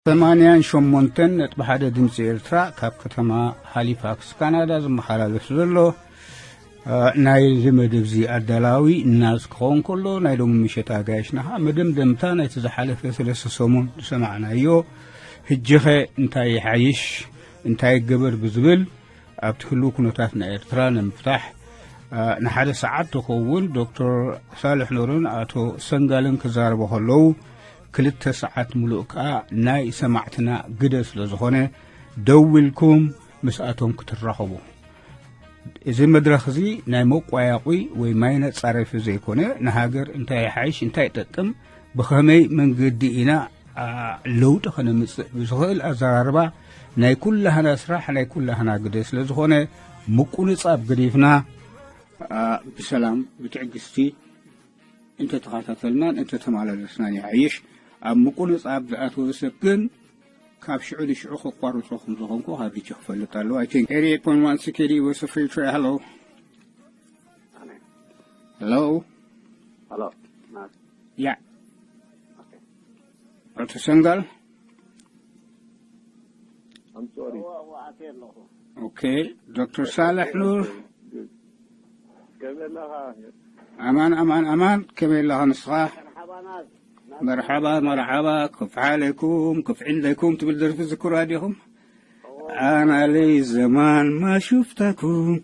ሰማንያን ሸሞንተን ነጥቢ ሓደ ድምፂ ኤርትራ ካብ ከተማ ሃሊፋክስ ካናዳ ዝመሓላለፍ ዘሎ፣ እ፣ ናይዚ መደብ እዚ ኣዳላዊ እናስ ክኸውን ከሎ፣ ናይ ሎሚ ምሸት ኣጋይሽና ከዓ መደምደምታ ናይቲ ዝሓለፈ ሰለስተ ሰሙን ዝሰማዕናዮ፣ ሕጂኸ እንታይ ይሓይሽ፣ እንታይ ይገበር ብዝብል ኣብቲ ህልው ኩነታት ናይ ኤርትራ ንምፍታሕ፣ እ፣ ንሓደ ሰዓት ትኸውን ዶክተር ሳልሕ ኑርን ኣቶ ሰንጋልን ክዛረቡ ከለዉ፣ ክልተ ሰዓት ምሉእ ከኣ ናይ ሰማዕትና ግደ ስለ ዝኾነ፣ ደው ኢልኩም ምስኣቶም ክትራኸቡ። እዚ መድረኽ እዚ ናይ መቋያቑይ ወይ ማይ ነጻረፊ ዘይኮነ፣ ንሃገር እንታይ ይሓይሽ፣ እንታይ ይጠቅም፣ ብኸመይ መንገዲ ኢና፣ ኣ፣ ለውጢ ከነምጽእ ብዝኽእል ኣዘራርባ ናይ ኩላህና ስራሕ፣ ናይ ኩላህና ግደ ስለ ዝኾነ፣ ምቁንጻብ ገዲፍና፣ ኣ፣ ብሰላም፣ ብትዕግስቲ እንተተኸታተልናን እንተተመላለስናን ይሓይሽ። ኣብ ምቁንጻብ ዝኣተወ ሰብ ግን ካብ ሽዑ ንሽዑ ከቋርጾ ከም ዝኾንኩ ካብ ሕጂ ክፈልጥ ኣለዎ። I think eighty-eight point one C K D was a free trade. Hello. Hello. Hello. Yeah. Okay. ኣቶ ሰንጋል። I'm sorry. Okay. ዶክተር ሳልሕ ኑር። ከመይ ኣለኻ? ኣማን፣ ኣማን፣ ኣማን። ከመይ ኣለኻ ንስኻ? መርሓባ፣ መርሓባ። ከፍ ዓለይኩም፣ ከፍ ዒንደይኩም ትብል ደርፊ ዝክሩ ዲኹም? ኣና ለይ ዘማን ማሹፍታኩም።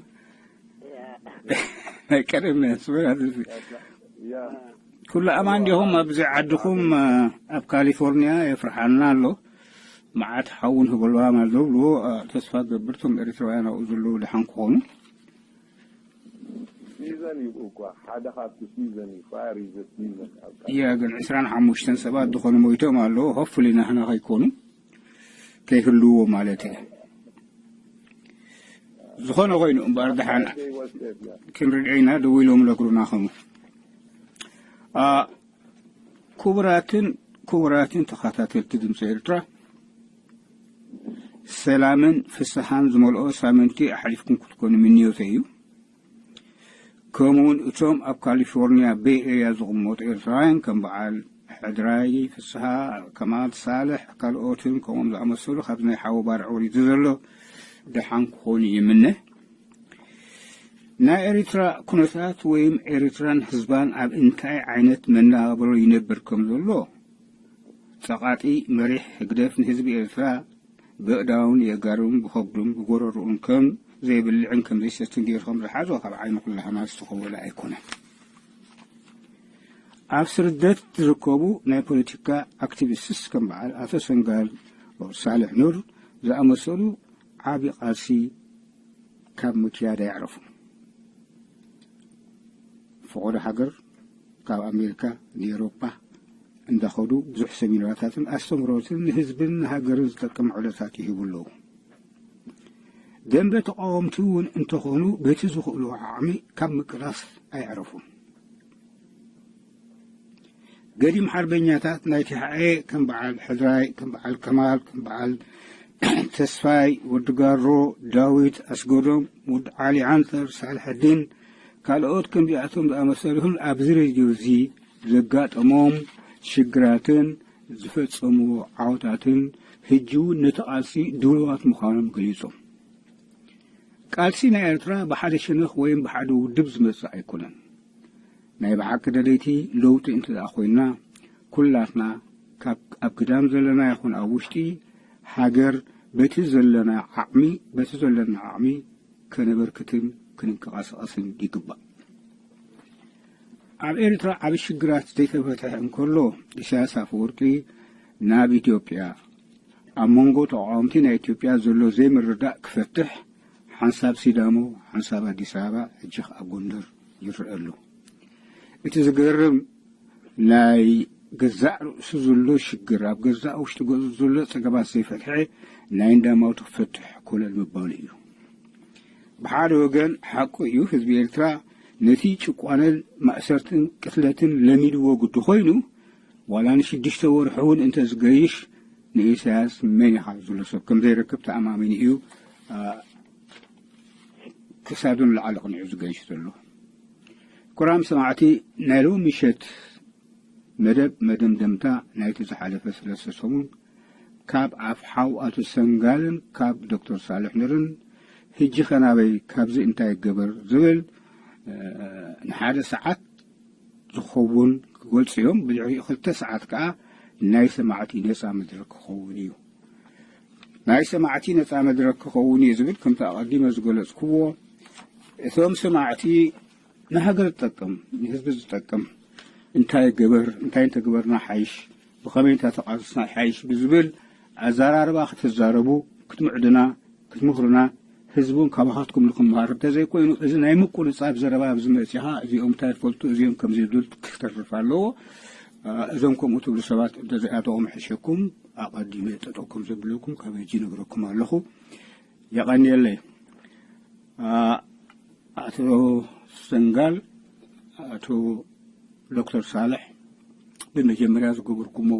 ናይ ቀደም ናይ ኣስመራ ደርፊ። ኩሉ ኣማን ዲኹም? ኣብዚ ዓድኹም፣ ኣብ ካሊፎርኒያ የፍርሓና ኣሎ። መዓት ሓውን ህበልዋ ማለት ዝብሉ፣ ተስፋ ገብር እቶም ኤርትራውያን ኣብኡ ዘለዉ ደሓን ክኾኑ። ሲዘን እዩ እኳ፣ ሓደ ካብቲ ሲዘን እዩ፣ ፋየር እዩ ዘ ሲዘን ኣብ ያ፣ ግን ዕስራን ሓሙሽተን ሰባት ዝኾኑ ሞይቶም ኣለዉ። ሆፕፉሊ ናህና ከይኮኑ፣ ከይህልዎ ማለት እየ። ዝኾነ ኮይኑ እምበኣር ደሓን ክንርድዒና ደው ኢሎም ነግሩና ኸሙ። ኣ፣ ክቡራትን ክቡራትን ተኸታተልቲ ድምፂ ኤርትራ፣ ሰላምን ፍስሓን ዝመልኦ ሳምንቲ ኣሕሊፍኩም ክትኮኑ ምንዮተይ እዩ። ከምኡውን እቶም ኣብ ካሊፎርኒያ ቤይ ኤርያ ዝቕመጡ ኤርትራውያን ከም በዓል ሕድራይ ፍስሓ፣ ከማል ሳልሕ፣ ካልኦትን ከምኦም ዝኣመሰሉ ካብዚ ናይ ሓወ ባርዕ ወሪዱ ዘሎ ደሓን ክኾኑ ይምነ። ናይ ኤርትራ ኩነታት ወይም ኤርትራን ህዝባን ኣብ እንታይ ዓይነት መነባብሮ ይነብር ከም ዘሎ ጸቓጢ መሪሕ ህግደፍ ንህዝቢ ኤርትራ ብእዳውን የእጋሩን ብኸብዱን ብጎረርኡን ከም ዘይብልዕን ከም ዘይሰትን ገይሩ ከም ዝሓዞ ካብ ዓይኒ ኩላህና ዝተኸወለ ኣይኮነን። ኣብ ስርደት ዝርከቡ ናይ ፖለቲካ ኣክቲቪስትስ ከም በዓል ኣቶ ሰንጋል ሳልሕ ኑር ዝኣመሰሉ ዓቢ ቃልሲ ካብ ምክያድ ኣየዕረፉን። ፈቐዶ ሃገር ካብ ኣሜሪካ ንኤውሮጳ እንዳኸዱ ብዙሕ ሰሚናራታትን ኣስተምህሮትን ንህዝብን ንሃገርን ዝጠቅም ዕለታት ይህቡ ኣለዉ። ደንበ ተቃወምቲ እውን እንተኾኑ በቲ ዝኽእሉ ዓቕሚ ካብ ምቅላስ ኣየዕረፉን። ገዲም ሓርበኛታት ናይ ቲሓኤ ከም በዓል ሕድራይ፣ ከም በዓል ከማል፣ ከም በዓል ተስፋይ፣ ወዲ ጋሮ፣ ዳዊት ኣስገዶም፣ ወዲ ዓሊ ዓንተር፣ ሳልሐዲን ካልኦት ከምዚኣቶም ዝኣመሰሉን ኣብዚ ሬድዮ እዚ ዘጋጠሞም ሽግራትን ዝፈጸምዎ ዓወታትን ሕጂ እውን ነቲ ቃልሲ ድሉዋት ምዃኖም ገሊጾም። ቃልሲ ናይ ኤርትራ ብሓደ ሸነኽ ወይም ብሓደ ውድብ ዝመጽእ ኣይኮነን። ናይ ብሓቂ ደለይቲ ለውጢ እንተ ደኣ ኮይንና፣ ኩላትና ካብ ኣብ ግዳም ዘለና ይኹን ኣብ ውሽጢ ሃገር በቲ ዘለና ዓቕሚ፣ በቲ ዘለና ዓቕሚ ከነበርክትን ክንንቀሳቐስን ይግባእ። ኣብ ኤርትራ ዓቢ ሽግራት ዘይተፈትሐ እንከሎ፣ ኢሳያስ ኣፈወርቂ ናብ ኢትዮጵያ ኣብ መንጎ ተቃወምቲ ናይ ኢትዮጵያ ዘሎ ዘይምርዳእ ክፈትሕ ሓንሳብ ሲዳሞ፣ ሓንሳብ ኣዲስ ኣበባ፣ ሕጂ ኣብ ጎንደር ይረአ ኣሎ። እቲ ዝገርም ናይ ገዛእ ርእሱ ዘሎ ሽግር፣ ኣብ ገዛእ ውሽጢ ገዝኡ ዘሎ ጸገማት ዘይፈትሐ ናይ እንዳማቱ ክፈትሕ ኮለል ምባሉ እዩ። ብሓደ ወገን ሓቁ እዩ፣ ህዝቢ ኤርትራ ነቲ ጭቋነን ማእሰርትን ቅትለትን ለሚድዎ ግዲ ኮይኑ፣ ዋላ ንሽዱሽተ ወርሒ እውን እንተ ዝገይሽ ንኢሳያስ መን ኢኻ ዝብሎ ሰብ ከም ዘይረክብ ተኣማሚኑ እዩ፣ ኣ፣ ክሳዱ ንላዕሊ ኣቕኒዑ ዝገይሽ ዘሎ። ክቡራን ሰማዕቲ፣ ናይ ሎሚ ምሸት መደብ መደምደምታ ናይቲ ዝሓለፈ ሰለስተ ሰሙን ካብ ኣፍ ሓው ኣቶ ሰንጋልን ካብ ዶክተር ሳልሕ ኑርን፣ ሕጂ ኸ ናበይ፣ ካብዚ እንታይ ይገበር ዝብል፣ እ፣ ንሓደ ሰዓት ዝኸውን ክገልጹ እዮም። ብድሕሪኡ ክልተ ሰዓት ከኣ ናይ ሰማዕቲ ነጻ መድረክ ክኸውን እዩ። ናይ ሰማዕቲ ነጻ መድረክ ክኸውን እዩ ዝብል፣ ከምቲ ኣቐዲመ ዝገለጽኩዎ፣ እቶም ሰማዕቲ ንሃገር ዝጠቅም፣ ንህዝቢ ዝጠቅም፣ እንታይ ገበር፣ እንታይ እንተገበርና ሓይሽ፣ ብኸመይ እንተተቓለስና ሓይሽ ብዝብል ኣዘራርባ ክትዛረቡ፣ ክትምዕዱና፣ ክትምኽሩና፣ ህዝቢ እውን ካባኻትኩም ንክምሃር እንተዘይኮይኑ፣ እዚ ናይ ምቁንጻብ ዘረባ ኣብዚ መጺኻ፣ እዚኦም እንታይ ይፈልጡ፣ እዚኦም ከምዚ ይብሉ ክተርፍ ኣለዎ። እ፣ እዞም ከምኡ ትብሉ ሰባት እንተዘይኣተኹም ሕሸኩም፣ ኣቐዲመ ጠጠው ከም ዘብለኩም ካብ ሕጂ ይነግረኩም ኣለኹ። የቐንየለይ። እ፣ ኣቶ ሰንጋል፣ ኣቶ ዶክተር ሳልሕ፣ ብመጀመርያ ዝገበርኩሞ፣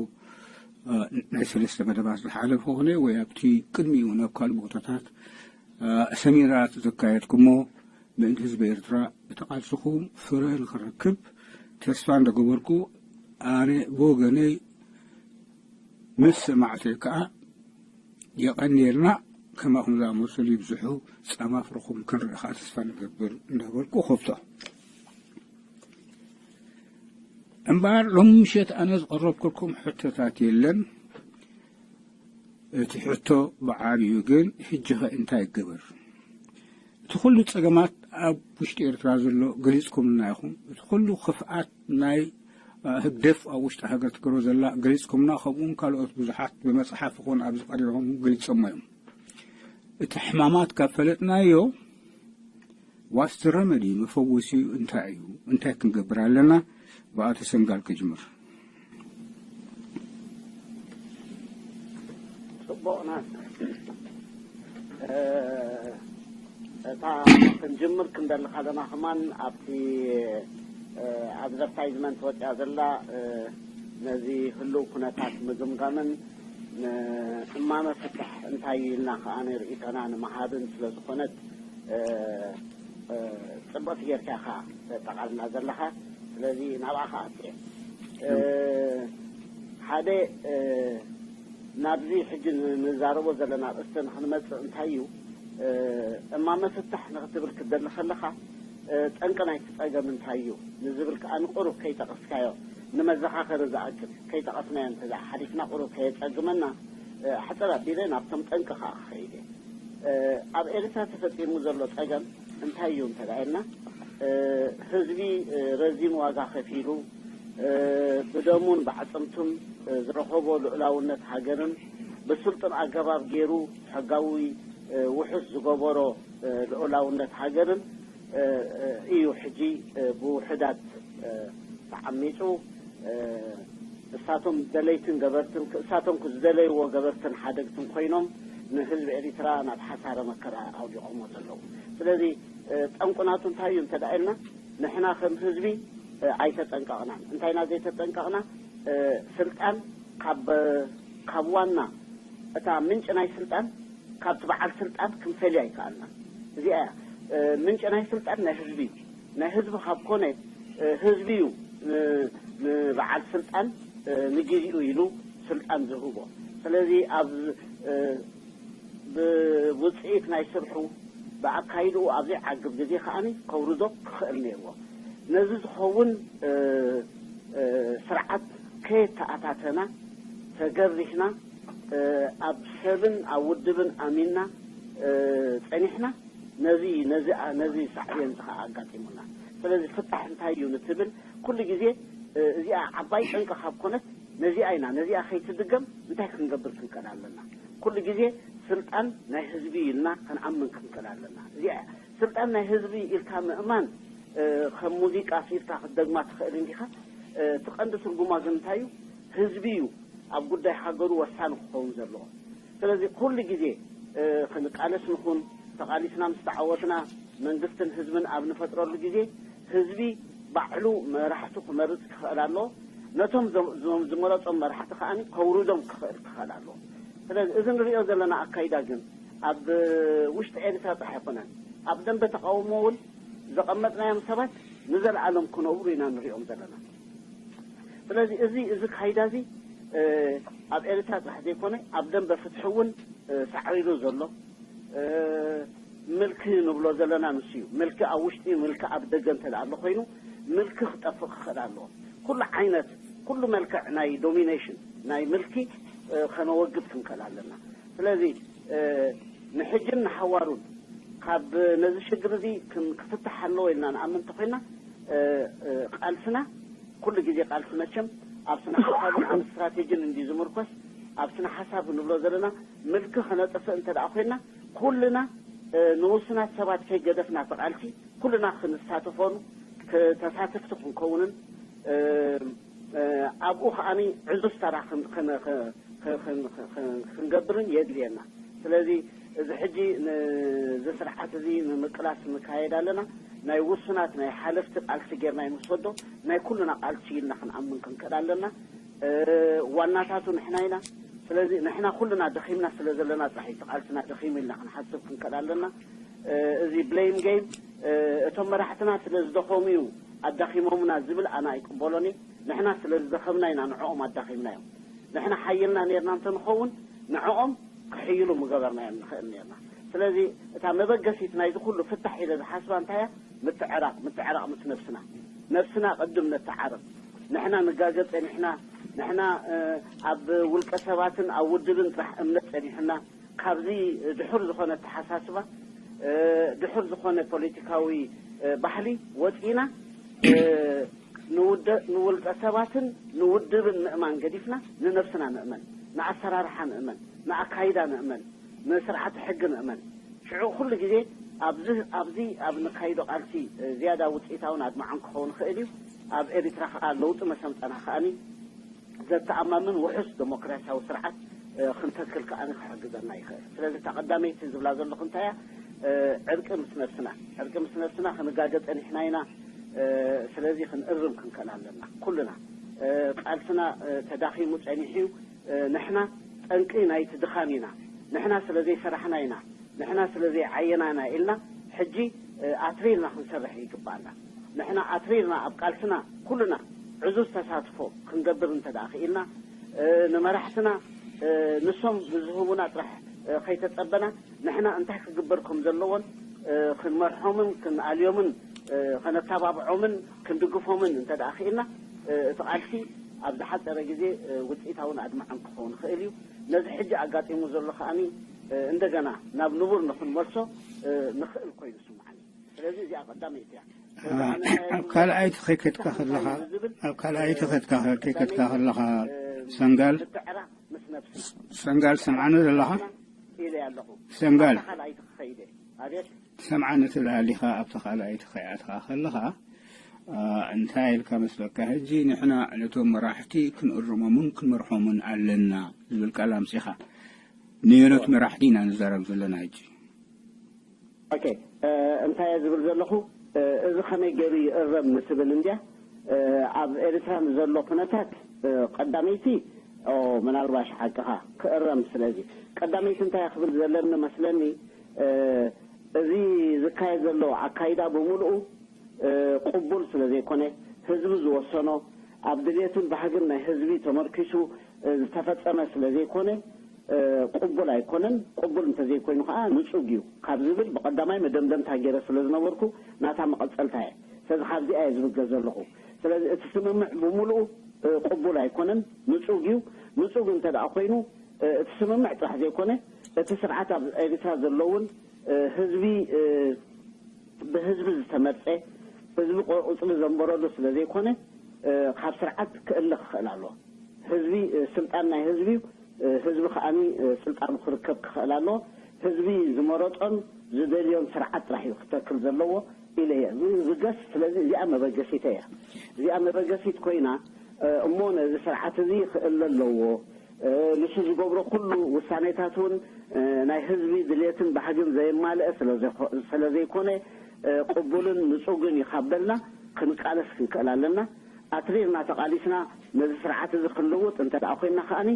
እ፣ ናይ ሰለስተ መደባት ዝሓለፈ ኾነ ወይ ኣብቲ ቅድሚኡ ናብ ካልእ ቦታታት፣ እ፣ ሰሚናራት ዘካየድኩሞ ምእንቲ ህዝቢ ኤርትራ እቲ ቃልስኹም ፍረ ንኽረክብ ተስፋ እንደገበርኩ፣ ኣነ ብወገነይ ምስ ሰማዕተይ ከኣ የቐንየልና፣ ከማኹም ዝኣመሰሉ ይብዝሑ፣ ጻማ ፍረኹም ክንርኢ ከኣ ተስፋ ንገብር እንዳበልኩ እኸፍቶ። እምበኣር ሎሚ ምሸት ኣነ ዝቐረብኩልኩም ሕቶታት የለን። እቲ ሕቶ ብዓቢኡ ግን፣ ሕጂ ኸ እንታይ ይገበር? እቲ ኩሉ ጸገማት ኣብ ውሽጢ ኤርትራ ዘሎ ገሊጽኩምልና ኢኹም። እቲ ኩሉ ክፍኣት ናይ፣ እ፣ ህግደፍ ኣብ ውሽጢ ሃገር ትገብሮ ዘላ ገሊጽኩምና፣ ከምኡውን ካልኦት ብዙሓት ብመጽሓፍ ይኹን ኣብዚ ቀሪብኩም ገሊጾሞ እዮም። እቲ ሕማማት ካብ ፈለጥናዮ፣ ዋስቲ ረመዲ መፈወሲኡ እንታይ እዩ? እንታይ ክንገብር ኣለና? ብኣቶ ሰንጋል ክጅምር። ጽቡቕ ናት። እ፣ እታ ክንጅምር ክንደሊ ከለና ከማን ኣብቲ፣ እ፣ ኣድቨርታይዝመንት ወጽያ ዘላ፣ እ፣ ነዚ ህሉው ኩነታት ምግምጋምን ንእማመ ፍትሕ እንታይ ኢልና ከኣ ንርእይቶና ንምሃብን ስለ ዝኾነት፣ እ፣ እ፣ ጽብቕቲ ጌርካ ኢኻ ተጠቓልና ዘለኻ። ስለዚ ናብኣ ከኣ ኣትየ። እ፣ ሓደ፣ እ፣ ናብዚ ሕጂ ን-፣ ንዛረቦ ዘለና ኣርእስቲ ንኽንመጽእ እንታይ እዩ፣ እ፣ እማመ ፍታሕ ንኽትብል ክትደሊ ከለኻ፣ እ፣ ጠንቂ ናይቲ ጸገም እንታይ እዩ ንዝብል ከኣ ንቁሩብ ከይጠቐስካዮ፣ ንመዘኻኸሪ ዝኣክል ከይጠቐስናዮ እንተ ደኣ ሓሊፍና ቁሩብ ከየጸግመና፣ እ፣ ኣሕጽር ኣቢለ ናብቶም ጠንቂ ከኣ ክኸይድ እየ። እ፣ ኣብ ኤርትራ ተፈጺሙ ዘሎ ጸገም እንታይ እዩ እንተ ደኣ ኢልና፣ እ፣ ህዝቢ፣ እ፣ ረዚን ዋጋ ከፊሉ፣ እ፣ ብደሙን ብዓጽምቱን፣ እ፣ ዝረኸቦ ልኡላውነት ሃገርን ብስልጡን ኣገባብ ገይሩ ሕጋዊ፣ እ፣ ውሑስ ዝገበሮ፣ እ፣ ልኡላውነት ሃገርን፣ እ፣ እ፣ እዩ ሕጂ፣ እ፣ ብውሑዳት፣ እ፣ ተዓሚጹ፣ እ፣ እሳቶም ደለይትን ገበርትን፣ እሳቶም ዝደለይዎ ገበርትን ሓደግትን ኮይኖም ንህዝቢ ኤሪትራ ናብ ሓሳረ መከራ ኣውዲቖሞ ዘለዉ። ስለዚ፣ እ፣ ጠንቁ ናቱ እንታይ እዩ እንተ ደኣ ኢልና፣ ንሕና ከም ህዝቢ፣ እ፣ ኣይተጠንቀቕናን። እንታይ ኢና ዘይተጠንቀቕና? እ፣ ስልጣን ካብ፣ ካብ ዋና፣ እታ ምንጪ ናይ ስልጣን ካብቲ በዓል ስልጣን ክንፈልያ ኣይከኣልናን። እዚኣ እያ፣ እ፣ ምንጪ ናይ ስልጣን ናይ ህዝቢ እዩ። ናይ ህዝቢ ካብ ኮነ፣ እ፣ ህዝቢ እዩ ን-፣ ንበዓል ስልጣን፣ እ፣ ንግዚኡ ኢሉ ስልጣን ዝህቦ። ስለዚ ኣብ፣ እ፣ ብውጽኢት ናይ ስርሑ፣ ብኣካይድኡ ኣብ ዘይዓግብ ግዜ ከኣኒ ከውርዶ ክኽእል ነይርዎ። ነዚ ዝኸውን፣ እ፣ እ፣ ስርዓት ከየተኣታተና ተገሪህና፣ እ፣ ኣብ ሰብን ኣብ ውድብን ኣሚንና፣ እ፣ ጸኒሕና፣ ነዚ፣ ነዚ፣ ነዚ ሳዕቤን እዚ ኸኣ ኣጋጢሙና። ስለዚ ፍታሕ እንታይ እዩ ንትብል፣ ኩሉ ግዜ፣ እ፣ እዚኣ ዓባይ ጠንቂ ካብ ኮነት፣ ነዚኣ ኢና፣ ነዚኣ ከይትድገም እንታይ ክንገብር ክንክእል ኣለና? ኩሉ ግዜ ስልጣን ናይ ህዝቢ እዩ ኢልና ክንኣምን ክንክእል ኣለና። እዚኣ እያ። ስልጣን ናይ ህዝቢ ኢልካ ምእማን፣ እ፣ ከም ሙዚቃ ስኢልካ ክትደግማ ትኽእል እንዲኻ። እ፣ እቲ ቀንዲ ትርጉማ ግን እንታይ እዩ? ህዝቢ እዩ ኣብ ጉዳይ ሃገሩ ወሳኒ ክኸውን ዘለዎ። ስለዚ ኩሉ ግዜ፣ እ፣ ክንቃለስ ንኹን፣ ተቓሊስና ምስ ተዓወትና መንግስትን ህዝብን ኣብ ንፈጥረሉ ግዜ ህዝቢ ባዕሉ መራሕቱ ክመርጽ ክኽእል ኣለዎ። ነቶም ዞም-፣ ዞም-፣ ዝመረጾም መራሕቲ ከኣ ከውርዶም ክኽእል ክኽእል ኣለዎ። ስለዚ እዚ ንሪኦ ዘለና ኣካይዳ ግን ኣብ ውሽጢ ኤርትራ ጥራሕ ኣይኮነን። ኣብ ደንበ ተቃውሞ እውን ዘቐመጥናዮም ሰባት ንዘለኣለም ክነብሩ ኢና ንሪኦም ዘለና። ስለዚ እዚ፣ እዚ ካይዳ እዚ፣ እ፣ ኣብ ኤርትራ ጥራሕ ዘይኮነ ኣብ ደንበ ፍትሒ እውን ሳዕሪሩ ዘሎ ምልኪ ንብሎ ዘለና ንሱ እዩ። ምልኪ ኣብ ውሽጢ፣ ምልኪ ኣብ ደገ እንተ ኣሎ ኮይኑ፣ ምልኪ ክጠፍእ ክኽእል ኣለዎ። ኩሉ ዓይነት፣ ኩሉ መልክዕ ናይ ዶሚኔሽን፣ ናይ ምልኪ ከነወግድ ክንክእል ኣለና። ስለዚ ንሕጅን ንሓዋሩን ካብ ነዚ ሽግር እዚ ክፍታሕ ኣለዎ ኢልና ንኣምን እንተኮይና፣ ቃልስና ኩሉ ግዜ ቃልሲ መቸም ኣብ ስነ ሓሳብን ኣብ ስትራቴጂን እንዲ ዝምርኮስ፣ ኣብ ስነ ሓሳብ ንብሎ ዘለና ምልኪ ክነጥፍእ እንተ ደኣ ኮይና፣ ኩልና ንውሱናት ሰባት ከይገደፍና እቲ ቃልሲ ኩልና ክንሳተፎን ተሳተፍቲ ክንከውንን፣ ኣብኡ ከዓኒ ዕዙዝ ተራ ክንገብርን የድልየና። ስለዚ እዚ ሕጂ ንዚ ስርዓት እዚ ንምቅላስ ንካየድ ኣለና። ናይ ውሱናት ናይ ሓለፍቲ ቃልሲ ጌርና ይንስወዶ፣ ናይ ኩልና ቃልሲ ኢልና ክንኣምን ክንክእል ኣለና። ዋናታቱ ንሕና ኢና። ስለዚ ንሕና ኩልና ደኺምና ስለ ዘለና ጥራሕ እዩ እቲ ቃልስና ደኺሙ ኢልና ክንሓስብ ክንክእል ኣለና። እዚ ብሌም ጌም፣ እቶም መራሕትና ስለ ዝደኸሙ እዩ ኣዳኺሞምና ዝብል ኣነ ኣይቅበሎን እየ። ንሕና ስለ ዝደኸምና ኢና ንዕኦም ኣዳኺምናዮም። ንሕና ሓይልና ኔርና እንተንኸውን ንዕኦም ክሕይሉ ምገበርናዮም ንኽእል ኔርና። ስለዚ እታ መበገሲት ናይዚ ኩሉ ፍታሕ ኢለ ዝሓስባ እንታይ እያ? ምትዕራቕ፣ ምትዕራቕ ምስ ነብስና። ነብስና ቅድም ነተዓርቕ። ንሕና ንጋገ ጸኒሕና፣ ንሕና ኣብ ውልቀ ሰባትን ኣብ ውድብን ጥራሕ እምነት ጸኒሑና፣ ካብዚ ድሑር ዝኾነ ኣተሓሳስባ፣ ድሑር ዝኾነ ፖለቲካዊ ባህሊ ወጺእና፣ ንውደ-፣ ንውልቀ ሰባትን ንውድብን ምእማን ገዲፍና ንነብስና ንእመን፣ ንኣሰራርሓ ንእመን፣ ንኣካይዳ ንእመን፣ ንስርዓተ ሕጊ ንእመን። ሽዑ ኩሉ ግዜ ኣብዚ፣ ኣብዚ ኣብ ንካይዶ ቃልሲ ዝያዳ ውፅኢታውን ኣድማዕን ክኸውን ይኽእል እዩ። ኣብ ኤሪትራ ከዓ ለውጢ መሰምጠና ከኣኒ ዘተኣማምን ውሑስ ዴሞክራሲያዊ ስርዓት ክንተክል ከኣኒ ክሕግዘና ይኽእል። ስለዚ እታ ቀዳመይቲ ዝብላ ዘለኹ እንታይ እያ? ዕርቂ ምስ ነብስና፣ ዕርቂ ምስ ነብስና ክንጋገ ጸኒሕና ኢና። ስለዚ ክንእርም ክንክእል ኣለና። ኩልና ቃልስና ተዳኺሙ ጸኒሑ እዩ። ንሕና ጠንቂ ናይቲ ድኻም ኢና። ንሕና ስለ ዘይሰራሕና ኢና። ንሕና ስለ ዘይዓየና ኢና ኢልና ሕጂ ኣትሪርና ክንሰርሕ ይግባኣና። ንሕና ኣትሪርና ኣብ ቃልስና ኩልና ዕዙዝ ተሳትፎ ክንገብር እንተ ደኣ ክኢልና፣ ንመራሕትና ንሶም ብዝህቡና ጥራሕ ከይተጸበና፣ ንሕና እንታይ ክግበር ከም ዘለዎን ክንመርሖምን ክንኣልዮምን ከነተባብዖምን ክንድግፎምን እንተ ደኣ ክኢልና፣ እቲ ቃልሲ ኣብ ዝሓጸረ ግዜ ውጽኢታውን ኣድማዕን ክኸውን ይኽእል እዩ። ነዚ ሕጂ ኣጋጢሙ ዘሎ ከኣኒ እንደገና ናብ ንቡር ንኽንመልሶ ንኽእል ኮይኑ ይስምዓኒ። ስለዚ እዚኣ ቀዳመይቲ እያ። ኣብ ካልኣይቲ ከይከድካ ከለኻ፣ ኣብ ካልኣይቲ ከድካ ከይከድካ ከለኻ ሰንጋል ምትዕራቕ ምስ ነብስና ሰንጋል ትሰምዓኒ ዘለኻ? ኢለ ኣለኹ። ሰንጋል ኣብታ ካልኣይቲ ክኸይደ። ኣቤት። ትሰምዓኒ ትብል ሃሊኻ ኣብታ ካልኣይቲ ከይኣትኻ ከለኻ፣ እንታይ ኢልካ መስለካ? ሕጂ ንሕና ነቶም መራሕቲ ክንእርሞምን ክንመርሖምን ኣለና ዝብል ቃል ኣምጺኻ። ንየኖት መራሕቲ ኢና ንዛረብ ዘለና ሕጂ። ኦኬ፣ እንታይ እየ ዝብል ዘለኹ? እዚ ከመይ ገይሩ ይእረም ንትብል እንድያ። ኣብ ኤርትራ ንዘሎ ኩነታት ቀዳመይቲ፣ ምናልባሽ ሓቅኻ ክእረም። ስለዚ ቀዳመይቲ እንታይ ክብል ዘለኒ መስለኒ፣ እዚ ዝካየድ ዘሎ ኣካይዳ ብምልኡ ቅቡል ስለ ዘይኮነ፣ ህዝቢ ዝወሰኖ፣ ኣብ ድሌትን ባህግን ናይ ህዝቢ ተመርኪሱ ዝተፈጸመ ስለ ዘይኮነ፣ ቅቡል ኣይኮነን። ቅቡል እንተዘይኮይኑ ከዓ ንጹግ እዩ ካብ ዝብል ብቐዳማይ መደምደምታ ገይረ ስለ ዝነበርኩ ናታ መቐጸልታ እየ። ስለዚ ካብዚኣ እየ ዝብገ ዘለኹ። ስለዚ እቲ ስምምዕ ብምሉኡ ቅቡል ኣይኮነን፣ ንጹግ እዩ። ንጹግ እንተ ደኣ ኮይኑ እቲ ስምምዕ ጥራሕ ዘይኮነ እቲ ስርዓት ኣብ ኤርትራ ዘለውን ህዝቢ ብህዝቢ ዝተመርጸ ህዝቢ ቆጽሊ ዘንበረሉ ስለ ዘይኮነ ካብ ስርዓት ክእለ ክኽእል ኣለዎ። ህዝቢ ስልጣን ናይ ህዝቢ እዩ። ህዝቢ ከዓኒ ስልጣኑ ክርከብ ክኽእል ኣለዎ። ህዝቢ ዝመረጾን ዝደልዮን ስርዓት ጥራሕ እዩ ክተክል ዘለዎ ኢለ እየ ዝብገስ። ስለዚ እዚኣ መበገሲት እያ። እዚኣ መበገሲት ኮይና እሞ ነዚ ስርዓት እዚ ክእለ ኣለዎ። ንሱ ዝገብሮ ኩሉ ውሳኔታት እውን ናይ ህዝቢ ድሌትን ባህግን ዘየማልአ ስለ ዘይኮነ ቅቡልን ንጹግን እዩ ካብ በልና ክንቃለስ ክንክእል ኣለና። ኣትሪርና ተቓሊስና ነዚ ስርዓት እዚ ክንልውጥ እንተ ደኣ ኮይንና ከኣኒ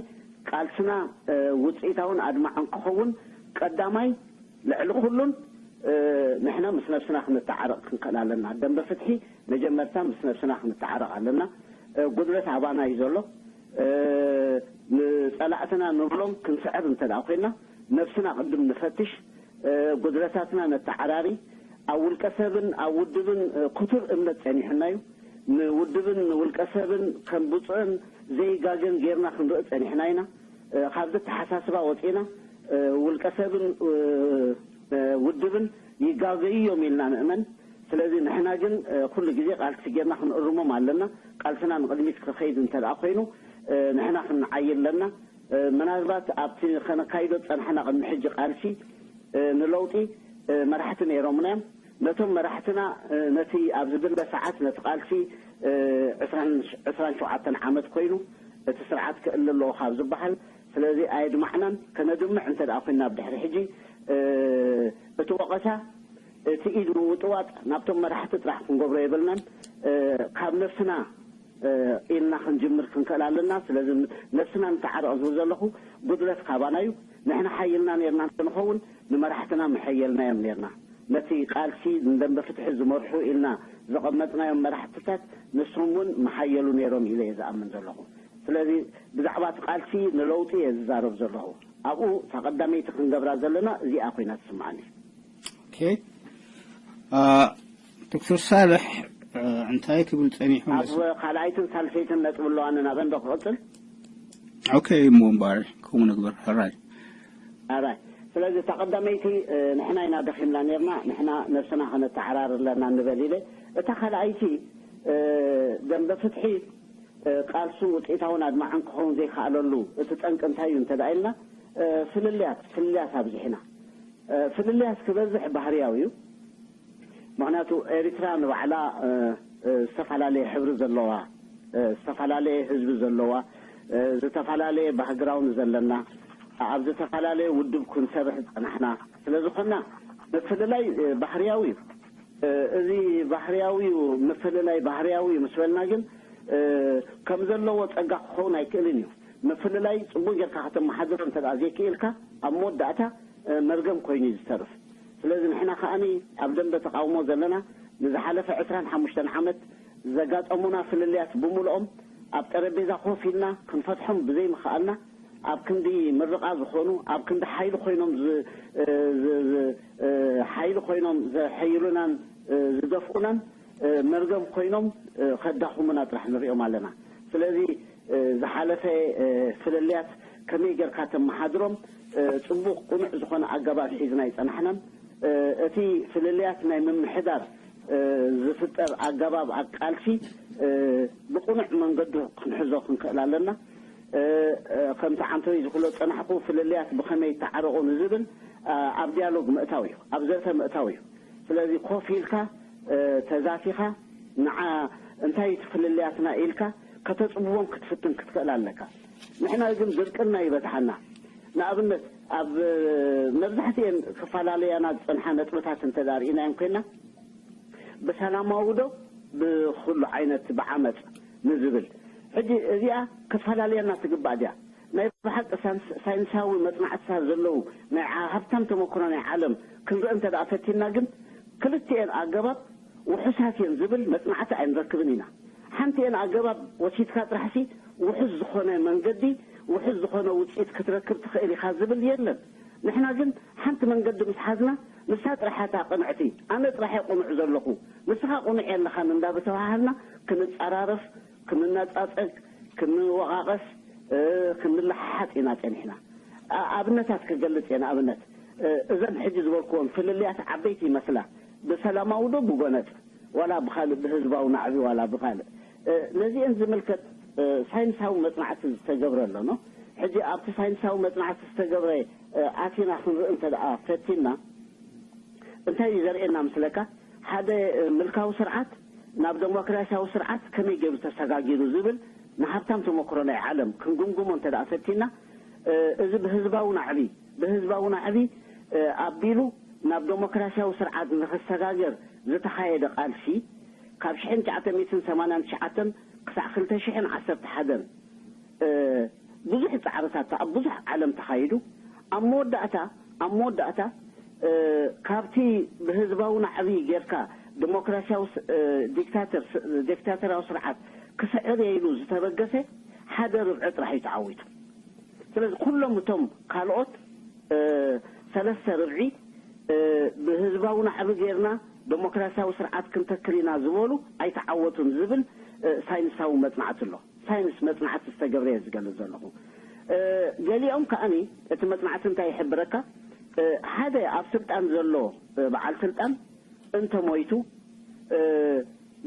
ቃልስና ውፅኢታውን ኣድማዕን ክኸውን ቀዳማይ ልዕሊ ኩሉን ንሕና ምስ ነብስና ክንተዓረቕ ክንክእል ኣለና። ደንበ ፍትሒ መጀመርታ ምስ ነብስና ክንተዓረቕ ኣለና። ጉድለት ኣባና እዩ ዘሎ። ንጸላእትና ንብሎም ክንስዕር እንተ ደኣ ኮይና፣ ነብስና ቅድም ንፈትሽ፣ እ፣ ጉድለታትና ነተዓራሪ። ኣብ ውልቀ ሰብን ኣብ ውድብን፣ እ፣ ክቱር እምነት ጸኒሑና እዩ። ንውድብን ንውልቀ ሰብን ከም ብፁዕን ዘይጋገን ጌርና ክንርኢ ጸኒሕና ኢና። እ፣ ካብዚ ኣተሓሳስባ ወጺና፣ እ፣ ውልቀ ሰብን፣ እ፣ እ፣ ውድብን ይጋገዩ እዮም ኢልና ንእመን። ስለዚ ንሕና ግን፣ እ፣ ኩሉ ግዜ ቃልሲ ጌርና ክንእርሞም ኣለና። ቃልስና ንቕድሚት ክኸይድ እንተ ደኣ ኮይኑ፣ እ፣ ንሕና ክንዓይ ኣለና። እ፣ ምናልባት ኣብቲ ከነካይዶ ዝጸናሕና ቅድሚ ሕጂ ቃልሲ፣ እ፣ ንለውጢ፣ እ፣ መራሕቲ ነይሮምና እዮም። ነቶም መራሕትና፣ እ፣ ነቲ ኣብ ዝድለ ሰዓት ነቲ ቃልሲ፣ እ፣ ዕስራን፣ ዕስራን ሸውዓተን ዓመት ኮይኑ እቲ ስርዓት ክእለ ኣለዎ ካብ ዝበሃል፣ ስለዚ ኣየድማዕናን። ከነድምዕ እንተ ደኣ ኮይና ኣብ ድሕሪ ሕጂ፣ እ፣ እቲ ወቐሳ፣ እቲ ኢድ ምውጥዋጥ ናብቶም መራሕቲ ጥራሕ ክንገብሮ የብልናን። እ፣ ካብ ነብስና፣ እ፣ ኢልና ክንጅምር ክንክእል ኣለና። ስለዚ ነብስና ንተዓረቕ ዝብል ዘለኹ ጉድለት ካባና እዩ። ንሕና ሓይልና ነርና እንተንኸውን ንመራሕትና ምሐየልናዮም ነርና። ነቲ ቃልሲ ንደንበ ፍትሒ ዝመርሑ ኢልና ዘቐመጥናዮም መራሕትታት ንሶም እውን ምሓየሉ ነይሮም ኢለ እየ ዝኣምን ዘለኹ። ስለዚ ብዛዕባ እቲ ቃልሲ ንለውጢ እየ ዝዛረብ ዘለኹ። ኣብኡ እታ ቀዳመይቲ ክንገብራ ዘለና እዚኣ ኮይና ትስምዓኒ። ኦኬ። አ፣ ዶክተር ሳልሕ፣ አ፣ እንታይ ክብል ጸኒሑ? ኣብ ካልኣይትን ሳልሰይትን ነጥቢ ኣለዋኒ፣ ናበን ዶ ክቕጽል? ኦኬ፣ እሞ እምበኣር ከምኡ ንግበር። ሕራይ። ኣራይ። ስለዚ እታ ቀዳመይቲ፣ እ፣ ንሕና ኢና ደኺምና ነርና፣ ንሕና ነብስና ከነተዓራር ኣለና ንበል ኢለ። እታ ካልኣይቲ፣ እ፣ ደንበ ፍትሒ፣ እ፣ ቃልሱ ውፅኢታውን ኣድማዕን ክኸውን ዘይከኣለሉ እቲ ጠንቂ እንታይ እዩ እንተ ደኣ ኢልና፣ እ፣ ፍልልያት፣ ፍልልያት ኣብዚሕና። እ፣ ፍልልያት ክበዝሕ ባህርያዊ እዩ። ምኽንያቱ ኤሪትራ ንባዕላ፣ እ፣ እ፣ ዝተፈላለየ ሕብሪ ዘለዋ፣ እ፣ ዝተፈላለየ ህዝቢ ዘለዋ፣ እ፣ ዝተፈላለየ ባክግራውንድ ዘለና፣ ኣብ ዝተፈላለየ ውድብ ክንሰርሕ ዝጸናሕና ስለ ዝኾንና፣ ምፍልላይ፣ እ፣ ባህርያዊ እዩ። እ፣ እዚ ባህርያዊ እዩ። ምፍልላይ ባህርያዊ እዩ ምስ በልና ግን፣ እ፣ ከም ዘለዎ ጸጋ ክኸውን ኣይክእልን እዩ። ምፍልላይ ጽቡቕ ጌርካ ከተመሓድሮ እንተ ደኣ ዘይክኢልካ፣ ኣብ መወዳእታ፣ እ፣ መርገም ኮይኑ እዩ ዝተርፍ። ስለዚ ንሕና ከኣኒ ኣብ ደንበ ተቃውሞ ዘለና፣ ንዝሓለፈ ዕስራን ሓሙሽተን ዓመት ዘጋጠሙና ፍልልያት ብምልኦም ኣብ ጠረጴዛ ኮፍ ኢልና ክንፈትሖም ብዘይምኽኣልና፣ ኣብ ክንዲ ምርቓ ዝኾኑ፣ ኣብ ክንዲ ሓይሊ ኮይኖም ዝ-፣ እ፣ ዝ-፣ ዝ-፣ እ፣ ሓይሊ ኮይኖም ዘሐይሉናን፣ እ፣ ዝደፍኡናን፣ እ፣ መርገም ኮይኖም፣ እ፣ ከዳኹሙና ጥራሕ ንሪኦም ኣለና። ስለዚ፣ እ፣ ዝሓለፈ፣ እ፣ ፍልልያት ከመይ ጌርካ ተመሓድሮም፣ እ፣ ጽቡቕ ቅኑዕ ዝኾነ ኣገባብ ሒዝና ኣይጸናሕናን። እ፣ እቲ ፍልልያት ናይ ምምሕዳር፣ እ፣ ዝፍጠር ኣገባብ ኣብ ቃልሲ፣ እ፣ ብቅኑዕ መንገዱ ክንሕዞ ክንክእል ኣለና። እ፣ እ፣ ከምቲ ዓንተወይ ዝብሎ ዝጸናሕኩ ፍልልያት ብኸመይ ይተዓረቑ ንዝብል፣ እ፣ ኣብ ዲያሎግ ምእታው እዩ፣ ኣብ ዘተ ምእታው እዩ። ስለዚ ኮፍ ኢልካ፣ እ፣ ተዛቲኻ ንዓ እንታይ እቲ ፍልልያትና ኢልካ ከተጽብቦም ክትፍትን ክትክእል ኣለካ። ንሕና ግን ድርቅና ይበዝሓና። ንኣብነት ኣብ፣ እ፣ መብዛሕትኤን ክፈላለያና ዝጸንሓ ነጥብታት እንተ ደኣ ርኢናዮም ኮይና፣ ብሰላማዊ ዶ ብኹሉ ዓይነት ብዓመጽ ንዝብል፣ ሕጂ እዚኣ ክትፈላልየና ትግባእ ድያ? ናይ ብሓቂ ሳንስ-፣ ሳይንሳዊ መጽናዕትታት ዘለዉ ናይ ዓ-፣ ሃብታም ተመክሮ ናይ ዓለም ክንርኢ እንተ ደኣ ፈቲንና ግን፣ ክልቲኤን ኣገባብ ውሑሳት እየን ዝብል መጽናዕቲ ኣይንረክብን ኢና። ሓንቲኤን ኣገባብ ወሲድካ ጥራሕሲ ውሑስ ዝኾነ መንገዲ፣ ውሑስ ዝኾነ ውጽኢት ክትረክብ ትኽእል ኢኻ ዝብል የለን። ንሕና ግን ሓንቲ መንገዲ ምስ ሓዝና፣ ንሳ ጥራሕ እታ ቅንዕቲ፣ ኣነ ጥራሕ እየ ቅኑዕ ዘለኹ፣ ንስኻ ቅኑዕ የለኻን እንዳበተባሃልና ክንጸራረፍ፣ ክንነጻጸግ፣ ክንወቓቐስ፣ እ፣ ክንለሓሓጥ ኢና ጸኒሕና። ኣ-፣ ኣብነታት ክገልጽ እየ። ንኣብነት፣ እ፣ እዘን ሕጂ ዝበልክወን ፍልልያት ዓበይቲ ይመስላ። ብሰላማዊ ዶ ብጎነጽ፣ ዋላ ብኻልእ ብህዝባዊ ናዕቢ፣ ዋላ ብኻልእ፣ እ፣ ነዚአን ዝምልከት፣ እ፣ ሳይንሳዊ መጽናዕቲ ዝተገብረ ኣሎ፣ ኖ? ሕጂ ኣብቲ ሳይንሳዊ መጽናዕቲ ዝተገብረ፣ እ፣ ኣቲና ክንርኢ እንተ ደኣ ፈቲንና፣ እንታይ እዩ ዘርእየና ምስለካ? ሓደ፣ እ፣ ምልካዊ ስርዓት ናብ ደሞክራሲያዊ ስርዓት ከመይ ገይሩ ተሰጋጊሩ ዝብል ንሃብታም ተመክሮ ናይ ዓለም ክንግምግሞ እንተ ደኣ ፈቲና፣ እ፣ እዚ ብህዝባዊ ናዕቢ፣ ብህዝባዊ ናዕቢ፣ እ፣ ኣቢሉ ናብ ደሞክራሲያዊ ስርዓት ንኽሰጋገር ዝተኻየደ ቃልሲ፣ ካብ ሽሕን ትሽዓተ ሚእትን ሰማንያን ትሽዓተን ክሳዕ ክልተ ሽሕን ዓሰርተ ሓደን፣ እ፣ ብዙሕ ጻዕርታት ኣብ ብዙሕ ዓለም ተኻይዱ። ኣብ መወዳእታ፣ ኣብ መወዳእታ፣ እ፣ ካብቲ ብህዝባዊ ናዕቢ ጌርካ ዲሞክራሲያዊ ስ-፣ እ፣ ዲክታተር ስ-፣ ዲክታተራዊ ስርዓት ክስዕር እየ ኢሉ ዝተበገሰ ሓደ ርብዒ ጥራሕ እዩ ተዓዊቱ። ስለዚ ኩሎም እቶም ካልኦት ሰለስተ ርብዒ ብህዝባዊ ናዕቢ ጌርና ደሞክራሲያዊ ስርዓት ክንተክል ኢና ዝበሉ ኣይተዓወቱን ዝብል ሳይንሳዊ መፅናዕቲ ኣሎ። ሳይንስ መፅናዕቲ ዝተገብረ እየ ዝገልፅ ዘለኹ። ገሊኦም ከዓኒ እቲ መፅናዕቲ እንታይ ይሕብረካ? ሓደ ኣብ ስልጣን ዘሎ በዓል ስልጣን እንተሞይቱ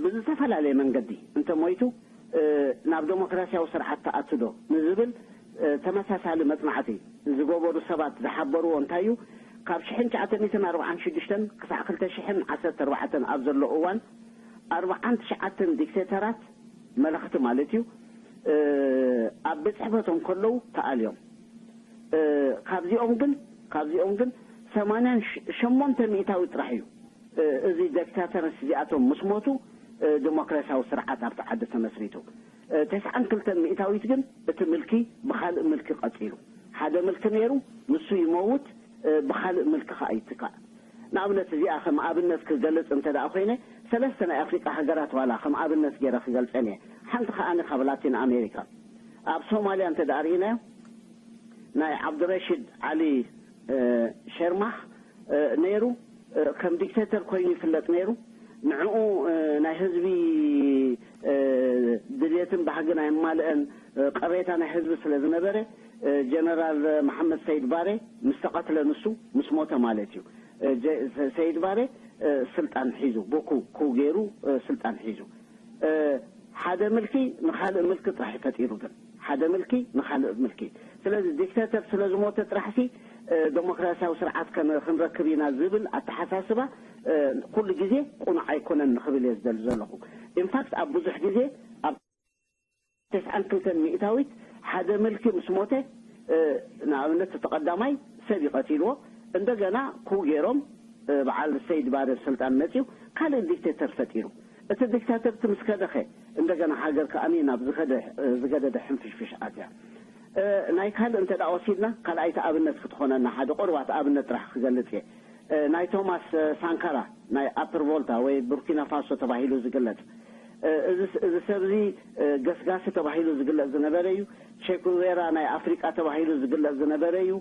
ብዝተፈላለየ መንገዲ እንተሞይቱ ናብ ደሞክራሲያዊ ስርዓት ተኣትዶ ንዝብል ተመሳሳሊ መፅናዕቲ ዝገበሩ ሰባት ዝሓበርዎ እንታይ እዩ? ካብ ሽሕን ትሽዓተ ሚእትን ኣርባዓን ሽዱሽተን ክሳዕ ክልተ ሽሕን ዓሰርተ ኣርባዕተን ኣብ ዘሎ እዋን ኣርባዓን ትሽዓተን ዲክቴተራት መለኽቲ ማለት እዩ ኣብ ቤት ፅሕፈቶም ከለዉ ተኣልዮም። ካብዚኦም ግን ካብዚኦም ግን ሰማንያን ሸሞንተ ሚእታዊ ጥራሕ እዩ እዚ ዲክታተርስ እዚኣቶም ምስ ሞቱ ዲሞክራሲያዊ ስርዓት ኣብቲ ዓዲ ተመስሪቱ። ተስዓን ክልተን ሚእታዊት ግን እቲ ምልኪ ብኻልእ ምልኪ ቀፂሉ። ሓደ ምልኪ ነይሩ፣ ንሱ ይመውት፣ ብኻልእ ምልኪ ከዓ ይትካእ። ንኣብነት እዚኣ ከም ኣብነት ክገልፅ እንተ ደኣ ኮይነ ሰለስተ ናይ ኣፍሪቃ ሃገራት ዋላ ከም ኣብነት ገይረ ክገልፀን እየ። ሓንቲ ከዓኒ ካብ ላቲን ኣሜሪካ ኣብ ሶማልያ እንተ ደኣ ርኢናዮ ናይ ዓብድረሽድ ዓሊ ሸርማኽ ነይሩ። ከም ዲክቴተር ኮይኑ ይፍለጥ ነይሩ። ንዕኡ ናይ ህዝቢ ድልየትን ባህግን ኣየማልአን ቀሬታ ናይ ህዝቢ ስለ ዝነበረ ጀነራል መሓመድ ሰይድ ባሬ ምስ ተቐትለ ንሱ ምስ ሞተ ማለት እዩ። ሰይድ ባሬ ስልጣን ሒዙ ብኩ ኩ ገይሩ ስልጣን ሒዙ ሓደ ምልኪ ንኻልእ ምልኪ ጥራሕ ፈጢሩ ግን ሓደ ምልኪ ንኻልእ ምልኪ ስለዚ ዲክተተር ስለ ዝሞተ ጥራሕሲ ዴሞክራሲያዊ ስርዓት ክንረክብ ኢና ዝብል ኣተሓሳስባ ኩሉ ግዜ ቁኑዕ ኣይኮነን ንኽብል እየ ዝደሊ ዘለኹ። ኢንፋክት ኣብ ብዙሕ ግዜ ኣብ ተስዓን ክልተን ሚእታዊት ሓደ ምልኪ ምስ ሞተ ንኣብነት እቲ ቀዳማይ ሰብ ይቐቲልዎ እንደገና ኩ ገይሮም በዓል ሰይድ ባረ ስልጣን መፅዩ ካልእ ዲክቴተር ፈጢሩ። እቲ ዲክታተር እቲ ምስ ከደኸ እንደገና ሃገር ከኣ ናብ ዝገደደ ሕንፍሽፍሽ ኣትያ። ናይ ካልእ እንተ ደኣ ወሲድና ካልኣይቲ ኣብነት ክትኾነና ሓደ ቁርባት ኣብነት ጥራሕ ክገልጽ እየ። ናይ ቶማስ ሳንካራ ናይ ኣፐር ቮልታ ወይ ቡርኪና ፋሶ ተባሂሉ ዝግለጽ እዚ ሰብ እዚ ገስጋሲ ተባሂሉ ዝግለጽ ዝነበረ እዩ። ቼኩቬራ ናይ ኣፍሪቃ ተባሂሉ ዝግለጽ ዝነበረ እዩ።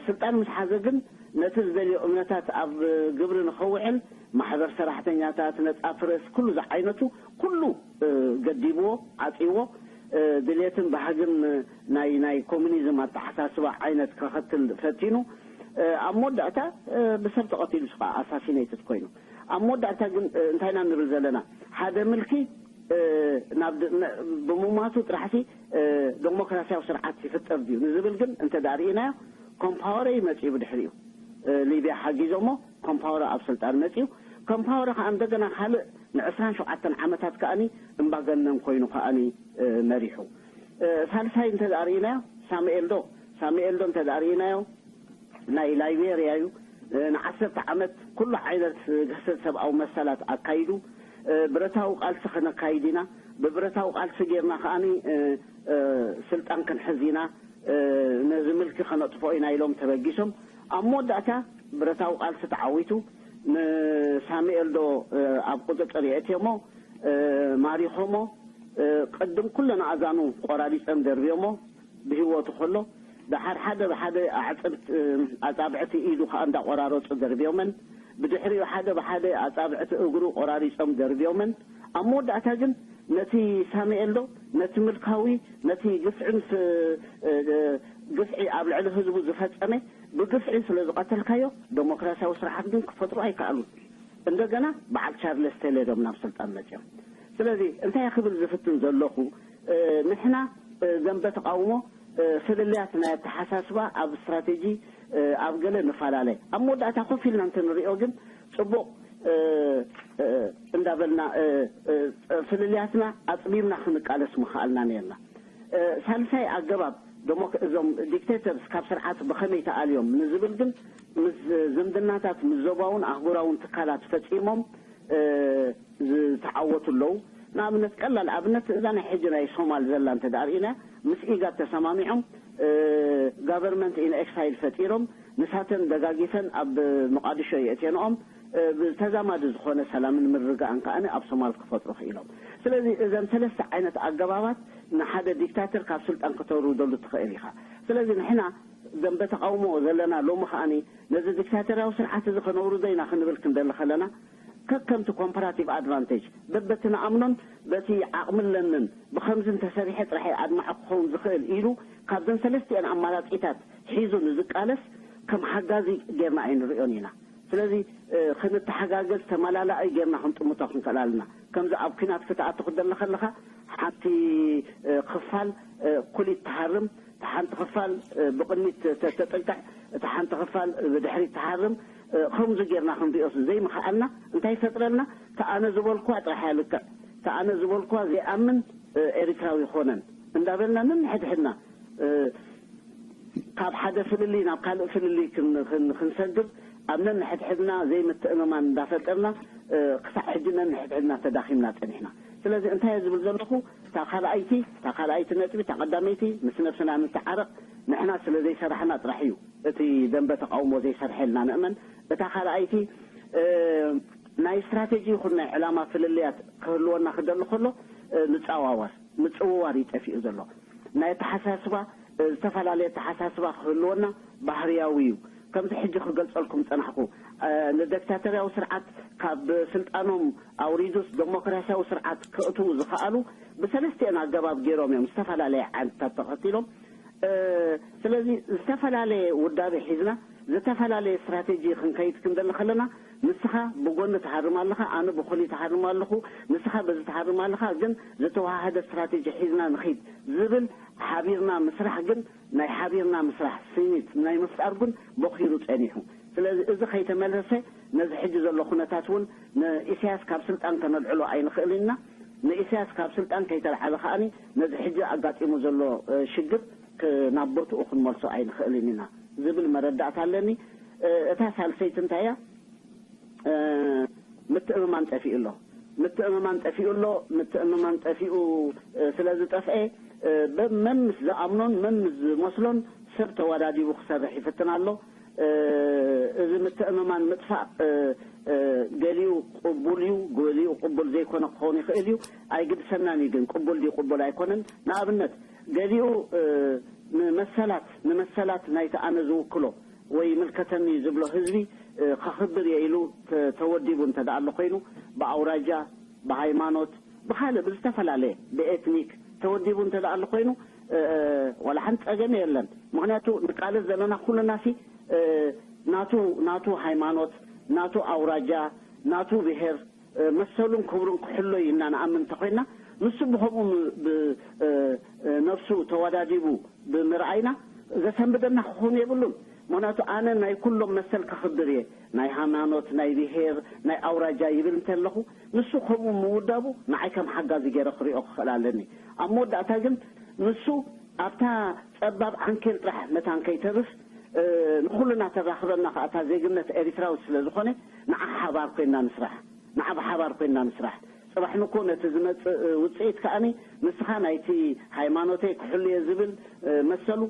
ስልጣን ምስ ሓዘ ግን ነቲ ዝደልዮ እምነታት ኣብ ግብሪ ንኸውዕል ማሕበር ሰራሕተኛታት፣ ነጻ ፕረስ፣ ኩሉ ዝዓይነቱ ኩሉ ገዲብዎ፣ ዓጽይዎ፣ ድሌትን ባህግን ናይ ናይ ኮሙኒዝም ኣተሓሳስባ ዓይነት ከኸትል ፈቲኑ። ኣብ መወዳእታ ብሰብ ተቐቲሉ ከዓ ኣሳሲኔትድ ኮይኑ። ኣብ መወዳእታ ግን እንታይ ኢና ንብል ዘለና? ሓደ ምልኪ ናብ ብምማቱ ጥራሕሲ ዴሞክራሲያዊ ስርዓት ይፍጠር ድዩ ንዝብል ግን እንተ ደኣ ርኢናዮ ኮምፓወረ እዩ መፅኡ ብድሕሪኡ። ሊብያ ሓጊዞሞ ኮምፓወረ ኣብ ስልጣን መፅኡ። ኮምፓወረ ከዓ እንደገና ካልእ ንዕስራን ሸውዓተን ዓመታት ከኣኒ እምባገነን ኮይኑ ከኣኒ መሪሑ። ሳልሳይ እንተ ደኣ ርኢናዮ ሳሙኤል ዶ ሳሙኤል ዶ እንተ ደኣ ርኢናዮ ናይ ላይቤርያ እዩ። ንዓሰርተ ዓመት ኩሉ ዓይነት ግህሰት ሰብኣዊ መሰላት ኣካይዱ። ብረታዊ ቃልሲ ከነካይድ ኢና፣ ብብረታዊ ቃልሲ ጌርና ከኣ ስልጣን ክንሕዝ ኢና፣ ነዚ ምልኪ ከነጥፍኦ ኢና ኢሎም ተበጊሶም። ኣብ መወዳእታ ብረታዊ ቃልሲ ተዓዊቱ ንሳሙኤል ዶ ኣብ ቁፅፅር የእትዮሞ፣ ማሪኾሞ፣ ቅድም ኩለን ኣእዛኑ ቆራሪፀም ደርብዮሞ ብህይወቱ ከሎ ብሓደ ሓደ ብሓደ ኣዕፅብት ኣፃብዕቲ ኢዱ ከዓ እንዳቆራረፁ ደርብዮመን ብድሕሪኡ ሓደ ብሓደ ኣፃብዕቲ እግሩ ቆራሪፆም ደርብዮመን ኣብ መወዳእታ ግን ነቲ ሳሙኤል ዶ ነቲ ምልካዊ ነቲ ግፍዕን ግፍዒ ኣብ ልዕሊ ህዝቡ ዝፈፀመ ብግፍዒ ስለ ዝቐተልካዮ ዴሞክራሲያዊ ስርዓት ግን ክፈጥሩ ኣይከኣሉን። እንደገና በዓል ቻርለስ ቴሌዶም ናብ ስልጣን መፅኦም። ስለዚ እንታይ ክብል ዝፍትን ዘለኹ ንሕና ደንበ ተቃውሞ ፍልልያት ናይ ኣተሓሳስባ ኣብ ስትራቴጂ ኣብ ገለ ንፈላለ ኣብ መወዳእታ ኮፍ ኢልና እንተንሪኦ ግን ፅቡቕ እንዳበልና ፍልልያትና ኣፅቢብና ክንቃለስ ምኽኣልና ነርና። ሳልሳይ ኣገባብ ደሞ እዞም ዲክቴተርስ ካብ ስርዓት ብኸመይ ተኣልዮም ንዝብል ግን ምስ ዝምድናታት ምስ ዞባውን ኣህጉራውን ትካላት ፈፂሞም ዝተዓወቱ ኣለዉ። ንኣብነት ቀላል ኣብነት እዛ ናይ ሕጂ ናይ ሶማል ዘላ እንተ ደኣ ርኢና ምስ ኢጋድ ተሰማሚዖም ጋቨርንመንት ኢን ኤክሳይል ፈጢሮም ንሳተን ደጋጊፈን ኣብ መቃድሾ የእትየንኦም ብተዛማዲ ዝኾነ ሰላምን ምርግጋእን ከኣ ኣብ ሶማል ክፈጥሩ ክኢሎም። ስለዚ እዘን ሰለስተ ዓይነት ኣገባባት ንሓደ ዲክታተር ካብ ስልጣን ከተውርደሉ ትኽእል ኢኻ። ስለዚ ንሕና ደንበ ተቃውሞ ዘለና ሎሚ ከኣኒ ነዚ ዲክታተርያዊ ስርዓት እዚ ከነውርዶ ኢና ክንብል ክንደሊ ከለና ከከምቲ ኮምፓራቲቭ ኣድቫንቴጅ በበቲ ንኣምኖን በቲ ዓቕሚ ኣለንን ብኸምዚ እንተሰሪሐ ጥራሕ ኣድማዒ ክኸውን ዝኽእል ኢሉ ካብዘን ሰለስቲአን ኣማራጺታት ሒዙ ንዝቃለስ ከም ሓጋዚ ጌርና ኣይንርእዮን ኢና። ስለዚ ክንተሓጋገዝ ተመላላኢ ጌርና ክንጥምቶ ክንክእል ኣለና። ከምዚ ኣብ ኲናት ክትኣቱ ክትደሊ ከለኻ ሓንቲ ክፋል ኩሊት ትሃርም፣ እታ ሓንቲ ክፋል ብቕድሚት ተጥቅዕ፣ እታ ሓንቲ ክፋል ብድሕሪት ትሃርም። ከምዚ ጌርና ክንሪኦስ ዘይምኽኣልና እንታይ ይፈጥረልና? እታ ኣነ ዝበልኩዋ ጥራሕ እያ ልክዕ፣ እታ ኣነ ዝበልኩዋ ዘይኣምን ኤሪትራዊ ይኾነን እንዳበልና ነንሕድሕድና ካብ ሓደ ፍልልይ ናብ ካልእ ፍልልይ ክንሰግር ኣብ ነንሕድሕድና ዘይምትእምማን እንዳፈጠርና ክሳዕ ሕጂ ነንሕድሕድና ተዳኺምና ጸኒሕና። ስለዚ እንታይ እየ ዝብል ዘለኹ? እታ ካልኣይቲ እታ ካልኣይቲ ነጥቢ እታ ቀዳመይቲ ምስ ነብስና ንተዓረቕ። ንሕና ስለ ዘይሰራሕና ጥራሕ እዩ እቲ ደንበ ተቃውሞ ዘይሰርሐልና ንእመን። እታ ካልኣይቲ ናይ ስትራቴጂ ይኹን ናይ ዕላማ ፍልልያት ክህልወና ክደሊ ከሎ ንጸዋወር ምጽውዋር እዩ ጠፊኡ ዘሎ። ናይ ኣተሓሳስባ ዝተፈላለየ ኣተሓሳስባ ክህልወና ባህርያዊ እዩ። ከምዚ ሕጂ ክገልጸልኩም ጸናሕኩ፣ ንደክታተርያዊ ስርዓት ካብ ስልጣኖም ኣውሪዱስ ደሞክራሲያዊ ስርዓት ከእትዉ ዝኸኣሉ ብሰለስቲአን ኣገባብ ገይሮም እዮም፣ ዝተፈላለየ ዓይነታት ተኸቲሎም። ስለዚ ዝተፈላለየ ውዳቤ ሒዝና ዝተፈላለየ ስትራቴጂ ክንከይድ ክንደሊ ከለና ንስኻ ብጎኒ ትሃርም ኣለኻ፣ ኣነ ብኹሊ ትሃርም ኣለኹ፣ ንስኻ በዚ ትሃርም ኣለኻ፣ ግን ዝተወሃሃደ ስትራቴጂ ሒዝና ንኺድ ዝብል ሓቢርና ምስራሕ ግን ናይ ሓቢርና ምስራሕ ስኒት ናይ ምፍጣር ግን ቦኺሩ ጸኒሑ። ስለዚ እዚ ከይተመለሰ ነዚ ሕጂ ዘሎ ኩነታት እውን ንኢሳያስ ካብ ስልጣን ከነልዕሎ ኣይንኽእል ኢና። ንኢሳያስ ካብ ስልጣን ከይተልዓለ ከኣኒ ነዚ ሕጂ ኣጋጢሙ ዘሎ ሽግር ናብ ቦትኡ ክንመልሶ ኣይንኽእልን ኢና ዝብል መረዳእታ ኣለኒ። እታ ሳልሰይቲ እንታይ እያ? ምትእምማን ጠፊኡ ኣሎ። ምትእምማን ጠፊኡ ኣሎ። ምትእምማን ጠፊኡ ስለ ዝጠፍአ መምስ ዝኣምኖን መምስ ዝመስሎን ሰብ ተወዳዲቡ ክሰርሕ ይፍትን ኣሎ። እዚ ምትእምማን ምጥፋእ ገሊኡ ቅቡል እዩ፣ ገሊኡ ቅቡል ዘይኮነ ክኸውን ይኽእል እዩ። ኣይግድሰናን እዩ ግን ቅቡል ድዩ ቅቡል ኣይኮነን። ንኣብነት ገሊኡ ንመሰላት ንመሰላት ናይቲ ኣነ ዝውክሎ ወይ ይምልከተኒ ዝብሎ ህዝቢ ከኽብር እየ ኢሉ ተወዲቡ እንተ ደኣ ኣሎ ኮይኑ ብኣውራጃ ብሃይማኖት ብኻልእ ብዝተፈላለየ ብኤትኒክ ተወዲቡ እንተ ደኣ ኣሎ ኮይኑ ዋላ ሓንቲ ጸገም የለን። ምኽንያቱ ንቃለስ ዘለና ኩልና ሲ ናቱ ናቱ ሃይማኖት ናቱ ኣውራጃ ናቱ ብሄር መሰሉን ክብሩን ክሕሎ እዩ እና ንኣምን እንተኮይና ንሱ ብከምኡ ነብሱ ተወዳዲቡ ብምርኣይና ዘሰንብደና ክኾኑ የብሉን። ምክንያቱ ኣነ ናይ ኩሎም መሰል ከኽብር እየ፣ ናይ ሃይማኖት ናይ ብሄር ናይ ኣውራጃ ይብል እንተለኹ ንሱ ከምኡ ምውዳቡ ንዓይ ከም ሓጋዚ ገይረ ክሪኦ ክኽእል ኣለኒ። ኣብ መወዳእታ ግን ንሱ ኣብታ ጸባብ ዓንኬል ጥራሕ መታን ከይተርፍ ንኹልና ተራኽበና ከኣ እታ ዜግነት ኤሪትራዊ ስለ ዝኾነ ንዓ ሓባር ኮይና ንስራሕ፣ ንዓ ብሓባር ኮይና ንስራሕ። ጽባሕ ንኮ ነቲ ዝመጽእ ውጽኢት ከኣኒ ንስኻ ናይቲ ሃይማኖተይ ክሕሉ እየ ዝብል መሰሉ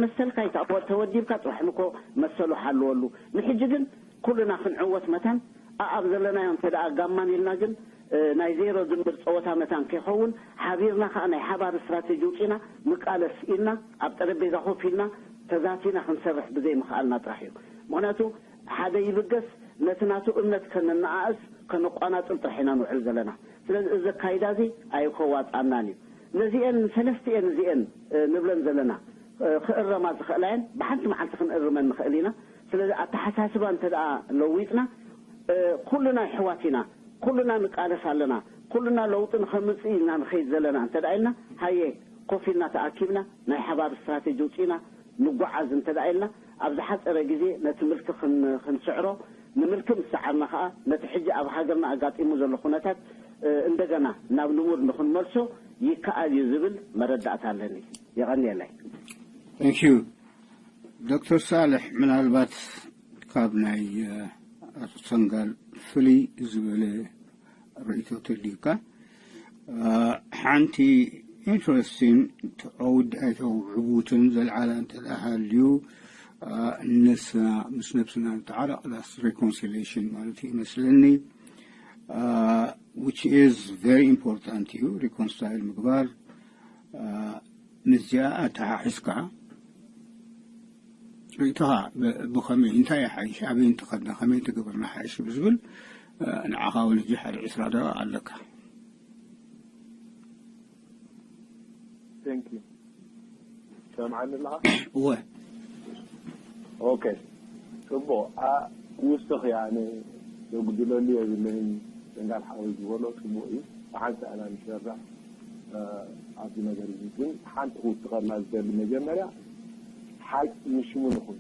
መሰልካ እዩ ተወዲብካ ጽባሕ ንኮ መሰሉ ሓልወሉ። ንሕጂ ግን ኩልና ክንዕወት መታን ኣኣብ ዘለናዮ እንተ ደኣ ጋማን ኢልና ግን ናይ ዜሮ ድምር ጸወታ መታን ከይኸውን ሓቢርና ከኣ ናይ ሓባር ስትራቴጂ ውጺና ንቃለስ ኢልና ኣብ ጠረጴዛ ኮፍ ኢልና ተዛቲና ክንሰርሕ ብዘይ ምኽኣልና ጥራሕ እዩ። ምኽንያቱ ሓደ ይብገስ ነቲ ናቱ እምነት ከነነኣእስ ከነቋናጽብ ጥራሕ ኢና ንውዕል ዘለና። ስለዚ እዚ ኣካይዳ እዚ ኣይከዋጽኣናን እዩ። ነዚአን ሰለስቲአን እዚአን ንብለን ዘለና ክእረማ ዝኽእላ እየን። ብሓንቲ መዓልቲ ክንእርመን ንኽእል ኢና። ስለዚ ኣተሓሳስባ እንተ ደኣ ለዊጥና ኩልና ይሕዋት ኢና፣ ኩልና ንቃለስ ኣለና፣ ኩልና ለውጢ ንኸምጽእ ኢና ንኸይድ ዘለና እንተ ደኣ ኢልና ሃየ ኮፍ ኢልና ተኣኪብና ናይ ሓባር ስትራቴጂ ውፅኢና ንጓዓዝ እንተ ደኣ ኢልና ኣብ ዝሓፀረ ግዜ ነቲ ምልኪ ክንስዕሮ ንምልኪ ምስ ሰዓርና ከዓ ነቲ ሕጂ ኣብ ሃገርና ኣጋጢሙ ዘሎ ኩነታት እንደገና ናብ ልሙድ ንኽንመልሶ ይከኣል እዩ ዝብል መረዳእታ ኣለኒ። የቐንየለይ። Thank you. ዶክተር ሳልሕ ምናልባት ካብ ናይ ኣቶ ሰንጋል ፍልይ ዝበለ ርእይቶ ተልዩካ ሓንቲ ኢንትረስቲን ተወድ ኣይተውዕቡትን ዘልዓላ እንተ ሃልዩ ነስና ምስ ነብስና ንተዓረቕ ዳስ ሪኮንሲሌሽን ማለት ይመስለኒ which is very important እዩ reconcile ምግባር ምስዚኣ ኣተሓሒዝካ ርእይቶኻ ብ- ብኸመይ እንታይ ይሓይሽ ኣበይ እንተኸድና ከመይ እንተገበርና ሓይሽ ብዝብል ንዓኻ እውን ሕጂ ሓደ ዕስራ ደቂቕ ኣለካ። Thank you። ሰምዓኒ ኣለኻ? እወ። ኦኬ፣ ጽቡቕ። ኣ- ክውስኽ እየ፣ ኣነ ዘጉድለሉ የብለይን። ደንጋል ሓወይ ዝበሎ ጽቡቕ እዩ። ብሓንሳእ ኢና ንሰርሕ። እ፣ ኣብዚ ነገር እዚ ግን ሓንቲ ክውስኸልና ዝደሊ፣ መጀመርያ ሓቂ ንሽሙ ንኹን፣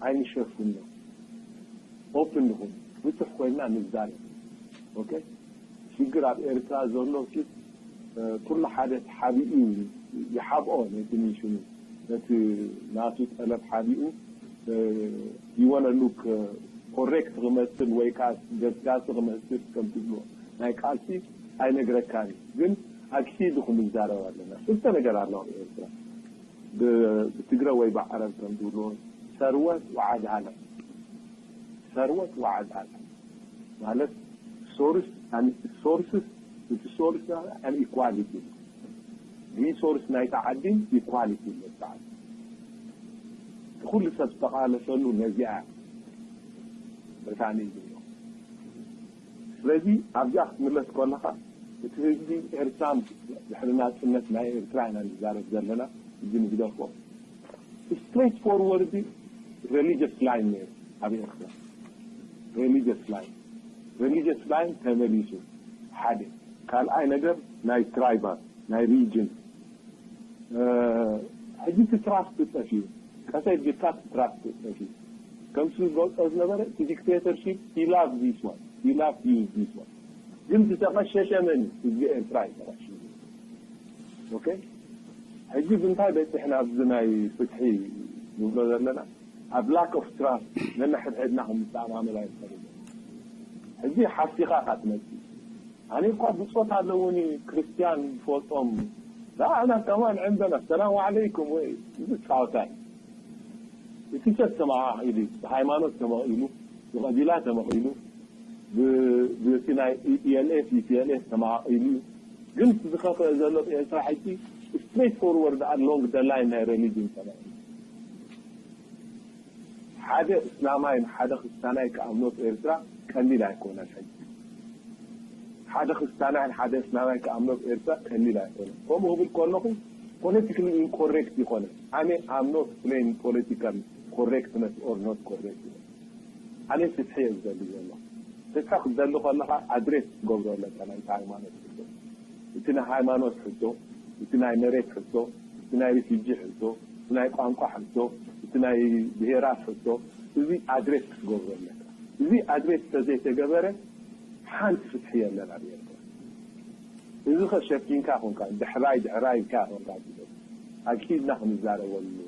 ኣይንሸፍኖ፣ ኦፕን ንኹን፣ ብጽሕ ኮይንና ንዛረብ። ኦኬ፣ ሽግር ኣብ ኤርትራ ዘሎ ሲ ኩሉ ሓደ ተሓቢኡ ይሓብኦ፣ ነቲ ሚሽኑ፣ ነቲ ናቱ ጠለብ ሓቢኡ ይወነሉ። ኮሬክት ክመስል ወይ ከዓ ገስጋሲ ክመስል ከም ትብሎ ናይ ቃልሲ ኣይነግረካን እዩ። ግን ኣክሲድ ክንዛረብ ኣለና። ክልተ ነገር ኣሎ ኣብ ኤርትራ፣ ብትግረ ወይ ብዓረብ ከም ዝብልዎ፣ ሰርወት ወዓድሃለ። ሰርወት ወዓድሃለ ማለት ሶርስ፣ ሶርስስ፣ እቲ ሶርስ ኢኳሊቲ፣ ሪሶርስ ናይታ ዓዲ ኢኳሊቲ ይመስል። ኩሉ ሰብ ዝተቓለሰሉ ነዚኣ በታኒ እዩ። ስለዚ ኣብዚኣ ክትምለስ ከለኻ፣ እቲ ህዝቢ ኤርትራ፣ ድሕሪ ናጽነት ናይ ኤርትራ ኢና ንዛረብ ዘለና። እዚ ንግደፎ። ስትሬት ፎርወርድ ሬሊጀስ ላይን ነይሩ ኣብ ኤርትራ። ሬሊጀስ ላይን፣ ሬሊጀስ ላይን ተመሊሱ ሓደ። ካልኣይ ነገር ናይ ትራይባል፣ ናይ ሪጅን። ሕጂ እቲ ትራስት ጠፊኡ፣ ቀሰይ ጌርካ እቲ ትራስት ጠፊኡ። ከምሱ ዝገልጾ ዝነበረ እቲ ዲክቴተርሺፕ፣ he love this one, he love use this one። ግን ዝተቐሸሸ መን እዩ? ህዝቢ ኤርትራ እዩ ተቐሽሹ። ኦኬ፣ ሕጂ ብምንታይ በፂሕና ኣብዚ ናይ ፍትሒ ንብሎ ዘለና? ኣብ ላክ ኦፍ ትራስት ነንሕድሕድና ከም ንተኣማመን ኣይንኽእልን። ሕጂ ሓሲኻ ኢኻ ትመፅእ። ኣነ እኳ ብፆት ኣለውኒ ክርስትያን ዝፈልጦም ላ ኣና ከማን ዕንበና ሰላም ዓለይኩም ወይ እዚ ፃወታ እዩ። እቲ ሰብ ተመቓቒሉ እዩ፣ ብሃይማኖት ተመቒሉ፣ ብቐቢላ ተመቒሉ፣ ብ- ብቲ ናይ ኢኤልኤፍ ኢፒኤልኤፍ ተመቓቒሉ እዩ። ግን እቲ ዝኸፍአ ዘሎ ብኤርትራ ሕጂ ስትሬት ፎርወርድ ኣሎንግ ደ ላይን ናይ ሬሊጅን ተመቒሉ። ሓደ እስላማይ ንሓደ ክርስታናይ ክኣምኖ ኤርትራ ቀሊል ኣይኮነን። ሕጂ ሓደ ክርስታናይ ንሓደ እስላማይ ክኣምኖ ኤርትራ ቀሊል ኣይኮነን። ከምኡ ክብል ከለኹ ፖለቲካሊ ኢንኮሬክት ይኮነ። ኣነ I'm not playing political correctness or not correct። ኣነ ፍትሒ እየ ዝደሊ ዘሎ። ፍትሒ ክትደሊ ከለኻ ኣድሬስ ክትገብሮ ኣለካ ናይቲ ሃይማኖት ሕቶ፣ እቲ ናይ ሃይማኖት ሕቶ፣ እቲ ናይ መሬት ሕቶ፣ እቲ ናይ ሪፊጂ ሕቶ፣ እቲ ናይ ቋንቋ ሕቶ፣ እቲ ናይ ብሄራት ሕቶ፣ እዚ ኣድሬስ ክትገብሮ ኣለካ። እዚ ኣድሬስ ተዘይተገበረ ሓንቲ ፍትሒ የለን ኣብ ኤርትራ። እዚ ከሸኪንካ ኮንካ ድሕራይ ድሕራይ ኢልካ ኮንካ ትብል። ኣኪድና ክንዛረበሉ።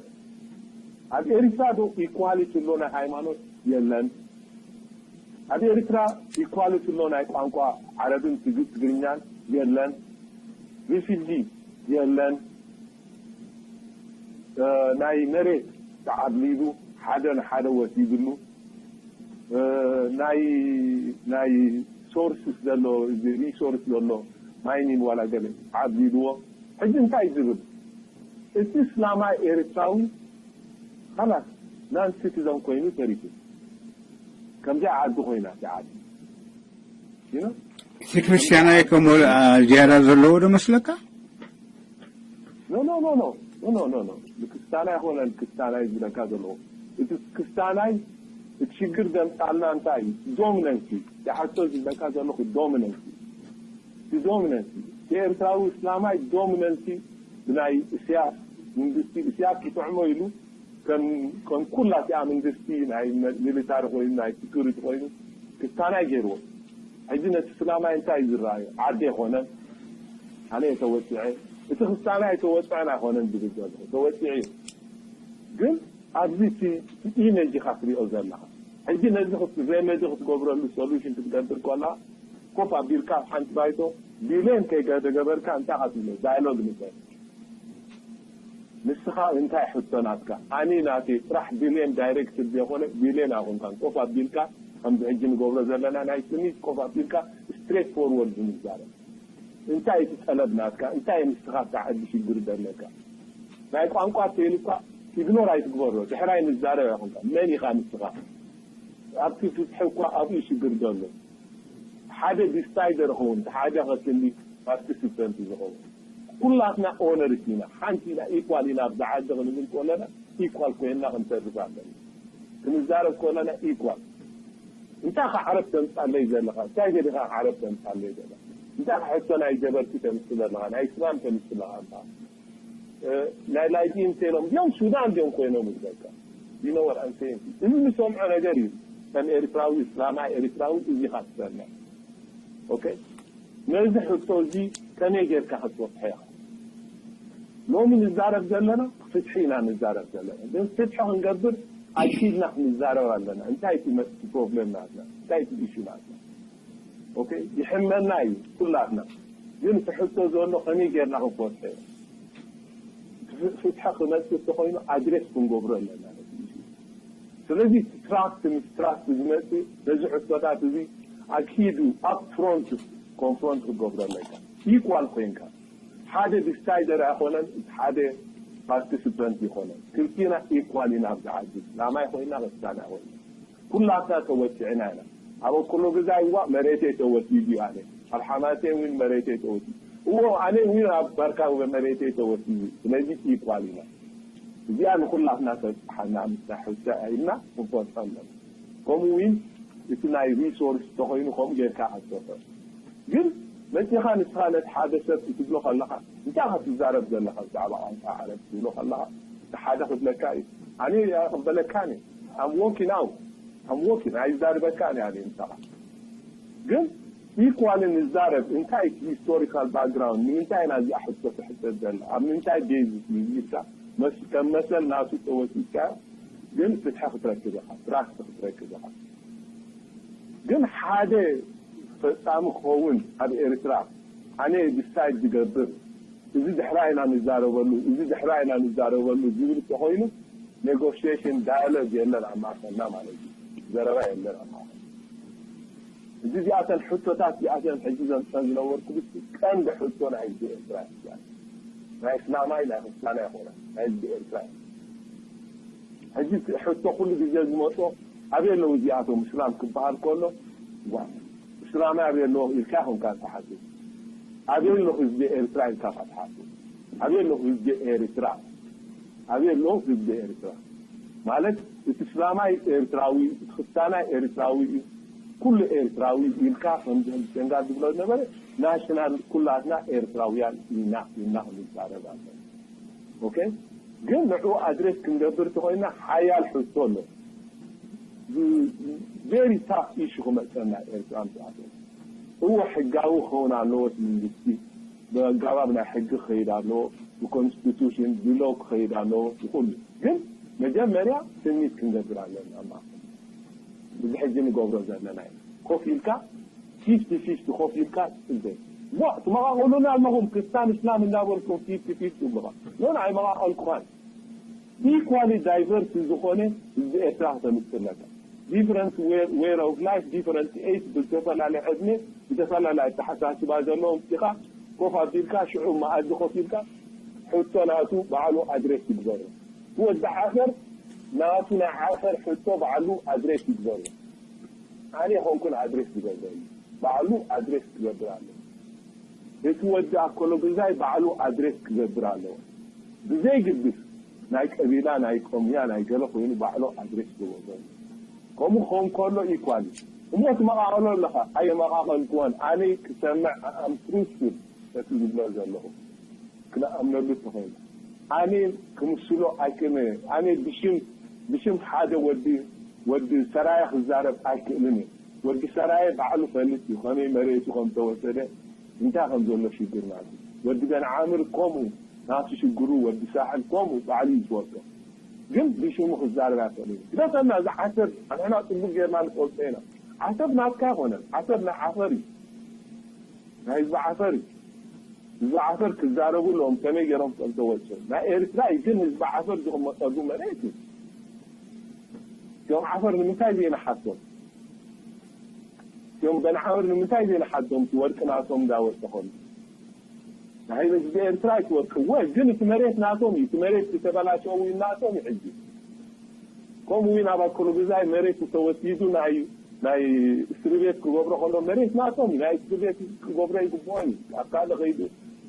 ኣብ ኤርትራ ዶ ኢኳሊቲ ኣሎ ናይ ሃይማኖት? የለን። ኣብ ኤርትራ ኢኳሊቲ ኣሎ ናይ ቋንቋ ዓረብን ትግ- ትግርኛን? የለን። ሪፊጂ የለን። እ፣ ናይ መሬት ተዓብሊሉ ሓደ ንሓደ ወሲድሉ፣ እ፣ ናይ ናይ ሶርስስ ዘሎ፣ እዚ ሪሶርስ ዘሎ ማይኒን ዋላ ገለ ዓብሊልዎ። ሕጂ እንታይ ዝብል? እቲ እስላማይ ኤርትራዊ ኻላስ ናን ሲቲዘን ኮይኑ ተሪፉ። ከምዚኣ ዓዲ ኮይና እዛ ዓዲ። You know? እቲ ክርስትያናይ ከም ዝያዳ ዘለዎ ዶ መስለካ? ኖ ኖ ኖ ኖ ኖ ኖ ኖ ኖ። ንክስታናይ ኾነ ንክስታናይ ዝብለካ ዘለኹ፣ እቲ ክስታናይ እቲ ሽግር ዘምጻልና እንታይ እዩ? ዶሚነንሲ። ዝሓቶ ዝብለካ ዘለኹ ዶሚነንሲ። እቲ ዶሚነንሲ፣ እቲ ኤርትራዊ እስላማይ ዶሚነንሲ ብናይ እስያስ መንግስቲ፣ እስያስ ይጥዕሞ ኢሉ ከም ከም ኩላ እቲኣ መንግስቲ ናይ መ- ሚሊታሪ ኮይኑ፣ ናይ ሴኩሪቲ ኮይኑ ክስታናይ ገይርዎ። ሕጂ ነቲ እስላማይ እንታይ እዩ ዝረኣዮ? ዓዲ ኣይኮነን። ኣነ እየ ተወፂዐ። እቲ ክስታናይ ኣይተወፅዐን ኣይኮነን ዝብል ዘሎ፣ ተወፂዑ እዩ። ግን ኣብዚ እቲ እቲ ኢሜጅ ኢኻ ትሪኦ ዘለኻ። ሕጂ ነዚ ክት- ሬሜዲ ክትገብረሉ፣ ሶሉሽን ክትገብር ከላ፣ ኮፍ ኣቢልካ ኣብ ሓንቲ ባይቶ ቢልዮን ከይተገበርካ እንታይ ኢኻ ትብሎ? ዳያሎግ ንገር። ንስኻ እንታይ ሕቶ ናትካ? ኣኒ ናተይ ጥራሕ ቢልዮን ዳይሬክት ዘይኮነ፣ ቢልዮን ኣይኮንካን። ኮፍ ኣቢልካ ከምዚ ሕጂ ንገብሮ ዘለና ናይ ስሚት ኮፍ ኣቢልካ ስትሬት ፎርወርድ ንዛረብ። እንታይ እቲ ጠለብ ናትካ? እንታይ ንስኻ ኣብታ ዓዲ ሽግር ዘለካ? ናይ ቋንቋ ተይሉ እኳ ኢግኖር ኣይትግበሮ። ድሕራይ ንዛረብ ኣይኮንካ። መን ኢኻ ንስኻ? ኣብቲ ፍትሒ እኳ ኣብኡ ሽግር ዘሎ። ሓደ ዲሳይደር ይኸውን፣ ሓደ ከክንዲ ፓርቲሲፐንት ዝኸውን። ኩላትና ኦነርስ ኢና፣ ሓንቲ ኢና፣ ኢኳል ኢና። ኣብዚ ዓዲ ክንብል ከለና ኢኳል ኮይንና ክንተርፍ ኣለና። ክንዛረብ ከለና ኢኳል። እንታይ ከ ዓረብ ተምጻለይ ዘለኻ? እንታይ ገዲኻ ዓረብ ተምጻለይ ዘለኻ? እንታይ ከ ሕቶ ናይ ጀበርቲ ተምጽእ ዘለኻ? ናይ እስላም ተምጽእ ኣለኻ? እ፣ ናይ ላይዲን ሴሎም እዮም፣ ሱዳን እዮም ኮይኖም ዝበቃ። You know what I'm saying? እዚ ንሰምዖ ነገር እዩ። ከም ኤርትራዊ፣ እስላማይ ኤርትራዊ፣ እዚ ኢኻ ትሰምዕ። ኦኬ? ነዚ ሕቶ እዚ ከመይ ጌርካ ክትወቅሖ ኢኻ? ሎሚ ንዛረብ ዘለና ፍትሒ ኢና ንዛረብ ዘለና። ግን ፍትሒ ክንገብር ኣኪድና ክንዛረብ ኣለና። እንታይ እቲ መ-፣ ፕሮብለም ናትና? እንታይ እቲ ኢሹ ናትና? ኦኬ? ይሕመና እዩ ኩላትና። ግን እቲ ሕቶ ዘሎ ከመይ ጌርና ክንፈትሖ ኢና? ፍትሒ ክመጽእ እንተኾይኑ ኣድሬስ ክንገብሮ ኣለና ነቲ ኢሹ። ስለዚ እቲ ትራስት ምስ ትራስት ዝመጽእ ነዚ ሕቶታት እዚ ኣኪዱ ኣብ ፍሮንት ኮንፍሮንት ክገብሮ ኣለካ። ኢኳል ኮይንካ ሓደ ዲሳይደር ኣይኮነን፣ እቲ ሓደ ፓርቲሲፐንት ይኮነን። ክልቲና ኢኳል ኢና ኣብዚ ዓዲ። ላማይ ኮይና፣ ክስታና ኮይና። ኩላትና ተወሲዕና ኢና። ኣብ ኣኮሎ ግዛይ እዋ መሬተይ ተወሲዱ እዩ ኣነ። ኣብ ሓማሴን እውን መሬተይ ተወሲዱ። እዎ ኣነ እውን ኣብ ባርካ መሬተይ ተወሲዱ እዩ። ስለዚ ኢኳል ኢና። እዚኣ ንኩላትና ተብጽሓና ምስታ ሕቶ ኢልና ክንፈልጦ ኣለና። ከምኡ እውን እቲ ናይ ሪሶርስ ተኾይኑ ከምኡ ጌርካ ክትሰፍር። ግን መጺኻ ንስኻ ነቲ ሓደ ሰብ ክትብሎ ከለኻ፣ እንታይ ኢኻ ትዛረብ ዘለኻ ብዛዕባ ቋንቋ ዓረብ ትብሎ ከለኻ፣ እቲ ሓደ ክብለካ እዩ፣ ኣነ ኣይቕበለካን እየ። I'm walking out. I'm walking. ኣይዛርበካን እየ ኣነ ንስኻ። ግን ኢኳሊ ንዛረብ፣ እንታይ እቲ ሂስቶሪካል ባክግራውንድ፣ ንምንታይ ኢና እዚኣ ሕቶ ትሕተት ዘላ፣ ኣብ ምንታይ ቤዚስ እዩ ኢልካ፣ መስ-፣ ከም መሰል ናቱ ተወሲድካ፣ ግን ፍትሒ ክትረክብ ኢኻ፣ ትራስት ክትረክብ ኢኻ። ግን ሓደ ፈጻሚ ክኸውን ኣብ ኤርትራ፣ ኣነ ዲሳይድ ዝገብር፣ እዚ ድሕራ ኢና ንዛረበሉ፣ እዚ ድሕራ ኢና ንዛረበሉ ዝብል እንተኾይኑ፣ ኔጎሽዬሽን ዳያሎግ የለን ኣብ ማእከልና ማለት እዩ። ዘረባ የለን ኣብ ማእከል። እዚ እዚኣተን ሕቶታት እዚኣተን ሕጂ ዘምጸን ዝነበርኩ ብስ ቀንዲ ሕቶ ናይ ህዝቢ ኤርትራ እዩ። ናይ እስላማይ ናይ ክርስቲያናይ ኣይኮነን፣ ናይ ህዝቢ ኤርትራ እዩ። ሕጂ እቲ ሕቶ ኩሉ ግዜ ዝመጾ ኣበይ ኣለዉ እዚኣቶም እስላም ክበሃል ከሎ፣ ዋ፣ እስላማይ ኣበይ ኣለዎ ኢልካ ኢኹም ካብ ትሓስብ። ኣበይ ኣለኹ ህዝቢ ኤርትራ ኢልካ ኢኻ ትሓስብ። ኣበይ ኣለኹ ህዝቢ ኤርትራ? ኣበይ ኣለኹ ህዝቢ ኤርትራ? ማለት እቲ እስላማይ ኤርትራዊ፣ እቲ ክርስቲያናይ ኤርትራዊ እዩ፣ ኩሉ ኤርትራዊ ኢልካ ከምዚ ከም ሴንጋል ዝብሎ ዝነበረ ናሽናል ኩላትና ኤርትራውያን ኢና ኢልና ክንዛረብ ኣለና። ኦኬ? ግን ንዕኡ ኣድሬስ ክንገብር እንተኾይና ሓያል ሕቶ ኣሎ። ቬሪ ታፍ ኢሹ ክመፀና ኤርትራ ምስኣቶ። እወ ሕጋዊ ክኸውን ኣለዎ እቲ መንግስቲ፣ ብኣገባብ ናይ ሕጊ ክኸይድ ኣለዎ፣ ብኮንስቲቱሽን ብሎ ክኸይድ ኣለዎ፣ ብኩሉ። ግን መጀመርያ ትምኒት ክንገብር ኣለና ኣብ ማእከል። እዚ ሕጂ ንገብሮ ዘለና እዩ። ኮፍ ኢልካ ፊፍቲ ፊፍቲ ኮፍ ኢልካ ጽበ። ዋ፣ ትመቓቐሉና ኣለኹም፣ ክርስታን እስላም እንዳበልኩም ፊፍቲ ፊፍቲ ትብሉኻ። ኖ፣ ኣይመቓቐልኩኻን። ኢኳሊ ዳይቨርስ ዝኾነ ህዝቢ ኤርትራ ከተምጽእ ኣለካ። ዲፍረንት ዌይ ኦፍ ላይፍ፣ ዲፍረንት ኤጅ፣ ብዝተፈላለየ ዕድሜ፣ ብዝተፈላለየ ኣተሓሳስባ ዘለዎም ኢኻ ኮፍ ኣቢልካ፣ ሽዑ መኣዲ ኮፍ ኢልካ፣ ሕቶ ናቱ ባዕሉ ኣድሬስ ይግበሮ። ወዲ ዓፈር ናቱ ናይ ዓፈር ሕቶ ባዕሉ ኣድሬስ ይግበሮ። ኣነ ይኾንኩን ኣድሬስ ዝገብረሉ፣ ባዕሉ ኣድሬስ ክገብር ኣለዎ። እቲ ወዲ ኣኮሎ ግዛይ ባዕሉ ኣድሬስ ክገብር ኣለዎ። ብዘይግድስ ናይ ቀቢላ፣ ናይ ቆምያ፣ ናይ ገለ ኮይኑ ባዕሉ ኣድሬስ ክገብር ኣለዎ። ከምኡ ክኸውን ከሎ ኢኳል እዩ። እሞ ትመቓቐሎ ኣለኻ፣ ኣየመቓቐልክዎን። ኣነ ክሰምዕ ኣም ትሩስፉል ነቲ ዝብሎ ዘለኹ። ክነኣምነሉ ተኾይኑ። ኣነ ክምስሎ ኣይክእልን እየ። ኣነ ብሽም፣ ብሽም ሓደ ወዲ፣ ወዲ ሰራየ ክዛረብ ኣይክእልን እየ። ወዲ ሰራየ ባዕሉ ፈልጥ እዩ፣ ከመይ መሬቱ ከም ተወሰደ፣ እንታይ ከም ዘሎ ሽግር ናቱ። ወዲ ገንዓምር ከምኡ፣ ናቱ ሽግሩ፣ ወዲ ሳሕል ከምኡ፣ ባዕሉ እዩ ዝፈልጦ። ግን ብሽሙ ክዛረብ ኣይክእልን እዩ። ግደፈና፣ እዚ ዓሰብ፣ ንሕና ጽቡቅ ጌርና ንፈልጦ ኢና። ዓሰብ ናትካ ኣይኮነን፣ ዓሰብ ናይ ዓፈር እዩ። ናይ ህዝቢ ዓፈር እዩ። ህዝቢ ዓፈር ክዛረቡ ኣለዎም፣ ከመይ ገይሮም ከም ተወጽኡ። ናይ ኤርትራ እዩ፣ ግን ህዝቢ ዓፈር ዝቕመጠሉ መሬት እዩ። እቶም ዓፈር ንምንታይ ዘይንሓቶም? እቶም ገንዓፈር ንምንታይ ዘይንሓቶም? እቲ ወርቂ ናቶም እንዳወጸ ከሎ። ናይ ህዝቢ ኤርትራ ኣይትወርቅዎ፣ ግን እቲ መሬት ናቶም እዩ። እቲ መሬት ዝተበላሸው እውን ናቶም እዩ። ሕጂ ከምኡ እውን ኣብ ኣከሉ ግዛይ መሬት ዝተወሲዱ ናይ ናይ እስሪ ቤት ክገብሮ ከሎ መሬት ናቶም እዩ። ናይ እስሪ ቤት ክገብሮ ይግብኦ እዩ። ኣብ ካልእ ከይዱ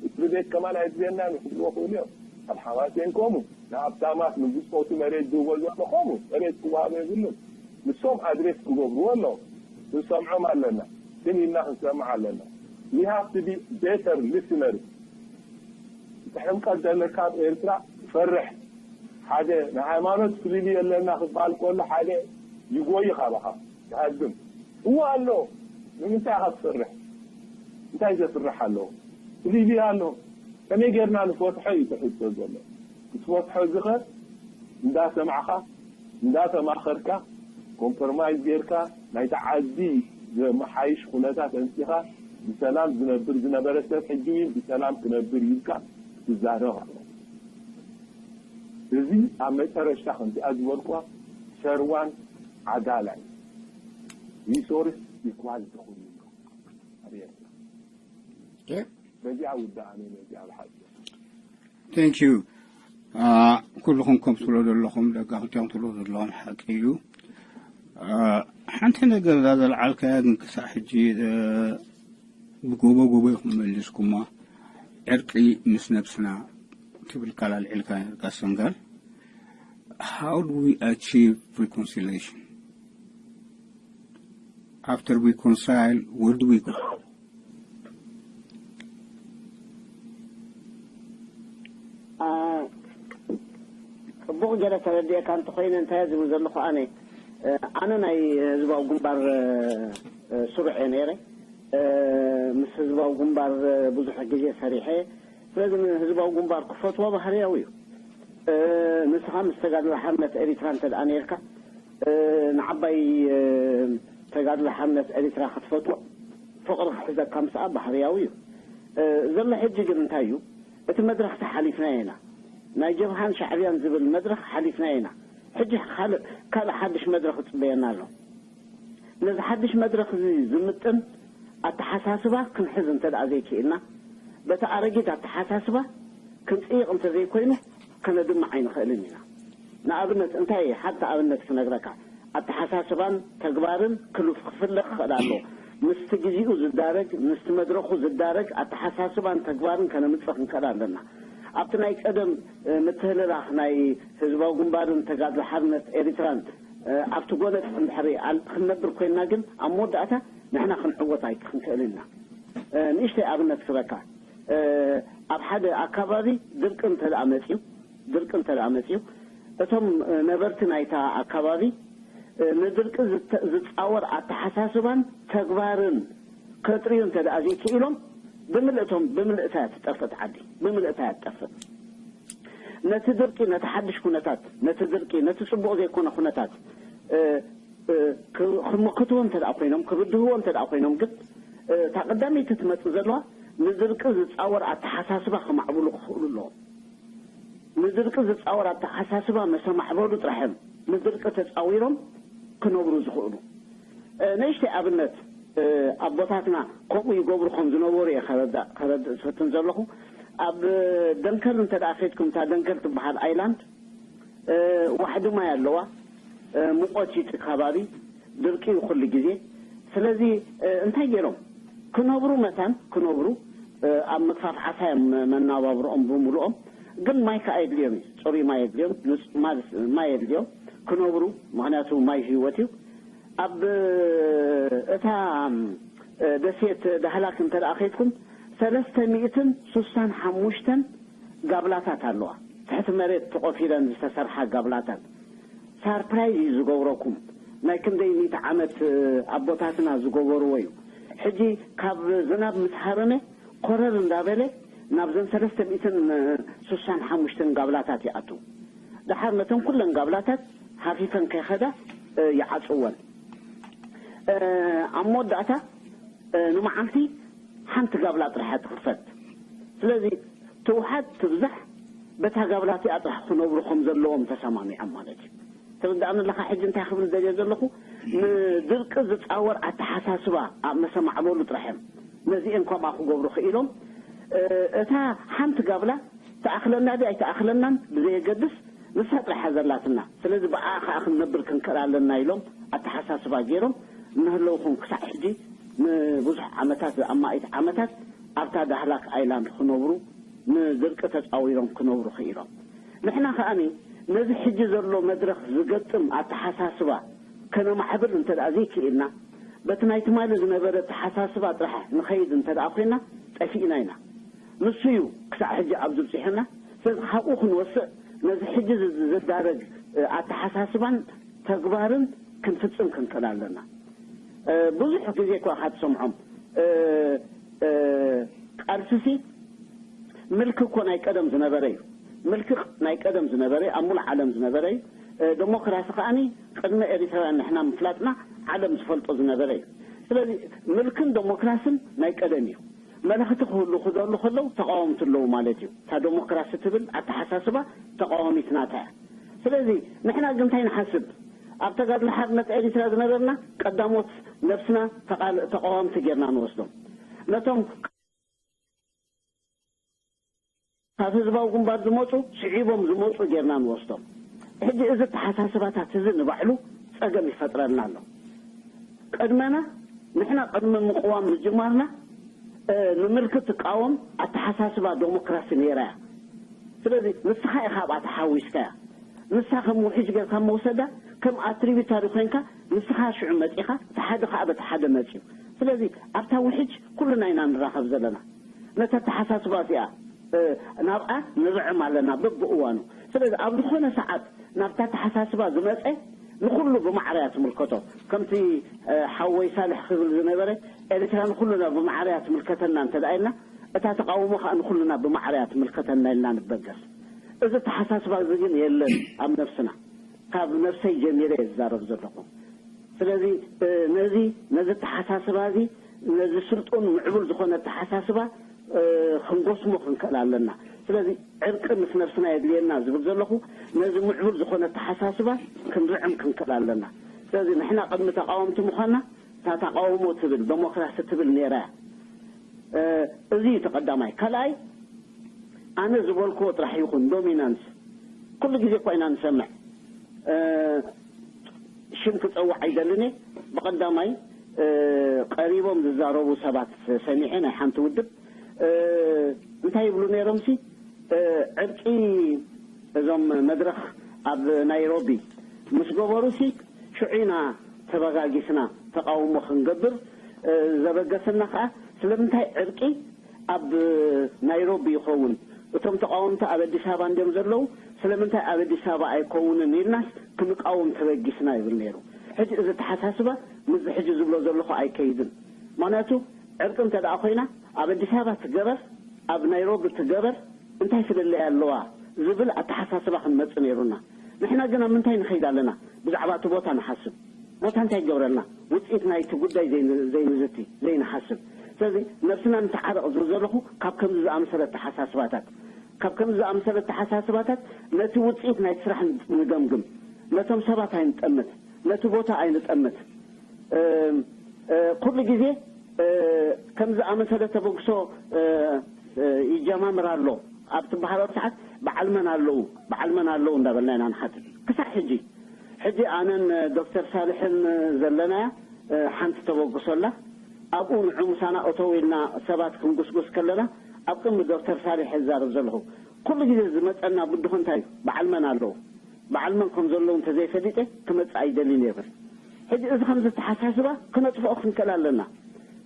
እስሪ ቤት ከማን ኣይድልየና እዩ ክብልዎ ክእሉ እዮም። ኣብ ሓማሴን ከምኡ ንሃብታማት ንብጾቱ መሬት ዝህቦ ዘሎ ከምኡ መሬት ክወሃቦ የብሉን። ንሶም ኣድሬስ ክገብርዎ ኣለዎም። ክንሰምዖም ኣለና። ግን ኢልና ክንሰምዕ ኣለና። We have to be better listeners። እቲ ሕምቀት ዘለካ ኣብ ኤርትራ ትፈርሕ። ሓደ ናይ ሃይማኖት ፍልልይ ኣለና ክበሃል ከሎ ሓደ ይጎይ ካባኻ ትሃድም። እዎ ኣሎ። ንምንታይ ኢኻ ትፈርሕ? እንታይ ዘፍርሕ ኣለዎ? ፍልልይ ኣሎ። ከመይ ጌርና ንፈትሖ እዩ እቲ ሕቶ ዘሎ። ክትፈትሖ ዝኸ እንዳሰማዕኻ እንዳተማኸርካ ኮምፕሮማይዝ ጌርካ ናይቲ ዓዲ ዘመሓይሽ ኩነታት ኣምጺኻ ብሰላም ዝነብር ዝነበረ ሰብ ሕጂ እውን ብሰላም ክነብር ኢልካ ክትዛረብ ኣለዎ። እዚ ኣብ መጨረሽታ ከምዚኣ ዝበልኩዋ ሸርዋን ዓዳላ እዩ። ሪሶርስ ኢኳል ትኹን ኣሎ ኣብ ኤርትራ። በዚኣ ውዳእ ኣነ ነዚኣ ብሓቂ Thank you። ኩልኹም ከም ትብሎ ዘለኹም ደጋፍትዮም ትብሎ ዘለኹም ሓቂ እዩ። ሓንቲ ነገር እዛ ዘልዓልካያ ግን ክሳብ ሕጂ ብጎቦ ጎቦ ኢኹም መሊስኩማ። ዕርቂ ምስ ነብስና ትብል ቃል ኣልዒልካ ነርካ ሰንጋል። How do we achieve reconciliation? After we reconcile, where do we go? ጽቡቕ ገለ ተረዲኤካ እንተኾይነ እንታይ ዝብል ዘለኹ ኣነ ኣነ ናይ ህዝባዊ ግንባር ስሩዕ እየ ነይረ። ምስ ህዝባዊ ግንባር ብዙሕ ግዜ ሰሪሐ። ስለዚ ንህዝባዊ ግንባር ክፈትዎ ባህርያዊ እዩ። ንስኻ ምስ ተጋድሎ ሓርነት ኤሪትራ እንተ ደኣ ነይርካ ንዓባይ ተጋድሎ ሓርነት ኤሪትራ ክትፈትዎ ፍቕሪ ክሕዘካ ምስኣ ባህርያዊ እዩ። ዘሎ ሕጂ ግን እንታይ እዩ? እቲ መድረኽ ተሓሊፍናዮ ኢና። ናይ ጀብሃን ሻዕብያን ዝብል መድረኽ ሓሊፍናዮ ኢና። ሕጂ ካልእ ካልእ ሓድሽ መድረኽ ይጽበየና ኣሎ። ነዚ ሓድሽ መድረኽ እዚ ዝምጥን ኣተሓሳስባ ክንሕዝ እንተ ደኣ ዘይክኢልና፣ በቲ ኣረጊት ኣተሓሳስባ ክንጽይቕ እንተ ዘይኮይኑ፣ ከነድምዕ ኣይንኽእልን ኢና። ንኣብነት፣ እንታይ እየ ሓንቲ ኣብነት ክነግረካ? ኣተሓሳስባን ተግባርን ክሉፍ ክፍለ ክኽእል ኣለዎ። ምስቲ ግዜኡ ዝዳረግ፣ ምስቲ መድረኹ ዝዳረግ ኣተሓሳስባን ተግባርን ከነምጽእ ክንክእል ኣለና። ኣብቲ ናይ ቀደም ምትህልላኽ ናይ ህዝባዊ ግንባርን ተጋድሎ ሓርነት ኤሪትራን ኣብቲ ጎነጽ እንድሕሪ ኣል- ክንነብር ኮይንና ግን ኣብ መወዳእታ ንሕና ክንዕወት ኣይክንክእልን ኢና። ንእሽተይ ኣብነት ክበካ ኣብ ሓደ ኣካባቢ ድርቂ እንተ ደኣ መጽዩ ድርቂ እንተ ደኣ መጽዩ እቶም ነበርቲ ናይታ ኣካባቢ ንድርቂ ዝተ- ዝጻወር ኣተሓሳስባን ተግባርን ከጥርዩ እንተ ደኣ ዘይክኢሎም ብምልእቶም ብምልእታ እያ ትጠፍእ ዓዲ ብምልእታ እያ ትጠፍእ። ነቲ ድርቂ ነቲ ሓድሽ ኩነታት ነቲ ድርቂ ነቲ ጽቡቕ ዘይኮነ ኩነታት ክምክትዎ እንተ ደኣ ኮይኖም ክብድህዎ እንተ ደኣ ኮይኖም ግን እታ ቀዳመይቲ ትመጽእ ዘለዋ ንድርቂ ዝጻወር ኣተሓሳስባ ከማዕብሉ ክኽእሉ ኣለዎም። ንድርቂ ዝጻወር ኣተሓሳስባ መሰማዕበሉ ጥራሕ እዮም ንድርቂ ተጻዊሮም ክነብሩ ዝኽእሉ። ንእሽተይ ኣብነት ኣቦታትና ከምኡ ይገብሩ ከም ዝነበሩ እየ ከረድእ ዝፍትን ዘለኹ። ኣብ ደንከል እንተ ደኣ ከድኩም እታ ደንከል ትበሃል ኣይላንድ ዋሕዲ ማይ ኣለዋ። ሙቐት እዩ እቲ ከባቢ፣ ድርቂ እዩ ኩሉ ግዜ። ስለዚ እንታይ ገይሮም ክነብሩ መታን ክነብሩ ኣብ ምግፋፍ ዓሳ እዮም መናባብሮኦም ብምሉኦም። ግን ማይ ከኣ የድልዮም እዩ፣ ፅሩይ ማይ የድልዮም፣ ንፁህ ማይ የድልዮም ክነብሩ፣ ምክንያቱ ማይ ህይወት እዩ። ኣብ እታ ደሴት ዳህላክ እንተ ደኣ ከይድኩም ሰለስተ ሚእትን ሱሳን ሓሙሽተን ጋብላታት ኣለዋ። ትሕቲ መሬት ተቖፊረን ዝተሰርሓ ጋብላታት። ሳርፕራይዝ እዩ ዝገብረኩም። ናይ ክንደይ ሚእቲ ዓመት ኣቦታትና ዝገበርዎ እዩ። ሕጂ ካብ ዝናብ ምስ ሃረመ ኮረር እንዳበለ ናብዘን ሰለስተ ሚእትን ሱሳን ሓሙሽተን ጋብላታት ይኣቱ። ደሓር ነተን ኩለን ጋብላታት ሃፊፈን ከይኸዳ ይዓፅወን። ኣብ መወዳእታ ንመዓልቲ ሓንቲ ጋብላ ጥራሕ እያ ትኽፈት። ስለዚ ትውሓድ ትብዛሕ በታ ጋብላ እቲኣ ጥራሕ ክነብሩ ከም ዘለዎም ተሰማሚዖም ማለት እዩ። ትርድኣኒ ኣለኻ? ሕጂ እንታይ ክብል ደልየ ዘለኹ ንድርቂ ዝፃወር ኣተሓሳስባ ኣብ መሰማዕበሉ ጥራሕ እዮም ነዚኦም ከምኣ ክገብሩ ክኢሎም። እታ ሓንቲ ጋብላ ትኣኽለና ድያ ኣይትኣኽለናን ብዘየገድስ፣ ንሳ ጥራሕ እያ ዘላትና። ስለዚ ብኣ ከኣ ክንነብር ክንክእል ኣለና ኢሎም ኣተሓሳስባ ገይሮም እናህለውኹም ክሳዕ ሕጂ ንብዙሕ ዓመታት፣ ኣማኢት ዓመታት ኣብታ ዳህላክ ኣይላንድ ክነብሩ፣ ንድርቂ ተጻዊሮም ክነብሩ ክኢሎም። ንሕና ከኣኒ ነዚ ሕጂ ዘሎ መድረኽ ዝገጥም ኣተሓሳስባ ከነማዕብል እንተ ደኣ ዘይክኢልና፣ በቲ ናይ ትማሊ ዝነበረ ኣተሓሳስባ ጥራሕ ንኸይድ እንተ ደኣ ኮይና፣ ጠፊእና ኢና። ንሱ እዩ ክሳዕ ሕጂ ኣብዚ ብጺሑና። ስለዚ ካብኡ ክንወስእ፣ ነዚ ሕጂ ዝ-፣ ዝዳረግ፣ እ፣ ኣተሓሳስባን ተግባርን ክንፍጽም ክንክእል ኣለና። እ፣ ብዙሕ ግዜ እኳ ኢኻ ትሰምዖም፣ እ፣ እ፣ ቃልስሲ ምልኪ እኮ ናይ ቀደም ዝነበረ እዩ። ምልኪ ናይ ቀደም ዝነበረ፣ ኣብ ሙሉእ ዓለም ዝነበረ እዩ። እ፣ ደሞክራሲ ከኣኒ ቅድሚ ኤሪትራውያን ንሕና ምፍላጥና ዓለም ዝፈልጦ ዝነበረ እዩ። ስለዚ ምልክን ደሞክራስን ናይ ቀደም እዩ። መለኽቲ ክህሉ ክደሉ ከለዉ ተቃወምቲ ኣለዉ ማለት እዩ። እታ ደሞክራሲ ትብል ኣተሓሳስባ ተቃዋሚት ናታ እያ። ስለዚ ንሕና ግን እንታይ ንሓስብ? ኣብ ተጋድሎ ሓርነት ኤሪትራ ዝነበርና ቀዳሞት ነብስና ተቃል-፣ ተቃወምቲ ጌርና ንወስዶም። ነቶም ካብ ህዝባዊ ግንባር ዝመጹ፣ ስዒቦም ዝመጹ ጌርና ንወስዶም። ሕጂ እዚ ኣተሓሳስባታት እዚ ንባዕሉ ጸገም ይፈጥረልና ኣሎ። ቅድመና፣ ንሕና ቅድሚ ምቕዋም ምጅማርና፣ እ፣ ንምልኪ ትቃወም ኣተሓሳስባ ደሞክራሲ ነይራ እያ። ስለዚ ንስኻ ኢኻ ኣብኣ ተሓዊስካያ። ንሳ ከም ውሕጅ ጌርካ መውሰዳ፣ ከም ኣትሪቢታሪ ኮይንካ፣ ንስኻ ሽዑ መጺኻ፣ እቲ ሓደ ከኣ በቲ ሓደ መጺኡ። ስለዚ ኣብታ ውሕጅ ኩልና ኢና ንራኸብ ዘለና። ነታ ኣተሓሳስባ እዚኣ፣ እ፣ ናብኣ ንርዕም ኣለና በብእዋኑ። ስለዚ ኣብ ዝኾነ ሰዓት ናብታ ኣተሓሳስባ ዝመጸ ንኹሉ ብማዕረ እያ ትምልከቶ። ከምቲ፣ እ፣ ሓወይ ሳልሕ ክብል ዝነበረ፣ ኤርትራ ንኹሉና ብማዕረ እያ ትምልከተና እንተ ደኣ ኢልና፣ እታ ተቃውሞ ከኣ ንኹሉና ብማዕረ እያ ትምልከተና ኢልና ንበገስ። እዚ ኣተሓሳስባ እዚ ግን የለን ኣብ ነብስና። ካብ ነብሰይ ጀሚረ እየ ዝዛረብ ዘለኹ። ስለዚ፣ እ፣ ነዚ፣ ነዚ ኣተሓሳስባ እዚ፣ ነዚ ስልጡን ምዕቡል ዝኾነ ኣተሓሳስባ፣ እ፣ ክንጎስሞ ክንክእል ኣለና። ስለዚ ዕርቂ ምስ ነብስና የድልየና ዝብል ዘለኹ፣ ነዚ ምዕቡል ዝኾነ ኣተሓሳስባ ክንርዕም ክንክእል ኣለና። ስለዚ ንሕና ቅድሚ ተቃወምቲ ምዃንና፣ እታ ተቃውሞ ትብል፣ ደሞክራሲ ትብል ነይራ እያ። እ፣ እዚ እዩ እቲ ቀዳማይ። ካልኣይ፣ ኣነ ዝበልክዎ ጥራሕ ይኹን፣ ዶሚናንስ፣ ኩሉ ግዜ እኳ ኢና ንሰምዕ። እ፣ ሽም ክጸውዕ ኣይደልን እየ። ብቐዳማይ፣ እ፣ ቀሪቦም ዝዛረቡ ሰባት ሰሚዐ፣ ናይ ሓንቲ ውድብ፣ እ፣ እንታይ ይብሉ ነይሮምሲ፣ እ፣ ዕርቂ እዞም መድረኽ ኣብ ናይሮቢ ምስ ገበሩሲ፣ ሽዑ ኢና ተበጋጊስና ተቃውሞ ክንገብር፣ እ፣ ዘበገሰና ከኣ ስለምንታይ ዕርቂ ኣብ ናይሮቢ ይኸውን? እቶም ተቃወምቲ ኣብ ኣዲስ ኣበባ እንድዮም ዘለዉ፣ ስለምንታይ ኣብ ኣዲስ ኣበባ ኣይከውንን ኢልናስ ክንቃወም ተበጊስና ይብል ነይሩ። ሕጂ እዚ ኣተሓሳስባ ምስዚ ሕጂ ዝብሎ ዘለኹ ኣይከይድን። ምኽንያቱ ዕርቂ እንተ ደኣ ኮይና ኣብ ኣዲስ ኣበባ ትገበር፣ ኣብ ናይሮቢ ትገበር፣ እንታይ ፍልልይ ኣለዋ ዝብል ኣተሓሳስባ ክንመጽእ ነይሩና። ንሕና ግን ኣብ ምንታይ ንኸይድ ኣለና? ብዛዕባ እቲ ቦታ ንሓስብ። ቦታ እንታይ ይገብረልና? ውጽኢት ናይቲ ጉዳይ ዘይን-፣ ዘይንዝቲ፣ ዘይንሓስብ። ስለዚ ነብስና ንተዓረቕ ዝብል ዘለኹ ካብ ከምዚ ዝኣመሰለ ኣተሓሳስባታት፣ ካብ ከምዚ ዝኣመሰለ ኣተሓሳስባታት ነቲ ውጽኢት ናይቲ ስራሕ ንገምግም። ነቶም ሰባት ኣይንጠምት፣ ነቲ ቦታ ኣይንጠምት። እ፣ እ፣ ኩሉ ግዜ፣ እ፣ ከም ዝኣመሰለ ተበግሶ፣ እ፣ እ፣ ይጀማምር ኣሎ ኣብ ትበሃለሉ ሰዓት፣ በዓል መን ኣለዉ፣ በዓል መን ኣለዉ እንዳበልና ኢና ንሓትት። ክሳዕ ሕጂ፣ ሕጂ ኣነን ዶክተር ሳልሕን ዘለናያ፣ እ፣ ሓንቲ ተበግሶ ኣላ። ኣብኡ ንዑ ምሳና እተው ኢልና ሰባት ክንጉስጉስ ከለና፣ ኣብ ቅድሚ ዶክተር ሳልሕ እዛረብ ዘለኹ። ኩሉ ግዜ ዝመጸና ብድኹ እንታይ እዩ? በዓል መን ኣለዉ? በዓል መን ከም ዘለዉ እንተዘይፈሊጠ ክመጽእ ኣይደልን እየ ይብል። ሕጂ እዚ ከምዚ ኣተሓሳስባ ክነጥፍኦ ክንክእል ኣለና።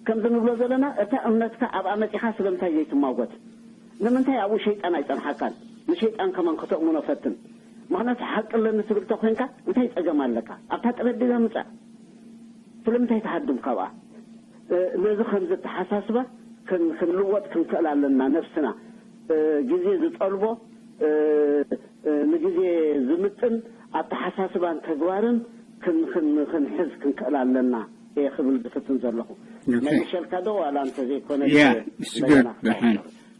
ከምዚ ንብሎ ዘለና፣ እታ እምነትካ ኣብኣ መጺኻ ስለምንታይ ዘይትማጎት? ንምንታይ ኣብኡ ሸይጣን ኣይጸንሓካን? ንሸይጣን ከማን ከተእምኖ ፈትን። ምኽንያቱ ሓቂ ኣለኒ ትብል እንተኾይንካ እንታይ ጸገም ኣለካ? ኣብታ ጠረጴዛ ምጻእ። ስለምንታይ ትሃድም ካብኣ? እ፣ ነዚ ከምዚ ኣተሓሳስባ ክን-፣ ክንልወጥ ክንክእል ኣለና። ነብስና፣ እ፣ ግዜ ዝጠልቦ፣ እ፣ እ፣ ንግዜ ዝምጥን ኣተሓሳስባን ተግባርን ክን-፣ ክን-፣ ክንሕዝ ክንክእል ኣለና እየ ክብል ዝፍትን ዘለኹ። ኦኬ። መልሸልካ ዶ ዋላ እንተዘይኮነ ያ፣ ግ-፣ it's እንደገና good። ደሓን።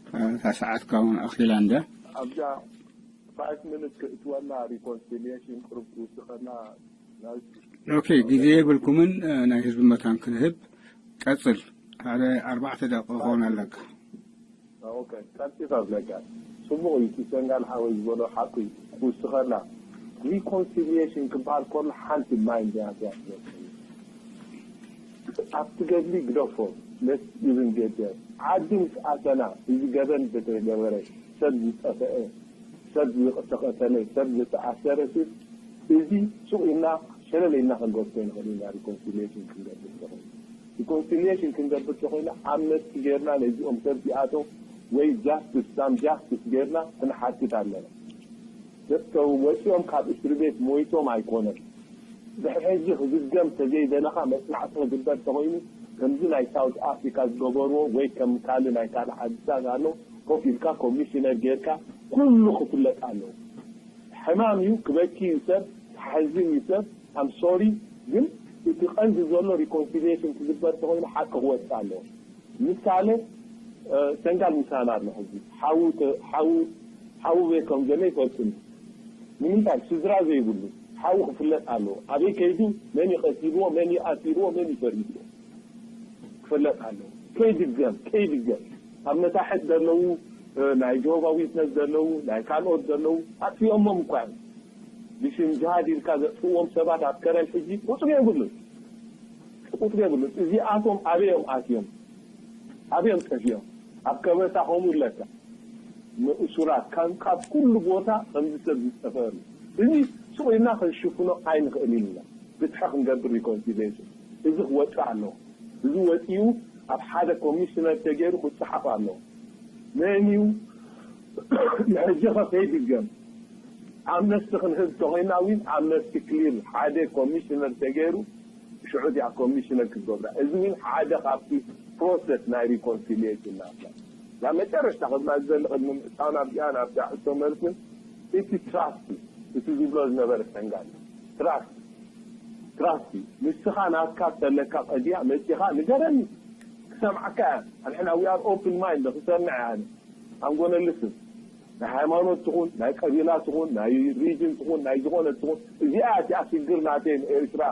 ክሕዞ። እታ ሰዓትካ እውን ኣኺላ እንደ ኣብዛ ፋይቭ ሚኒት ክእትወና ሪኮንሲሊየሽን ቅሩብ ክውስኸና ናይ ኦኬ፣ ግዜ የብልኩምን፣ እ፣ ናይ ህዝቢ መታን ክንህብ ቀጽል። ሓደ ኣርባዕተ ደቂቃ ክኸውን ኣለካ። ኦኬ፣ ቀልጢፈ ኣብለካ። ጽቡቕ እዩ፣ እቲ ሰንጋል ሓወይ ዝበሎ ሓቁ እዩ። ክውስኸላ፣ ሪኮንሲሊየሽን ክበሃል ከሎ ሓንቲ ማይ እንድያ እያ ትመስል። ኣብቲ ገድሊ ግደፎ፣ let's even get there። ዓዲ ምስ ኣተና፣ እዚ ገበን ዝተገበረ፣ ሰብ ዝጠፈአ፣ ሰብ ዝተቐተለ፣ ሰብ ዝተኣሰረ፣ እዚ ሱቕ ኢልና ሸለል ኢልና ክንገድፎ ንኽእል ኢና። ሪኮንሲሊየሽን ክንገብር ተኾይኑ፣ ሪኮንሲሊየሽን ክንገብር ተኾይኑ፣ ኣምነስቲ ጌርና ነዚኦም ሰብ እዚኣቶም ወይ ጃስቲስ ሳም ጃስቲስ ጌርና ክንሓትት ኣለና። ደስተው ወፂኦም ካብ እስሪ ቤት ሞይቶም ኣይኮነን። ድሕሪ ሕጂ ክዝገም ተዘይደለኻ መፅናዕቲ ክግበር ተኾይኑ፣ ከምዚ ናይ ሳውት ኣፍሪካ ዝገበርዎ ወይ ከም ካልእ ናይ ካልእ ዓድታት ኣሎ፣ ኮፍ ኢልካ ኮሚሽነር ጌርካ ኩሉ ክፍለጥ ኣለዎ። ሕማም እዩ፣ ክበኪ እዩ ሰብ፣ ክሓዝን እዩ ሰብ። ኣም ሶሪ፣ ግን እቲ ቀንዲ ዘሎ ሪኮንሲሊየሽን ክግበር ተኾይኑ ሓቂ ክወፅእ ኣለዎ። ምሳሌ፣ እ፣ ሰንጋል ምሳና ኣሎ ሕጂ። ሓዉ ተ-፣ ሓዉ፣ ሓዉ ቤት ከም ዘሎ ይፈልጥኒ። ንምንታይ? ስድራ ዘይብሉ ሓዉ ክፍለጥ ኣለዎ። ኣበይ ከይዱ፣ መን እዩ ቀቲልዎ፣ መን እዩ ኣሲርዎ፣ መን እዩ ፈሪድዎ ክፍለጥ ኣለዎ። ከይድገም፣ ከይድገም። ኣብ መታሕት ዘለዉ፣ እ፣ ናይ ጀሆቫ ዊትነስ ዘለዉ፣ ናይ ካልኦት ዘለዉ፣ ኣጥፊኦሞም እኳ እዮም። ብሽም ጅሃድ ኢልካ ዘጥፍዎም ሰባት ኣብ ከረን ሕጂ ቁፅሪ የብሉን። ቁፅሪ የብሉን። እዚኣቶም ኣበዮም ኣትዮም? ኣበዮም ጠፊኦም? ኣብ ከበሳ ከምኡ ኣለካ። መእሱራት ካብ፣ ካብ ኩሉ ቦታ ከምዚ ሰብ ዝጠፈአሉ። እዚ ሱቕ ኢልና ክንሽፍኖ ኣይንኽእልን ኢና። ፍትሒ ክንገብር ሪኮንሲሊየሽን። እዚ ክወፅእ ኣለዎ። እዚ ወፂኡ ኣብ ሓደ ኮሚሽነር ተገይሩ ክፀሓፍ ኣለዎ። መን እዩ ንሕጂ ኸ ከይድገም? ኣምነስቲ ክንህብ ተኾይና እውን ኣምነስቲ ክሊር ሓደ ኮሚሽነር ተገይሩ ሽዑ እዚኣ ኮሚሽነር ክትገብራ። እዚ እውን ሓደ ካብቲ ፕሮሰስ ናይ ሪኮንሲሊየሽን ናትና። ናብ መጨረሽታ ክብላ ዝደሊ ቅድሚ ምእታው ናብዚኣ ናብዛ ሕቶ መልስን እቲ ትራስት እቲ ዝብሎ ዝነበረ ሰንጋል ትራስት ትራስት ንስኻ ናትካ ተለካ ቀዲያ መፂኻ ንገረኒ ክሰምዓካ እያ። ኣንሕና we are open mind ክሰምዕ እያ ኣነ ኣንጎነልስን ናይ ሃይማኖት ትኹን ናይ ቀቢላ ትኹን ናይ ሪጅን ትኹን ናይ ዝኾነ ትኹን እዚኣ እቲኣ ሽግር ናተይ ንኤርትራ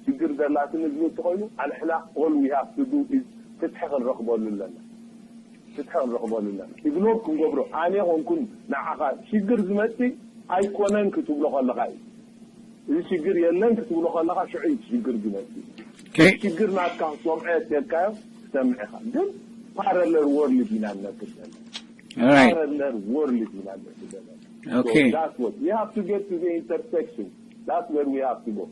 ሽግር ዘላትኒ ዝብል ተኾይኑ ኣንሕና all we have to do is ፍትሒ ክንረኽበሉ ኣለና። ፍትሒ ክንረኽበሉ ኣለና። ኢግኖር ክንገብሮ ኣነ ኮንኩን ንዓኻ ሽግር ዝመፅእ ኣይኮነን ክትብሎ ከለኻ እዩ። እዚ ሽግር የለን ክትብሎ ከለኻ ሽዑ እዩ ሽግር ዝመፅእ። ሽግር ናትካ ክሰምዖ የስልካዮ ክሰምዕ ኢኻ። ግን ፓራለል ወርልድ ኢና ንነብር ዘለና። ፓራለል ወርልድ ኢና ንነብር ዘለና። Okay. That's what we have to get to the intersection. That's where we have to go.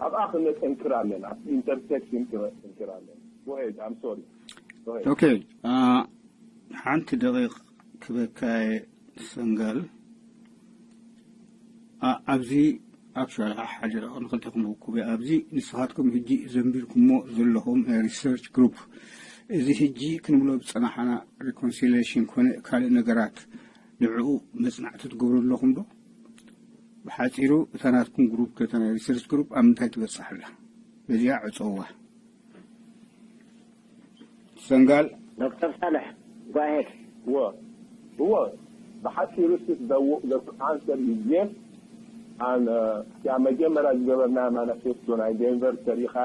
ኣብኣ ክነጠንክር ኣለና። ኣብቲ ኢንተርሴክሽን ክነጠንክር ኣለና። Go ahead. I'm sorry. Go ahead. Okay. ሓንቲ ደቂቕ ክበካየ ሰንጋል ኣብዚ ኣብ ሸርዓ ሓደ ደቂቕ ንክልተኹም ክኩብ ኣብዚ ንስኻትኩም ሕጂ ዘንቢርኩሞ ዘለኹም ናይ ሪሰርች ግሩፕ እዚ ሕጂ ክንብሎ ዝፀናሓና ሪኮንሲሊሽን ኮነ ካልእ ነገራት ንዕኡ መፅናዕቲ ትገብሩ ኣለኹም ዶ? ብሓፂሩ እታ ናትኩም ግሩፕ ከ እታ ናይ ሪሰርች ግሩፕ ኣብ ምንታይ ትበፅሕ ኣላ? በዚኣ ዕፀውዋ። ሰንጋል ዶክተር ሳልሕ ጓሄድ እወ እወ ብሓፂሩ ስስ ኣንሰር ኢዝ የስ። ኣብ መጀመርያ ዝገበርና ማኒፌስቶ ናይ ዴንቨር ተሪኢኻ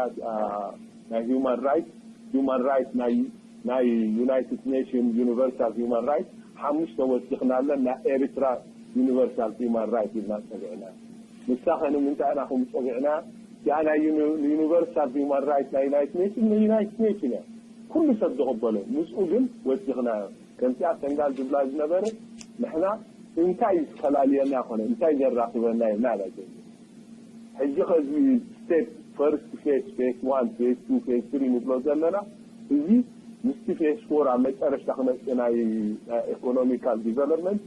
ናይ ሂውማን ራይት ሂውማን ራይት ናይ ናይ ዩናይትድ ኔሽን ዩኒቨርሳል ሂውማን ራይት ሓሙሽተ ወሲኽና ኣለን። ናይ ኤርትራ ዩኒቨርሳል ሂውማን ራይት ኢልና ፀዊዕና። ንሳ ከ ንምንታይ ኢና ከም ፀዊዕና? እቲኣ ናይ ዩኒቨርሳል ሂውማን ራይት ናይ ዩናይትድ ኔሽን ናይ ዩናይትድ ኔሽን እያ፣ ኩሉ ሰብ ዝቕበሎ። ምስኡ ግን ወሲኽናዮ። ከምቲኣ ሰንጋል ዝብላ ዝነበረ ንሕና እንታይ እዩ ዝፈላልየና ኮነ እንታይ ዘራኽበና ኢልና ኢና ጀሚርና። ሕጂ ከዚ ስቴፕ ፈርስት ፌዝ ፌዝ ዋን ፌዝ ቱ ፌዝ ትሪ ንብሎ ዘለና እዚ ምስቲ ፌዝ ፎር ኣብ መጨረሽታ ክመፅእ ናይ ኢኮኖሚካል ዲቨሎፕመንት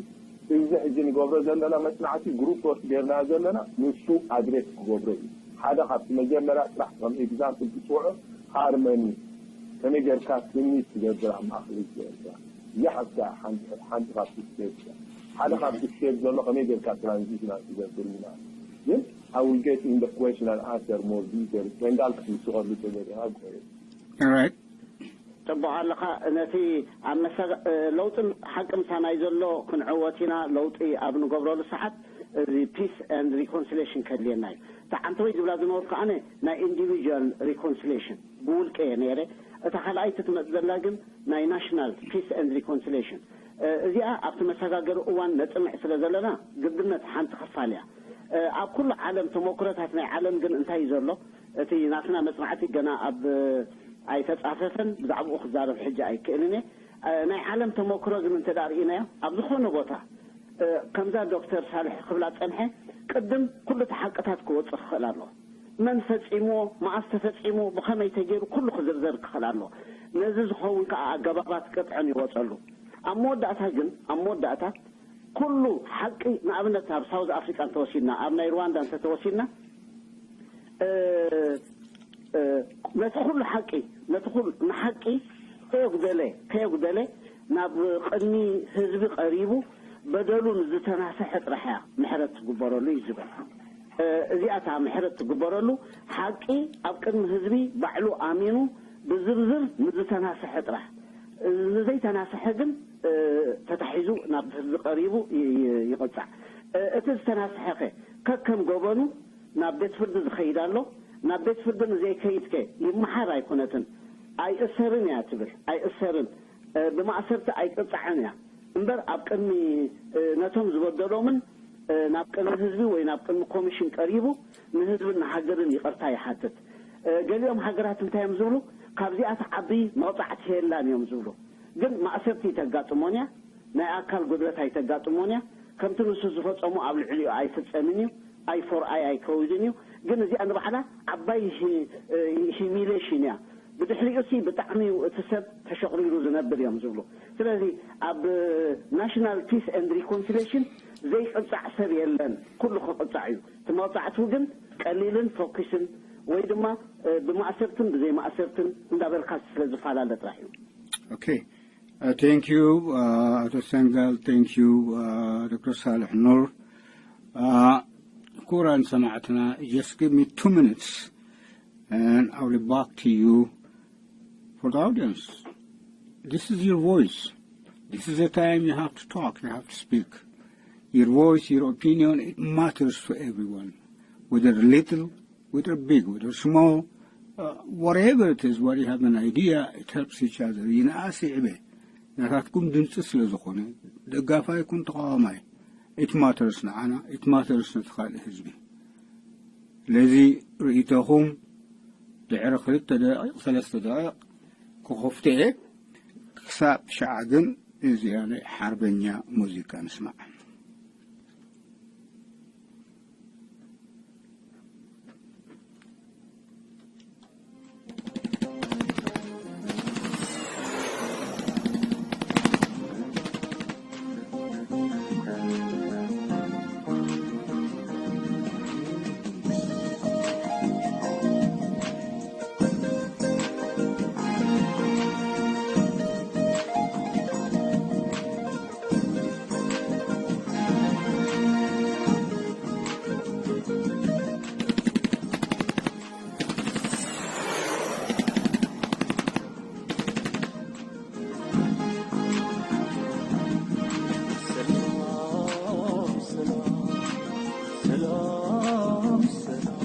እዚ ሕጂ ንገብሮ ዘለና መፅናዕቲ ግሩፕ ወርክ ጌርና ዘለና ንሱ ኣድሬስ ክገብሮ እዩ። ሓደ ካብቲ መጀመርያ ጥራሕ ከም ኤግዛምፕል ዝፅውዖ ሃርመኒ ከመይ ጌርካ ስኒት ትገብር ኣብ ማእኸል ህዝቢ ኤርትራ እዚኣ ሓፍታ ሓንቲ ካብቲ ስቴፕ እያ። ሓደ ካብቲ ስቴፕ ዘሎ ከመይ ጌርካ ትራንዚሽናል ትገብር ኢና ግን I will get in the question and answer more detail። ሰንጋል ክትምስኸሉ ተገዲኻ ጎየ Alright. ጽቡቕ ኣለኻ። ነቲ ኣብ መሰ ለውጢ ሓቂ ምሳናይ ዘሎ ክንዕወት ኢና። ለውጢ ኣብ ንገብረሉ ሰዓት እዚ ፒስ ኤንድ ሪኮንሲሌሽን ከድልየና እዩ። እታ ሓንቲ ወይ ዝብላ ዝነበርኩ ኣነ ናይ ኢንዲቪጁዋል ሪኮንሲሌሽን ብውልቀ እየ ነይረ። እታ ካልኣይቲ ትመጽእ ዘላ ግን ናይ ናሽናል ፒስ ኤንድ ሪኮንሲሌሽን። እዚኣ ኣብቲ መሰጋገሪ እዋን ነጽንዕ ስለ ዘለና ግድነት ሓንቲ ክፋል እያ። ኣብ ኩሉ ዓለም ተሞክሮታት ናይ ዓለም ግን እንታይ እዩ ዘሎ? እቲ ናትና መጽናዕቲ ገና ኣብ ኣይተጻፈፈን፣ ብዛዕባኡ ክዛረብ ሕጂ ኣይክእልን እየ። ናይ ዓለም ተሞክሮ ግን እንተ ደኣ ርኢናዮ ኣብ ዝኾነ ቦታ ከምዛ ዶክተር ሳልሕ ክብላ ጸንሐ ቅድም ኩሉ እቲ ሓቅታት ክወጽእ ክኽእል ኣሎ። መን ፈጺምዎ፣ መኣስ ተፈጺሙ፣ ብኸመይ ተገይሩ ኩሉ ክዝርዘር ክኽእል ኣሎ። ነዚ ዝኸውን ከኣ ኣገባባት ቅጥዕን ይወጸሉ። ኣብ መወዳእታ ግን ኣብ መወዳእታ ኩሉ ሓቂ ንኣብነት ኣብ ሳውዝ ኣፍሪቃ እንተወሲድና ኣብ ናይ ሩዋንዳ እንተተወሲድና ነቲ ኩሉ ሓቂ ነቲ ኩሉ ንሓቂ ከየጉደለ ከየጉደለ ናብ ቅድሚ ህዝቢ ቀሪቡ በደሉ ንዝተናሰሐ ጥራሕ እያ ምሕረት ትግበረሉ እዩ ዝብል። እዚኣ እታ ምሕረት ትግበረሉ ሓቂ ኣብ ቅድሚ ህዝቢ ባዕሉ ኣሚኑ ብዝርዝር ንዝተናሰሐ ጥራሕ። ንዘይተናሰሐ ግን ተታሒዙ ናብ ህዝቢ ቀሪቡ ይቕፃዕ። እቲ ዝተናስሐ ከ ከከም ገበኑ ናብ ቤት ፍርዲ ዝኸይድ ኣሎ። ናብ ቤት ፍርዲ ንዘይከይድ ከ ይመሓር ኣይኮነትን፣ ኣይእሰርን እያ ትብል። ኣይእሰርን፣ ብማእሰርቲ ኣይቅፃዕን እያ እምበር ኣብ ቅድሚ ነቶም ዝበደሎምን ናብ ቅድሚ ህዝቢ ወይ ናብ ቅድሚ ኮሚሽን ቀሪቡ ንህዝብን ንሃገርን ይቕርታ ይሓትት። ገሊኦም ሃገራት እንታይ እዮም ዝብሉ? ካብዚኣ ትዓቢ መቕፃዕቲ የላን እዮም ዝብሉ። ግን ማእሰርቲ ተጋጥሞን እያ፣ ናይ ኣካል ጉድለት ኣይተጋጥሞን እያ። ከምቲ ንሱ ዝፈጸሙ ኣብ ልዕሊኡ ኣይፍጸምን እዩ፣ ኣይ ፎር ኣይ ኣይከውድን እዩ። ግን እዚኣ ንባዕላ ዓባይ ሂሚሌሽን እያ። ብድሕሪኡ ሲ ብጣዕሚ እዩ እቲ ሰብ ተሸቕሪሩ ዝነብር እዮም ዝብሉ። ስለዚ ኣብ ናሽናል ፒስ ኤንድ ሪኮንሲሌሽን ዘይቅጻዕ ሰብ የለን፣ ኩሉ ክቅጻዕ እዩ። እቲ መቕጻዕቱ ግን ቀሊልን ፎኪስን ወይ ድማ ብማእሰርትን ብዘይማእሰርትን እንዳበልካ ስለ ዝፈላለ ጥራሕ እዩ። Okay. Uh, thank you, uh, Ato Sengal. Thank you, uh, Doctor Saleh Noor. Uh, ክቡራን ሰማዕትና, just give me two minutes and I'll be back to you for the audience. This is your voice. This is the time you have to talk, you have to speak. Your voice, your opinion, it matters to everyone, whether little whether big, whether small, uh, whatever it is, what you have an idea, it helps each other. ይንኣስ ይዕበ ናታትኩም ድምፂ ስለ ዝኾነ ደጋፋይ ይኩን ተቃዋማይ it matters ንዓና, it matters ነቲ ካልእ ህዝቢ። ስለዚ ርእይቶኹም ድሕሪ ክልተ ደቂቕ ሰለስተ ደቂቕ ክኸፍቶ እየ። ክሳብ ሸዓ ግን እዚኣ ናይ ሓርበኛ ሙዚቃ ንስማዕ። ሰላም ሰላም ሰላም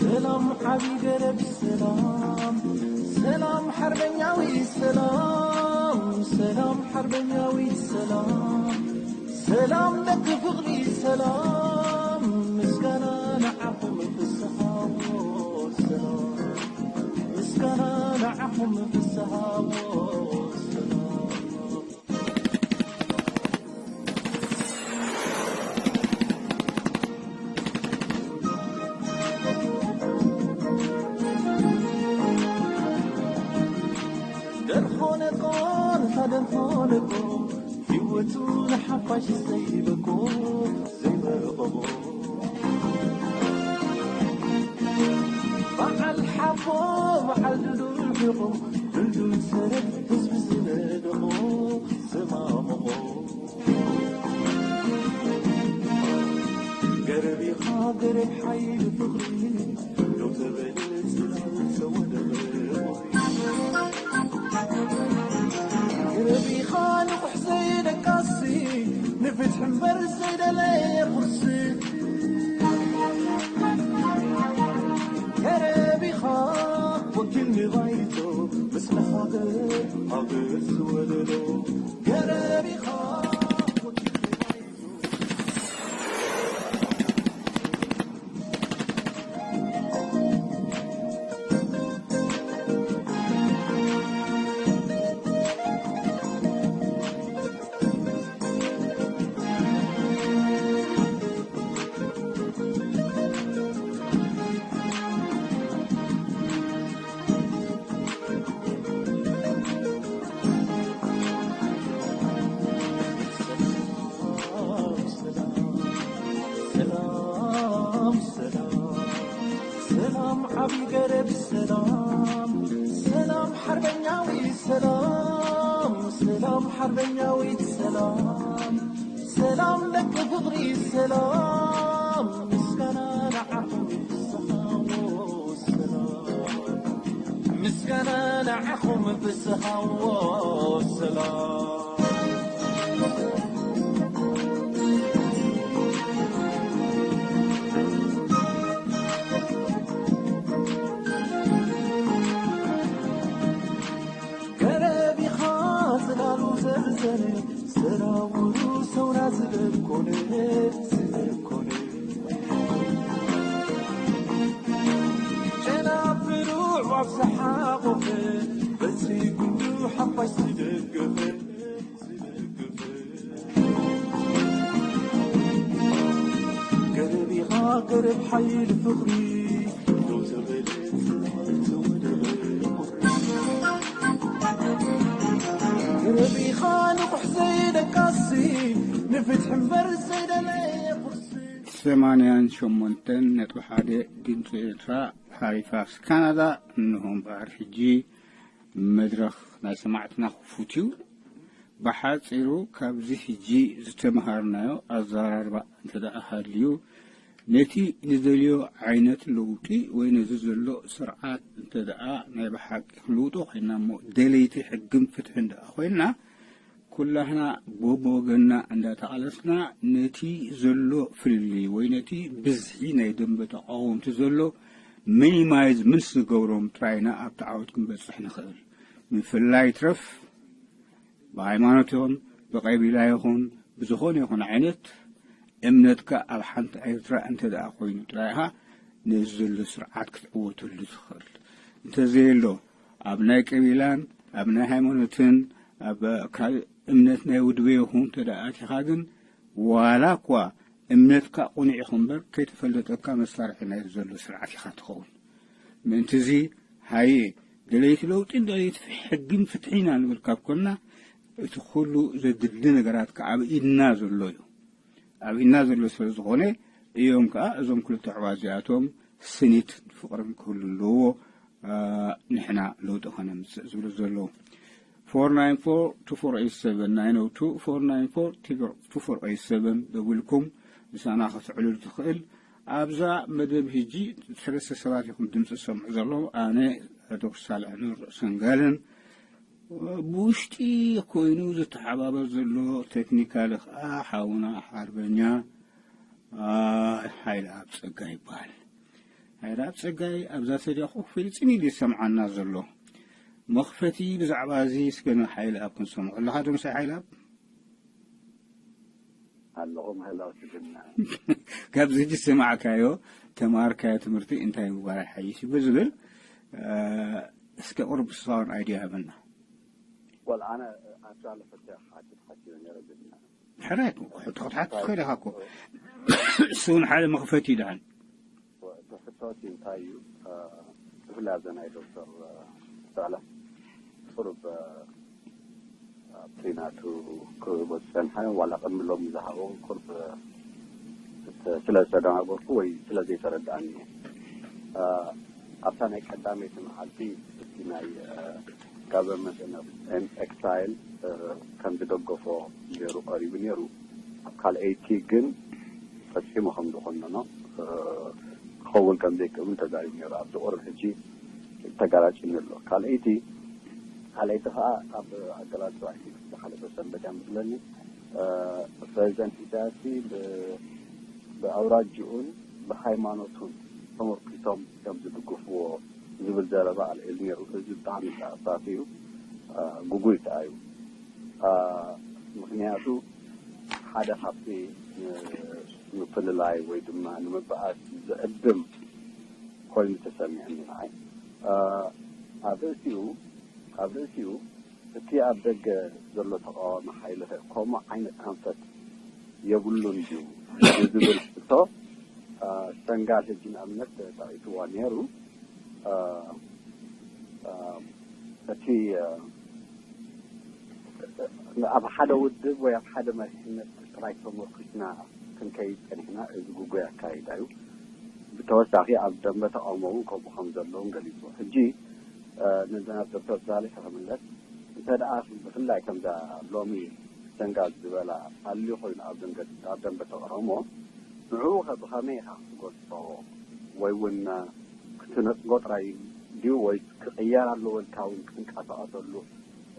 ሰላም ሓቢ ገረብ ሰላም ሰላም ሓርበኛዊ ሰላም ሰላም ሓርበኛዊ ሰላም ሰላም ደቂ ፍቕሪ ሰላም ምስጋና ንዓኹም ፍስሓ ሰላም ምስጋና ንዓኹም ፍስሓ ሰላም ደርሆ ነቆ ንሳ ደርሆ ነቆ ህይወቱ ንሓፋሽ ዘይበቆ ዘይበቆ በዓል ሓቦ በዓል ድልዱል ሕቖ ድልዱል ሰረት ህዝቢ ዝነደቖ ዝማምቖ ገረብ ኢኻ ገረብ ሓይሊ ፍቕሪ ደው ተበል ጽላል ተወደበ ገረብ ኢኻ ንቑሕ ዘይደቃሲ ንፍትሒ እምበር ዘይደለየ ቁርሲ ወኪል ንባይቶ ምስ ነኻኽእ ሃገር ዝወለዶ ገረብ ኢኻ። ወኪል ንባይቶ ሰላም፣ ሰላም፣ ሰላም፣ ዓቢ ገረብ ሰላም፣ ሰላም፣ ሓርበኛዊ ሰላም፣ ሰላም፣ ሓርበኛዊት ሰላም፣ ሰላም፣ ደቂ ፍቕሪ ሰላም፣ ምስጋና ንዓኹም ይብዝሓዎ ሰላም፣ ምስጋና ንዓኹም ይብዝሓዎ ሰላም። ገረብ ኢኻ ጽላሉ ዘርዘነ፣ ሰራውሩ ሰውራ ዝለኮነ፣ ዝለኮነ። ጨና ብሩዕ ኣብ ዝሓቖፈ፣ በዚ ጉንዱ ሓፋሽ ዝደገፈ፣ ዝደገፈ። ገረብ ኢኻ ገረብ ሓይሊ ፍቕሪ፣ ደው ዘበለ ተወደበ ቁሪ። ገረብ ኢኻ ንቑሕ ዘይደቃሲ፣ ንፍትሒ እምበር ዘይደለየ ቁርሲ። ሰማንያን ሸሞንተን ነጥቢ ሓደ ድምፂ ኤርትራ፣ ሃሊፋክስ ካናዳ። እንሆ እምበኣር ሕጂ መድረኽ ናይ ሰማዕትና ክፉት እዩ። ብሓጺሩ ካብዚ ሕጂ ዝተምሃርናዮ ኣዘራርባ እንተ ደኣ ሃልዩ፣ ነቲ ንደልዮ ዓይነት ለውጢ ወይ ነዚ ዘሎ ስርዓት እንተ ደኣ ናይ ብሓቂ ክንልውጦ ኮይንና እሞ፣ ደለይቲ ሕግን ፍትሕን ደኣ ኮይንና፣ ኩላህና በብወገንና እንዳተቓለስና ነቲ ዘሎ ፍልልይ ወይ ነቲ ብዝሒ ናይ ደንበ ተቓወምቲ ዘሎ ሚኒማይዝ ምስ ንገብሮም ጥራይና ኣብቲ ዓወት ክንበጽሕ ንኽእል። ምፍልላይ ይትረፍ፣ ብሃይማኖት ይኹን ብቀቢላ ይኹን ብዝኾነ ይኹን ዓይነት እምነትካ ኣብ ሓንቲ ኤርትራ እንተ ደኣ ኮይኑ ጥራይ ኢኻ ነዚ ዘሎ ስርዓት ክትዕወተሉ ትኽእል። እንተዘየሎ ኣብ ናይ ቀቢላን ኣብ ናይ ሃይማኖትን ኣብ ካልእ እምነት ናይ ውድበ ይኹን እንተ ደኣ ኣቲኻ ግን ዋላ እኳ እምነትካ ቅኑዕ ይኹን እምበር ከይተፈለጠካ መሳርሒ ናይ ዘሎ ስርዓት ኢኻ ትኸውን። ምእንቲ እዚ ሃየ ደለይቲ ለውጢን ደለይቲ ሕግን ፍትሒ ኢና ንብል ካብ ኮንና እቲ ኩሉ ዘድሊ ነገራት ከዓ ኣብ ኢድና ዘሎ እዩ። ኣብ ኢድና ዘሎ ስለ ዝኾነ እዮም ከዓ እዞም ክልተ ኣሕዋት እዚኣቶም ስኒት ፍቕርን ክህሉ ኣለዎ። አ፣ ንሕና ለውጢ ከነምፅእ ዝብሉ ዘለዉ። ፎር ናይን ፎር ቱ ፎር ኤይት ሰቨን ናይን ኦ ቱ ፎር ናይን ፎር ቱ ፎር ኤይት ሰቨን ደዊልኩም ምሳና ከተዕልሉ ትኽእል። ኣብዛ መደብ ሕጂ ሰለስተ ሰባት ኢኹም ድምፂ ዝሰምዑ ዘለዉ። ኣነ ዶክተር ሳልሕ ኑር ሰንጋልን ብውሽጢ ኮይኑ ዝተሓባበር ዘሎ ቴክኒካል ኸዓ ሓውና ሓርበኛ፣ አ፣ ሓይለኣብ ጸጋይ ይበሃል። ሓይለኣብ ጸጋይ ኣብዛ ሰድያ ኮፍ ኢሉ ጽን ኢሉ ይሰምዓና ዘሎ። መኽፈቲ ብዛዕባ እዚ እስከ ንሓይለኣብ ክንሰምዖ ኣለኻ ዶ ምሳይ ሓይለኣብ? ኣለኹ ምህላው ትግና። ካብዚ ሕጂ ዝሰማዕካዮ፣ ተማሃርካዮ ትምህርቲ እንታይ ምግባር ይሓይሽ እዩ ብዝብል፣ አ፣ እስከ ቁሩብ እስኻ እውን ኣይድያ ሃበና። ወል ኣነ ኣክቹዋሊ ሕቶ ሓቲት ሓቲዮ ነይረ ግን ሕራይ እኮ፣ ሕቶ ክትሓትት ትኽእል ኢኻ እኮ። እሱ እውን ሓደ መኽፈቲ እዩ ደሓን። እቲ ሕቶ እቲ እንታይ እዩ? አ፣ ብፍላይ ኣብዛ ናይ ዶክተር፣ አ፣ ሳላሕ ቁሩብ፣ አ፣ ኣብቲ ናቱ ክህቦ ዝጸንሐ ዋላ ቅድሚ ሎሚ ዝሃቦ ቁሩብ፣ አ፣ ስለ ዝተደናገርኩ ወይ ስለ ዘይተረድኣኒ እዩ። አ፣ ኣብታ ናይ ቀዳመይቲ መዓልቲ እቲ ናይ፣ አ፣ ጋቨርንመንት ኤን ኤክሳይል፣ እ፣ ከም ዝደገፎ ገይሩ ቀሪቡ ነይሩ። ኣብ ካልኣይቲ ግን ፈጺሙ ከም ዝኾነኖ፣ እ፣ ክኸውን ከም ዘይክእልን ተዛሪቡ ነይሩ። ኣብዚ ቁሩብ ሕጂ ተጋላጭኒ ኣሎ። ካልኣይቲ፣ ካልኣይቲ ከኣ ኣብ ኣገላልጻ ዝሓለፈ ሰንበት እያ መስለኒ፣ እ፣ ፕሬዚደንት ኢሳያስ ብ-፣ ብኣውራጅኡን ብሃይማኖቱን ተመርኪሶም እዮም ዝድግፍዎ ዝብል ዘረባ ኣልዒሉ ነይሩ። እዚ ብጣዕሚ ተኣሳሲ እዩ፣ እ፣ ግጉይ ከኣ እዩ። እ፣ ምኽንያቱ ሓደ ካብቲ ን-፣ ንምፍልላይ ወይ ድማ ንምብኣስ ዝዕድም ኮይኑ ተሰሚዕኒ ንዓይ። እ፣ ኣብ ርእሲኡ፣ ኣብ ርእሲኡ እቲ ኣብ ደገ ዘሎ ተቃዋሚ ሓይሊ ከ ከምኡ ዓይነት ኣንፈት የብሉን ድዩ ንዝብል ሕቶ፣ እ፣ ሰንጋል ሕጂ ንኣብነት ተጠቒስዋ ነይሩ። እ፣ እ፣ እቲ፣ እ፣ ኣብ ሓደ ውድብ ወይ ኣብ ሓደ መሪሕነት ጥራይ ተመርኩስና ክንከይድ ጸኒሕና፣ እዚ ግጉይ ኣካይዳ እዩ። ብተወሳኺ ኣብ ደንበ ተቃውሞ እውን ከምኡ ከም ዘለውን ገሊጹ። ሕጂ፣ እ፣ ነዚ ናብ ዶክተር ሳሌሕ ክምለስ፣ እንተ ደኣ ብፍላይ ከምዛ ሎሚ ሰንጋል ዝበላ ኣልዩ ኮይኑ ኣብ ደንገ-፣ ኣብ ደንበ ተቃውሞ፣ ንዕኡ ከ ብኸመይ ኢኻ ክትገልጾ? ወይ እውን ክትነጽጎ ጥራይ ድዩ ወይስ ክቕየር ኣለዎ ኢልካ እውን ክትንቀሳቐሰሉ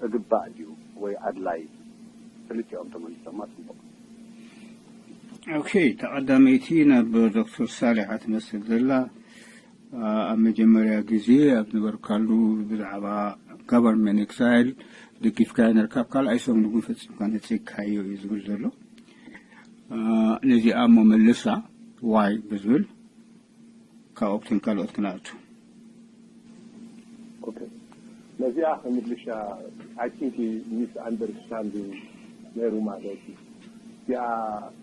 እግባእ ድዩ ወይ ኣድላይ? ክልቲኦም ተመሊሶማ ጽቡቕ። ኦኬ፣ ተቐዳመይቲ ናብ ዶክተር ሳሌሕ ትመስል ዘላ። ኣ፣ ኣብ መጀመርያ ግዜ ኣብ ነበርካሉ ብዛዕባ ጋቨርንመንት ኤክሳይል ደጊፍካዮ ነርካ፣ ኣብ ካልኣይ ሰሙን ግን ፈጺምካ ነጺግካዮ እዩ ዝብል ዘሎ። ኣ፣ ነዚኣ እሞ መልሳ ዋይ ብዝብል ካብ ኦፕቲን ካልኦት ክንኣቱ። ኦኬ፣ ነዚኣ ክምልሻ፣ I think ሚስ ኣንደርስታንዲንግ ነይሩ ማለት እዩ። እዚኣ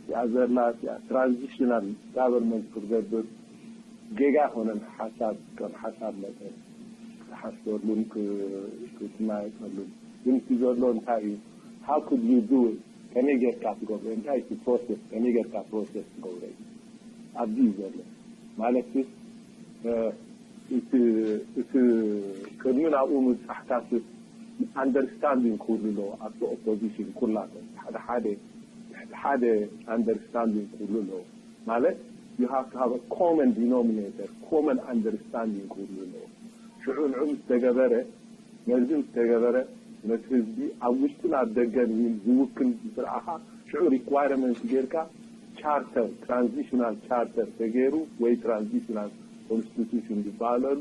እዚኣ ዘላ እዚኣ ትራንዚሽናል ጋቨርንመንት ክትገብር ጌጋ ኣይኮነን። ሓሳብ ከም ሓሳብ መጠን ክትሓስበሉን ክ- ክትመያየጠሉን። ግን እቲ ዘሎ እንታይ እዩ? How could you do it? ከመይ ጌርካ ትገብሮ? እንታይ እቲ ፕሮሰስ? ከመይ ጌርካ ፕሮሰስ ትገብሮ እዩ ኣብዚ እዩ ዘሎ። ማለት እቲ እቲ ቅድሚ ናብኡ ምብጻሕካስ ኣንደርስታንዲንግ ክህሉ ኣለዎ ኣብቲ ኦፖዚሽን ኩላቶም ሓደ ሓደ ሓደ ኣንደርስታንዲንግ ክህሉ ኣለዎ። ማለት you have to have a common denominator, common understanding ክህሉ ኣለዎ። ሽዑ ንዑ ምስ ተገበረ፣ ነዚ ምስ ተገበረ፣ ነቲ ህዝቢ ኣብ ውሽጥን ኣብ ደገን እውን ዝውክል ምስ ረኣኻ፣ ሽዑ ሪኳይርመንት ጌርካ ቻርተር፣ ትራንዚሽናል ቻርተር ተገይሩ ወይ ትራንዚሽናል ኮንስቲቱሽን ዝበሃለሉ፣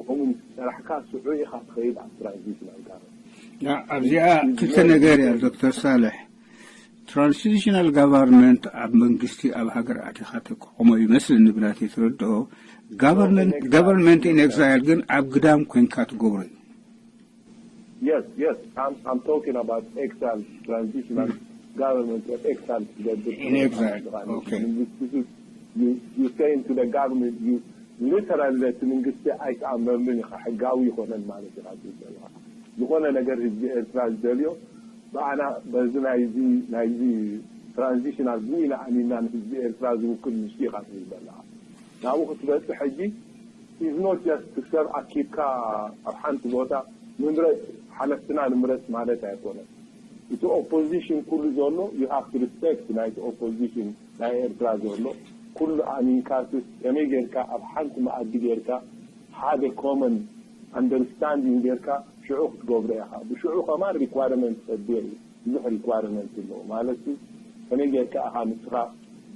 ከምኡ ምስ ሰራሕካ ሽዑ ኢኻ ትኸይድ ኣብ ትራንዚሽናል ጋቨርንመንት። ኣብዚኣ ክልተ ነገር እያ ዶክተር ሳልሕ። ትራንዚሽናል ጋቨርንመንት ኣብ መንግስቲ ኣብ ሃገር ኣቲኻ ተቋቁሞ ይመስል ንብላት የተረድኦ። ጋቨርንመንት ኢን ኤግዛይል ግን ኣብ ግዳም ኮይንካ ትገብሮ እዩ። Yes, yes. I'm, I'm talking about exile, transitional government of exile. In exile, okay. You, you say to the government, you literally let መንግስቲ ኣይተኣመምን ኢኻ፣ ሕጋዊ ይኾነን ማለት ኢኻ ትብል ዘለኻ። ዝኾነ ነገር ህዝቢ ኤርትራ ዝደልዮ ብኣና በዚ ናይዚ ናይዚ ትራንዚሽናል ብኢና ኣሚና ንህዝቢ ኤርትራ ዝውክል ንሱ ኢኻ ትብል ዘለኻ። ናብኡ ክትበጽሕ ሕጂ is not just ሰብ ኣኪብካ ኣብ ሓንቲ ቦታ ምምረጽ፣ ሓለፍትና ንምረጽ ማለት ኣይኮነን። እቲ ኦፖዚሽን ኩሉ ዘሎ you have to respect ናይቲ ኦፖዚሽን ናይ ኤርትራ ዘሎ ኩሉ ኣሚንካስ ከመይ ጌርካ ኣብ ሓንቲ መኣዲ ጌርካ ሓደ ኮመን ኣንደርስታንዲንግ ጌርካ ሽዑ ክትገብሮ ኢኻ። ብሽዑ ከማን ሪኳርመንት ጸድዮ እዩ። ብዙሕ ሪኳርመንት ኣለዎ ማለት እዩ። ከመይ ጌርካ ኢኻ ንስኻ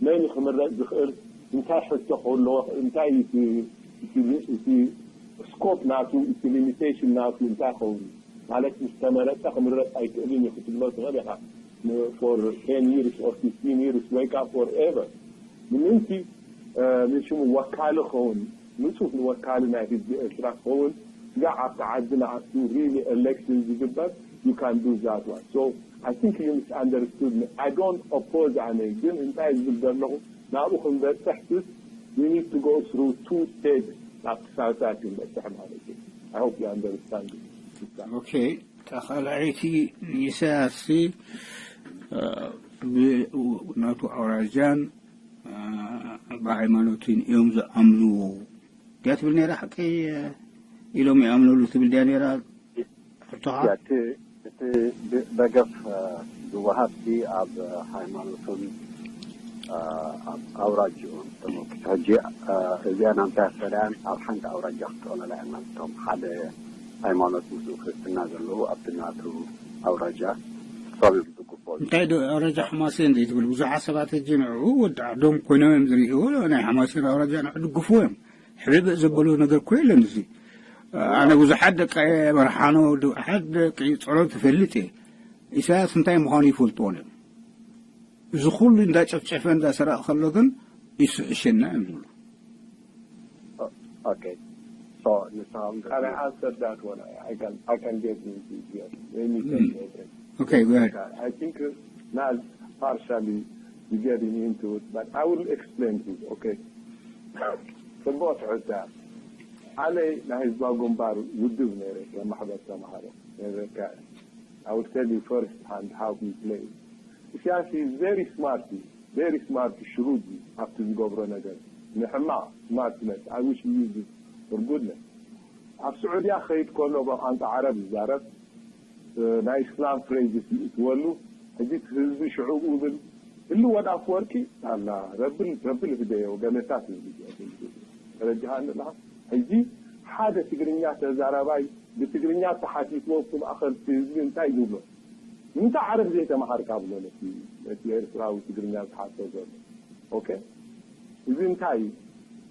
መን ክምረጽ ዝኽእል፣ እንታይ ሕቶ ክህልዎ፣ እንታይ እቲ እቲ እቲ ስኮፕ ናቱ፣ እቲ ሊሚቴሽን ናቱ እንታይ ኸውን፣ ማለት ምስ ተመረጸ ክምረጽ ኣይክእልን እዩ ክትብሎ ትኽእል ኢኻ። For ten years or fifteen years ወይ ከዓ forever ንምንቲ ንሽሙ ወካሊ ክኸውን፣ ንጹህ ንወካሊ ናይ ህዝቢ ኤርትራ ክኸውን፣ ስጋዕ ኣብቲ ዓዲ ንኣቱ ሪሊ ኤሌክሽን ዝግበር you can do that one. So I think you misunderstood me. I don't oppose ኣነ፣ ግን እንታይ ዝብል ዘለኹ ናብኡ ክንበጽሕ ስስ we need to go through two stage ናብቲ ሳልሳይ ክንበጽሕ ማለት እዩ። I hope you understand. ኦኬ፣ ተኻልኣይቲ ንኢሳያስ ናቱ ኣውራጃን ብሃይማኖትን እዮም ዝኣምንዎ ድያ ትብል ነይራ። ሓቀይ ኢሎም ይኣምነሉ ትብል ድያ ነይራ? ሕቶኻ እቲ ደገፍ ዝወሃብ ሲ ኣብ ሃይማኖቱን ኣብ ኣውራጅኡን ተመርኪሱ። ሕጂ እዚኣን ኣምሳያ ሰሪያን ኣብ ሓንቲ ኣውራጃ ክጠቕለላ እየን ማለት እቶም ሓደ ሃይማኖት ምስኡ ክርስትና ዘለዉ ኣብቲ ናቱ ኣውራጃ ክሳብ እዮም ዝግበሩ። እንታይ ዶ ኣውራጃ ሓማሴን ዘይትብል? ብዙሓት ሰባት ሕጂ ንዕኡ ወዲ ዓዶም ኮይኖም እዮም ዝርእይዎ። ናይ ሓማሴን ኣውራጃ ንዑ ድግፍዎ እዮም። ሕብእ ዘበሎ ነገር እኮ የለን። እዚ ኣነ ብዙሓት ደቂ መርሓኖ፣ ብዙሓት ደቂ ጸሎት እፈልጥ እየ። ኢሳያስ እንታይ ምዃኑ ይፈልጥዎ እዮም። እዚ ኩሉ እንዳጨፍጨፈ እንዳሰረቐ ከሎ ግን ይስሕሸና እዮም ዝብሉ። Okay. So ንስኻ ምስ I answered that one. I, I can I can get into it. Yes. Let me take it. Okay, go ahead. I think uh, now partially you getting into it, but I will explain to you. Okay. ጽቡቅ ትሕዝቶ። ኣነ ናይ ህዝባዊ ግንባር ውድብ ነይረ፣ ማሕበር ተማሃሮ ነይረ። I will tell you first hand how we play. Siyasi is very smart, very smart, shrewd ኣብቲ ዝገብሮ ነገር። ንሕማቕ smart net. I wish we use it for goodness. ኣብ ስዑድያ ከይድ ከሎ ብቋንቋ ዓረብ ዝዛረብ፣ እ፣ ናይ እስላም phrases ይእትወሉ። ሕጂ እቲ ህዝቢ ሽዑ ብል ህሉ ወድ ኣፍወርቂ ኣላ ረብል ረብል ህደዮ ገለታት ህዝቢ ተረጅሃኒ ኣለኻ። ሕጂ ሓደ ትግርኛ ተዛራባይ ብትግርኛ ተሓቲትዎ ኣብቲ ማእኸል እቲ ህዝቢ እንታይ ይብሎ? ንምንታይ ዓረብ ዘይተማሃርካ ብሎ ነቲ ነቲ ኤርትራዊ ትግርኛ ዝሓቶ ዘሎ። ኦኬ፣ እዚ እንታይ እዩ?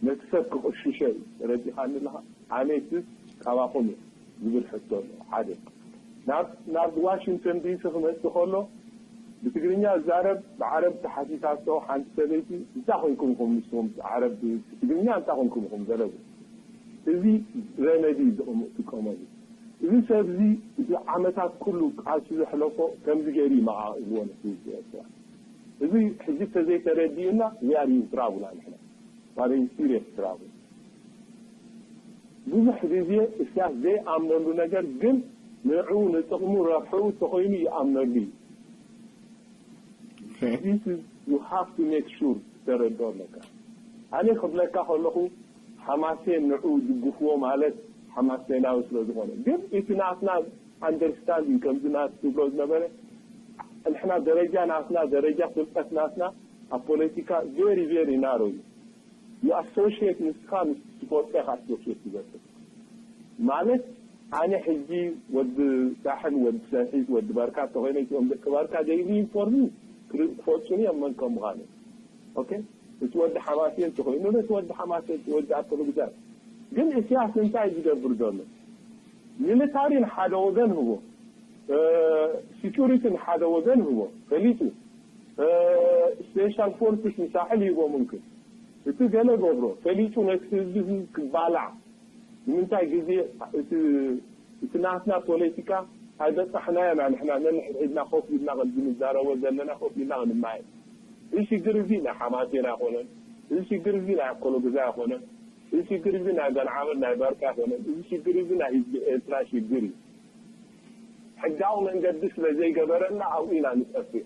ነቲ ሰብ ክቕሽሾ እዩ። ተረዲኻኒ ኣለኻ? ኣነይትስ ካባኹም እየ ዝብል ሕቶ ኣሎ። ሓደ ናብ ናብ ዋሽንግተን ዲሲ ክመጽእ ከሎ ብትግርኛ ዝዛረብ ብዓረብ ተሓቲታቶ ሓንቲ ሰበይቲ፣ እንታይ ኮንኩም ኢኹም ንስኹም ዓረብ ትግርኛ እንታይ ኮንኩም ኢኹም ዘለቡ? እዚ ረመዲ ዝቕሙ- ዝጥቀመሉ እዚ ሰብ እዚ እቲ ዓመታት ኩሉ ቃልሲ ዘሕለፎ ከምዚ ገይሩ እዩ መዓቕ ኢልዎ ነቲ ህዝቢ ኤርትራ። እዚ ሕጂ ተዘይተረዲኡና we are in trouble ንሕና። We are in serious trouble። ብዙሕ ግዜ እስያስ ዘይኣምነሉ ነገር ግን ንዕኡ ንጥቕሙ ረብሕኡ ተኾይኑ ይኣምነሉ እዩ። Okay. This is you have to make sure ተረድኦ ኣለካ። ኣነ ክብለካ ከለኹ ሓማሴን ንዑ ድግፍዎ ማለት ሓማሴናዊ ስለ ዝኾነ ግን እቲ ናትና understanding ከምዚ ናት ትብሎ ዝነበረ ንሕና ደረጃ ናትና ደረጃ ፍልጠት ናትና ኣብ ፖለቲካ very very narrow እዩ። You associate ንስኻ ምስ ትፈልጦ ኢኻ associate ትገብር ማለት ኣነ ሕጂ ወዲ ሳሕል ወዲ ሰሒት ወዲ ባርካ ተኮይነ እዚኦም ደቂ ባርካ they will inform you ክፈልጡኒ እዮም መን ከም ምዃኑ። ኦኬ፣ እቲ ወዲ ሓማሴን ተኮይኑ ነቲ ወዲ ሓማሴን እቲ ወዲ ኣኮሎግዛር ግን እስያስ እንታይ ዝገብር ዘሎ? ሚሊታሪ ንሓደ ወገን ህቦ፣ security ንሓደ ወገን ህቦ ፈሊጡ፣ special forces ንሳሕል ሂቦ ምንክን እቲ ገለ ገብሮ ፈሊጡ ነቲ ህዝቢ እዚ ክባላዕ ንምንታይ ግዜ እቲ እቲ ናትና ፖለቲካ ኣይበጻሕናዮ ኢና ንሕና ነንሕድሕድና ኮፍ ኢልና ከምዚ ንዛረቦ ዘለና ኮፍ ኢልና ክንማየ እዚ ሽግር እዚ ናይ ሓማሴን ኣይኮነን። እዚ ሽግር እዚ ናይ ኣኮሎግዛ ኣይኮነን። እዚ ሽግር እዚ ናይ ገንዓመር ናይ ባርካ ኣይኮነን። እዚ ሽግር እዚ ናይ ህዝቢ ኤርትራ ሽግር እዩ። ሕጋዊ መንገዲ ስለ ዘይገበረና ኣብኡ ኢና ንጠፍእ።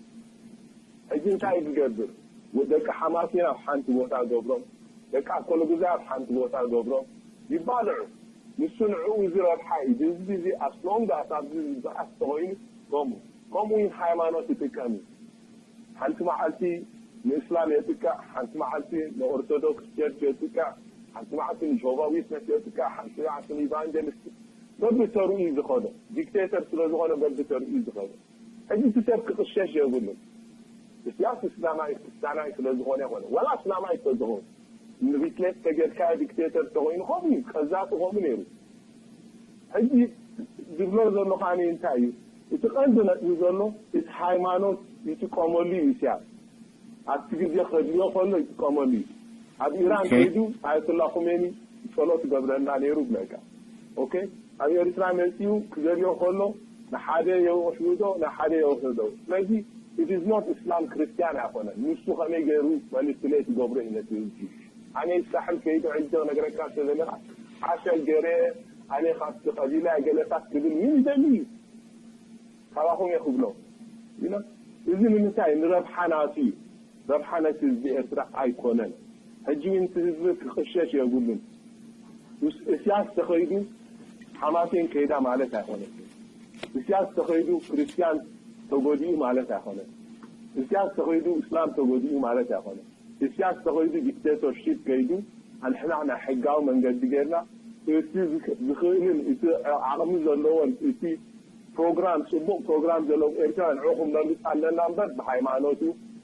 ሕጂ እንታይ ዝገብር ደቂ ሓማሴን ኣብ ሓንቲ ቦታ ገብሮም ደቂ ኣኮሎጉዛይ ኣብ ሓንቲ ቦታ ገብሮም ይባልዑ። ንሱ ንዕኡ እዚ ረብሓ እዩ። ህዝቢ እዚ ኣስሎንግ ኣሳብዚ ዝበኣስ ተኮይኑ ከምኡ ከምኡ እዩ ሃይማኖት ይጥቀም እዩ። ሓንቲ መዓልቲ ንእስላም የጥቅዕ፣ ሓንቲ መዓልቲ ንኦርቶዶክስ ቸርች የጥቅዕ፣ ሓንቲ መዓልቲ ንጆባ ዊትነስ የጥቅዕ፣ ሓንቲ መዓልቲ ንኢቫንጀሊስት በቢ ተርኡ እዩ ዝኸዶ። ዲክቴተር ስለ ዝኾነ በቢ ተርኡ እዩ ዝኸዶ። ሕጂ እቲ ሰብ ክቕሸሽ የብሉን። እስያስ እስላማይ ክርስቲያናይ ስለ ዝኾነ ይኾነ ዋላ እስላማይ ተዝኸውን ሪፕሌስ ተገድካዮ ዲክቴተር ተኾይኑ ከምኡ እዩ ቀዛፊ ከምኡ ነይሩ። ሕጂ ዝብሎ ዘሎ ካኒ እንታይ እዩ እቲ ቀንዲ ነጥቢ ዘሎ እቲ ሃይማኖት ይጥቀመሉ እዩ እስያስ ኣብቲ ግዜ ከድልዮ ከሎ ይጥቀመሉ እዩ። ኣብ ኢራን ከይዱ ኣያቶላ ኩሜኒ ጸሎት ገብረና ነይሩ ብለካ። ኦኬ ኣብ ኤርትራ መጺኡ ክደልዮ ከሎ ንሓደ የውሕዶ ንሓደ የውሕዶ። ስለዚ it is not እስላም ክርስትያን ኣይኮነን። ንሱ ከመይ ገይሩ ማኒፕሌት ይገብሮ እዩ ነቲ ህዝቢ። ኣነ ሳሕል ከይዱ ሕጂ ነግረካ ስለለካ ሓሸል ገይረ ኣነ ካብቲ ቀቢላ ገለታት ክብል ምን ይደሊ እዩ። ካባኹም እየ ክብሎ። You know? እዚ ንምንታይ ንረብሓ ናቱ እዩ። ረብሓ ነቲ ህዝቢ ኤርትራ ኣይኮነን። ሕጂ እውን እቲ ህዝቢ ክቕሸሽ የብሉን። እስያስ ተኸይዱ ሓማሴን ከይዳ ማለት ኣይኮነትን። እስያስ ተኸይዱ ክርስትያን ተጎዲኡ ማለት ኣይኮነን። እስያስ ተኸይዱ እስላም ተጎዲኡ ማለት ኣይኮነን። እስያስ ተኸይዱ ዲክቴቶርሺፕ ከይዱ ኣንሕና ናይ ሕጋዊ መንገዲ ጌርና እቲ ዝኽእልን እቲ ዓቕሚ ዘለዎን እቲ ፕሮግራም ጽቡቕ ፕሮግራም ዘለዎም ኤርትራ ንዕኡ ክንመርጽ ኣለና እምበር ብሃይማኖቱ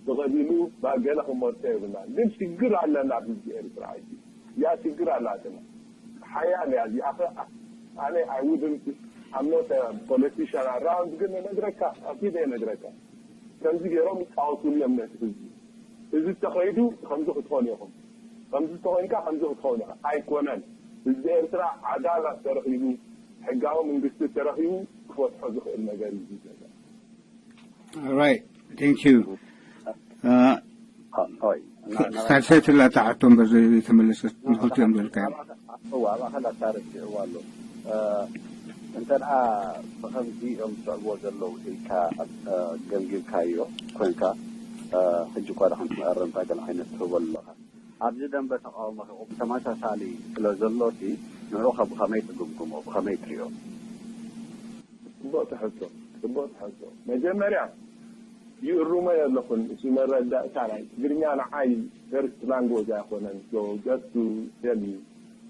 ብቐቢሉ ብገለ ክንመርጾ የብልና። ግን ሽግር ኣለና ኣብ ህዝቢ ኤርትራ ሕጂ ያ ችግር ኣላትና። ሓያል እያ እዚኣ። ኣነ I wouldn't, I'm not a politician around፣ ግን ነግረካ፣ ኣኪደ ነግረካ። ከምዚ ገይሮም ይፃወቱሉ እዮም ነቲ ህዝቢ። እዚ ተኸይዱ ከምዚ ክትኾኑ ኢኹም፣ ከምዚ ተኾይንካ ከምዚ ክትኸውን ኢኻ። ኣይኮነን። ህዝቢ ኤርትራ ዓዳላ ተረኺቡ፣ ሕጋዊ መንግስቲ ተረኺቡ ክፈትሖ ዝኽእል ነገር እዩ። Right. Thank you. ሳልሰይቲ ላታ ሕቶም በዚ ተመለሰት ንክልቲኦም ዘልካዮም። እዋ ኣብ ኣኸል ኣታረሲዕዋ ኣሎ። እንተ ደኣ ብኸምዚ እዮም ዝስዕብዎ ዘለዉ ኢልካ ገምጊምካዮ ኮንካ፣ ሕጂ እኳ ደሓንቲ መእረምታ ገለ ዓይነት ትህቦ ኣለኻ። ኣብዚ ደንበ ተቃውሞ ከ ብተመሳሳሊ ስለ ዘሎ ሲ ንዑ ከ ብኸመይ ትግምግሞ፣ ብኸመይ ትሪኦ? ጽቡቕ ትሕቶ፣ ጽቡቕ ትሕቶ። መጀመርያ ይእርሞ የለኹን። እቲ መረዳእታ ናይ ትግርኛ ንዓይ first language ኣይኮነን። So just to tell you፣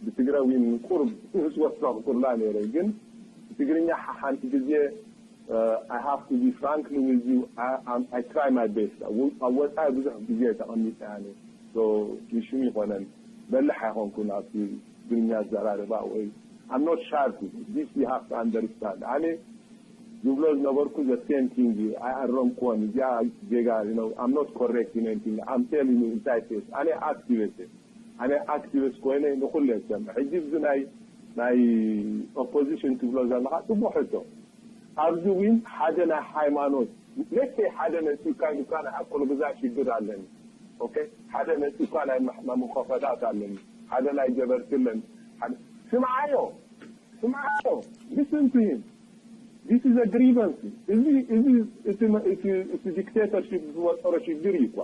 ብትግረዊን ቁሩብ ምስ ወሰኹ ኩላ ነይረ። ግን ትግርኛ ሓንቲ ግዜ I have to be frankly with you, I, I try my best። ኣብ ወፃኢ ብዙሕ ግዜ ተቐሚጠ ኣነ። So ንሽም ይኾነን በልሕ ኣይኾንኩን ኣብቲ ትግርኛ ኣዘራርባ ወይ I'm not sharp። This you have to understand። ኣነ ዝብሎ ዝነበርኩ the same thing እዩ። ኣይኣረምኩዎን። እዚኣ ጌጋ you know፣ I'm not correct in anything። I'm telling you እንታይ ፌስ ኣነ ኣክቲቪስት ኣነ ኣክቲቪስት ኮይነ ንኹሉ የሰምዕ። ሕጂ እዚ ናይ ናይ ኦፖዚሽን ትብሎ ዘለኻ ጽቡቕ ሕቶ። ኣብዚ እውን ሓደ ናይ ሃይማኖት let's say ሓደ መጺኡካ ኢሉካ ናይ ኣኮሎ ግዛ ሽግር ኣለኒ። ኦኬ፣ ሓደ መጺኡካ ናይ ማሕማ ምኮፈዳት ኣለኒ፣ ሓደ ናይ ጀበርቲ ኣለኒ። ሓደ ስምዓዮ ስምዓዮ፣ listen to him። This is a grievance። እዚ እዚ እቲ እቲ እቲ ዲክቴተርሺፕ ዝፈጠሮ ሽግር እዩ እኳ።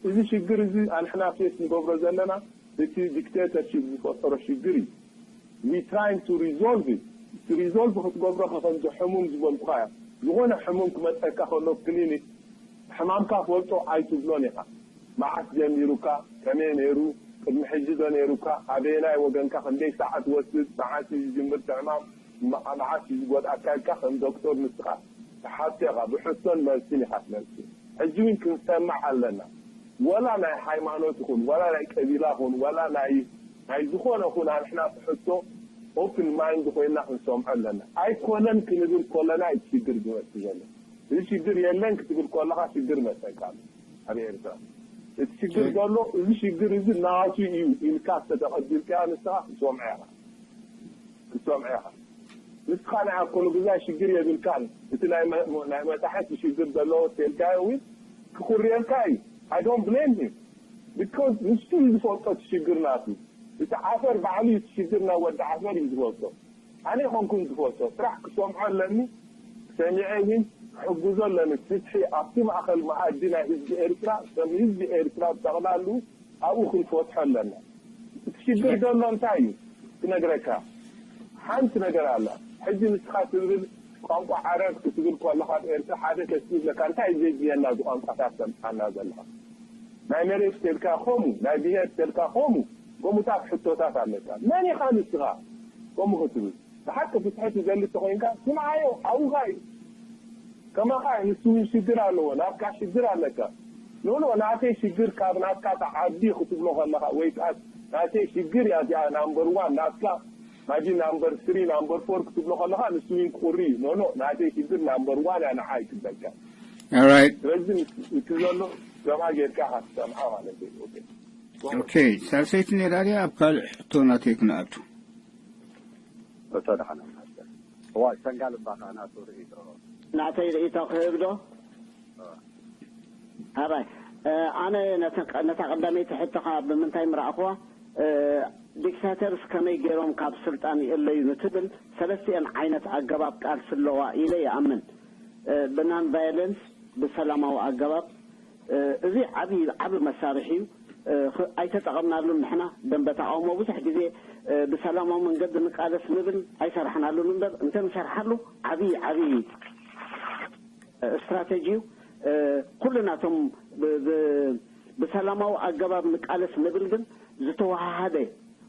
እዚ ሽግር እዚ ኣንሕና ፌስ ንገብሮ ዘለና እቲ ዲክቴተርሺፕ ዝፈጠሮ ሽግር እዩ። We trying to resolve it። እቲ ሪዞልቭ ክትገብሮ ከምዚ ሕሙም ዝበልኩኻ እያ። ዝኾነ ሕሙም ክመፀካ ከሎ ክሊኒክ ሕማምካ ፈልጦ ኣይትብሎን ኢኻ። መዓስ ጀሚሩካ፣ ከመይ ነይሩ፣ ቅድሚ ሕጂ ዶ ነይሩካ፣ ኣበየናይ ወገንካ፣ ክንደይ ሰዓት ወስድ፣ መዓስ እዩ ዝጅምር እቲ ሕማም፣ መዓ- መዓስ እዩ ዝጎድኣካ ኢልካ ከም ዶክተር ንስኻ ትሓቶ ኢኻ። ብሕቶን መልስን ኢኻ ትመልስ። ሕጂ እውን ክንሰማዕ ኣለና። ወላ ናይ ሃይማኖት ይኹን፣ ወላ ናይ ቀቢላ ይኹን፣ ወላ ናይ ናይ ዝኾነ ይኹን ኣንሕና ትሕቶ ኦፕን ማይንድ ኮይና ክንሰምዖ ኣለና። ኣይኮነን ክንብል ከለና እዩ ሽግር ዝመጽእ ዘሎ። እዚ ሽግር የለን ክትብል ከለኻ ሽግር መሰልካ ኣሎ ኣብ ኤርትራ። እቲ ሽግር ዘሎ እዚ ሽግር እዚ ናቱ እዩ ኢልካ ዝተተቐቢልካዮ ንስኻ ክትሰምዖ ኢኻ። ክትሰምዖ ኢኻ። ንስኻ ናይ ኣኮሎ ግዛይ ሽግር የብልካን። እቲ ናይ መ- ናይ መታሕት ሽግር ዘለዎ ተልካዮ እውን ክኹርየልካ እዩ። I don't blame him because ንሱ እዩ ዝፈልጦ እቲ ሽግር ናቱ። እቲ ዓፈር ባዕሉ እዩ እቲ ሽግር ናይ ወዲ ዓፈር እዩ ዝፈልጦ። ኣነ ይኾንኩን ዝፈልጦ ስራሕ ክሰምዖ ኣለኒ። ሰሚዐ ግን ክሕግዞ ኣለኒ። ፍትሒ ኣብቲ ማእኸል መኣዲ ናይ ህዝቢ ኤርትራ ከም ህዝቢ ኤርትራ ብጠቕላሉ ኣብኡ ክንፈትሖ ኣለና። እቲ ሽግር ዘሎ እንታይ እዩ ክነግረካ። ሓንቲ ነገር ኣላ። ሕጂ ንስኻ ትብል ቋንቋ ዓረብ ክትብል ከለኻ ኣብ ኤርትራ ሓደ ተስብለካ እንታይ እዩ ዘድልየና እዚ ቋንቋታት ተምፅኣና ዘለኻ? ናይ መሬት ተልካ ከምኡ ናይ ብሄር ተልካ ከምኡ ከምኡታት ሕቶታት ኣለካ። መን ኢኻ ንስኻ ከምኡ ክትብል? ብሓቂ ፍትሒ ትደሊ ተኮይንካ ስምዓዮ፣ ሓውኻ እዩ። ከማኻ ንሱ እውን ሽግር ኣለዎ፣ ናትካ ሽግር ኣለካ። ኖ ኖ ናተይ ሽግር ካብ ናትካ ተዓቢ ክትብሎ ከለኻ ወይ ከዓ ናተይ ሽግር እያ እዚኣ ናምበር ዋን ናትካ ማጂ ናምበር ስሪ ናምበር ፎር ክትብሎ ከለኻ ንሱ እውን ክቁሪ እዩ። ኖ ኖ ናተይ ሽግር ናምበር ዋን እያ ንዓይ ትብለካ። Alright. ስለዚ እቲ ዘሎ ገማ ጌርካ ኢኻ ትሰምዓ ማለት እዩ። ኦኬ። ኦኬ፣ ሳልሰይቲ ነይራ ድያ? ኣብ ካልእ ሕቶ ናተይ ክንኣቱ። እቶ ደሓን ኣምሓደር። እዋ ሰንጋል እባ ከዓ ናቱ ርእይቶ። ናተይ ርእይቶ ክህብ ዶ? ሃባይ ኣነ ነታ ቀዳመይቲ ሕቶኻ ብምንታይ ምረኣኽዋ? ዲክታተርስ ከመይ ገይሮም ካብ ስልጣን ይእለዩ ንትብል ሰለስቲአን ዓይነት ኣገባብ ቃልሲ ኣለዋ ኢለ ይኣምን። ብናን ቫዮለንስ፣ ብሰላማዊ ኣገባብ። እዚ ዓብዪ ዓቢ መሳርሒ እዩ። ኣይተጠቐምናሉን ንሕና ደንበ ተቓውሞ ብዙሕ ግዜ ብሰላማዊ መንገዲ ንቃለስ ንብል ኣይሰራሕናሉን እምበር እንተንሰርሓሉ ዓብዪ ዓብዪ ስትራተጂ እዩ። ኩሉ ናቶም ብሰላማዊ ኣገባብ ንቃለስ ንብል ግን ዝተወሃሃደ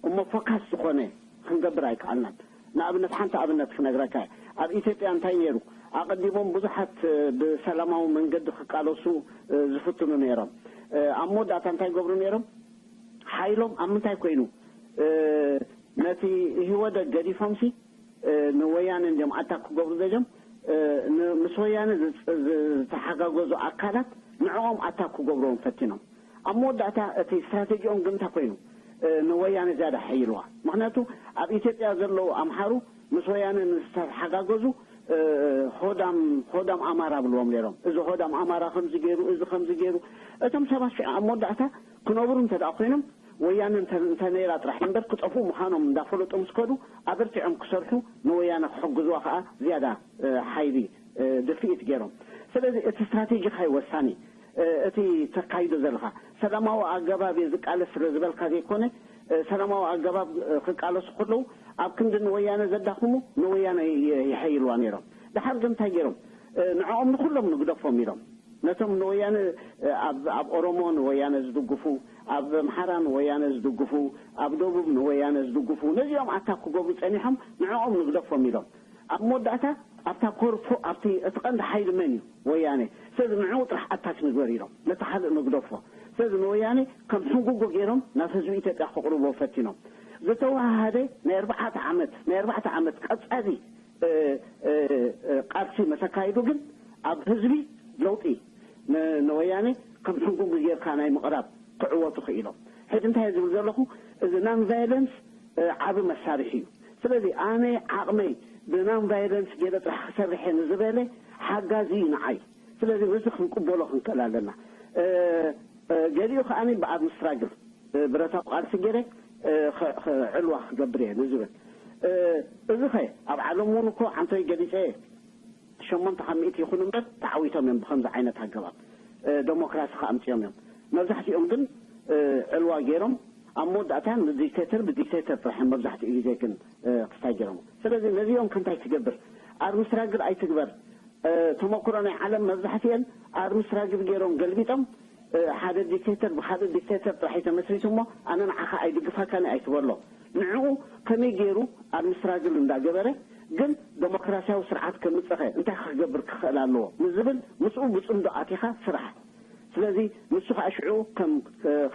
እሞ ፎካስ ዝኾነ ክንገብር ኣይከኣልናን። ንኣብነት ሓንቲ ኣብነት ክነግረካ እየ። ኣብ ኢትዮጵያ እንታይ ነይሩ? ኣቐዲሞም ብዙሓት ብሰላማዊ መንገዲ ክቃለሱ ዝፍትኑ ነይሮም። ኣብ መወዳእታ እንታይ ይገብሩ ነይሮም? ሓይሎም ኣብ ምንታይ ኮይኑ ነቲ ኢህወደግ ገዲፎምሲ ንወያነ እንዲኦም ኣታክ ክገብሩ ደጀም ምስ ወያነ ዝተሓጋገዙ ኣካላት ንዕኦም ኣታክ ክገብርዎም ፈቲኖም። ኣብ መወዳእታ እቲ ስትራቴጂኦም ግን እንታይ ኮይኑ ንወያነ ዝያዳ ሓይልዋ። ምክንያቱ ኣብ ኢትዮጵያ ዘለዉ ኣምሓሩ ምስ ወያነ ዝተሓጋገዙ ሆዳም ሆዳም ኣማራ ብልዎም ነይሮም። እዚ ሆዳም ኣማራ ከምዚ ገይሩ፣ እዚ ከምዚ ገይሩ። እቶም ሰባት ኣብ መወዳእታ ክነብሩ እንተ ደኣ ኮይኖም ወያነ እንተ ነይራ ጥራሕ እምበር ክጠፍኡ ምዃኖም እንዳፈለጡ ምስ ከዱ ኣበርቲዖም ክሰርሑ ንወያነ ክሕግዝዋ ከዓ ዝያዳ ሓይሊ ድፍኢት ገይሮም። ስለዚ እቲ ስትራቴጂካ እዩ ወሳኒ። እቲ ተካይዶ ዘለካ ሰላማዊ ኣገባብ እየ ዝቃለስ ስለ ዝበልካ ዘይኮነ ሰላማዊ ኣገባብ ክቃለሱ ከለዉ ኣብ ክንዲ ንወያነ ዘዳኽሙ ንወያነ ይሐይልዋ ነይሮም። ድሓር ግን እንታይ ገይሮም? ንዕኦም ንኩሎም ንግደፎም ኢሎም ነቶም ንወያነ ኣብ ኦሮሞ ንወያነ ዝድግፉ፣ ኣብ ኣምሓራ ንወያነ ዝድግፉ፣ ኣብ ደቡብ ንወያነ ዝድግፉ ነዚኦም ኣታክ ክገብሩ ጸኒሖም ንዕኦም ንግደፎም ኢሎም። ኣብ መወዳእታ ኣብታ ኮርፖ ኣብቲ እቲ ቀንዲ ሓይሊ መን እዩ? ወያነ። ስለዚ ንዕኡ ጥራሕ ኣታክ ንግበር ኢሎም ነቲ ካልእ ንግደፎ። ስለዚ ንወያነ ከም ሕንጉጎ ገይሮም ናብ ህዝቢ ኢትዮጵያ ክቕርቦ ፈቲኖም። ዝተወሃሃደ ናይ ኣርባዕተ ዓመት ናይ ኣርባዕተ ዓመት ቀጻሊ ቃልሲ መሰካይዱ ግን ኣብ ህዝቢ ለውጢ ንወያነ ከም ሕንጉጉ ጌርካ ናይ ምቕራብ ክዕወቱ ክኢሎም። ሕጂ እንታይ ዝብል ዘለኹ እዚ ናን ቫይለንስ ዓብ መሳርሒ እዩ። ስለዚ ኣነ ዓቕመይ ብናን ቫይለንስ ገለ ጥራሕ ክሰርሐ ንዝበለ ሓጋዚ እዩ ንዓይ። ስለዚ ነዚ ክንቅበሎ ክንክእል ኣለና። ገሊኡ ከዓኒ ብኣርምስትራግል ብረታዊ ቃልሲ ገይረ ክዕልዋ ክገብር እየ ንዝብል እዚ ኸ ኣብ ዓለም እውን እኮ ዓንቶይ ገሊፀ እየ። ሸሞንተ ካብ ሚእቲ ይኹን እምበር ተዓዊቶም እዮም ብከምዚ ዓይነት ኣገባብ ደሞክራሲ ከኣምፅኦም እዮም። መብዛሕትኦም ግን ዕልዋ ገይሮም ኣብ መወዳእታ ንዲክቴተር ብዲክቴተር ጥራሕ እዮም መብዛሕትኡ ግዜ ግን ክስታይ ገይሮም። ስለዚ ነዚኦም ከንታይ ትገብር? ኣርምስትራግል ኣይትግበር። ተመክሮ ናይ ዓለም መብዛሕትኤን ኣርምስትራግል ገይሮም ገልቢጦም ሓደ ዲክቴተር ብካልእ ዲክቴተር ጥራሕ ተመስሪቱ እሞ ኣነ ንዓኻ ኣይድግፋካን ኣይትበሎ። ንዕኡ ከመይ ገይሩ ኣርምስትራግል እንዳገበረ ግን ደሞክራሲያዊ ስርዓት ከምፀኸ እንታይ ክገብር ክኽእል ኣለዎ ንዝብል ምስኡ ብፅምዶ ኣቲኻ ስራሕ። ስለዚ ንሱ ከዓ ሽዑ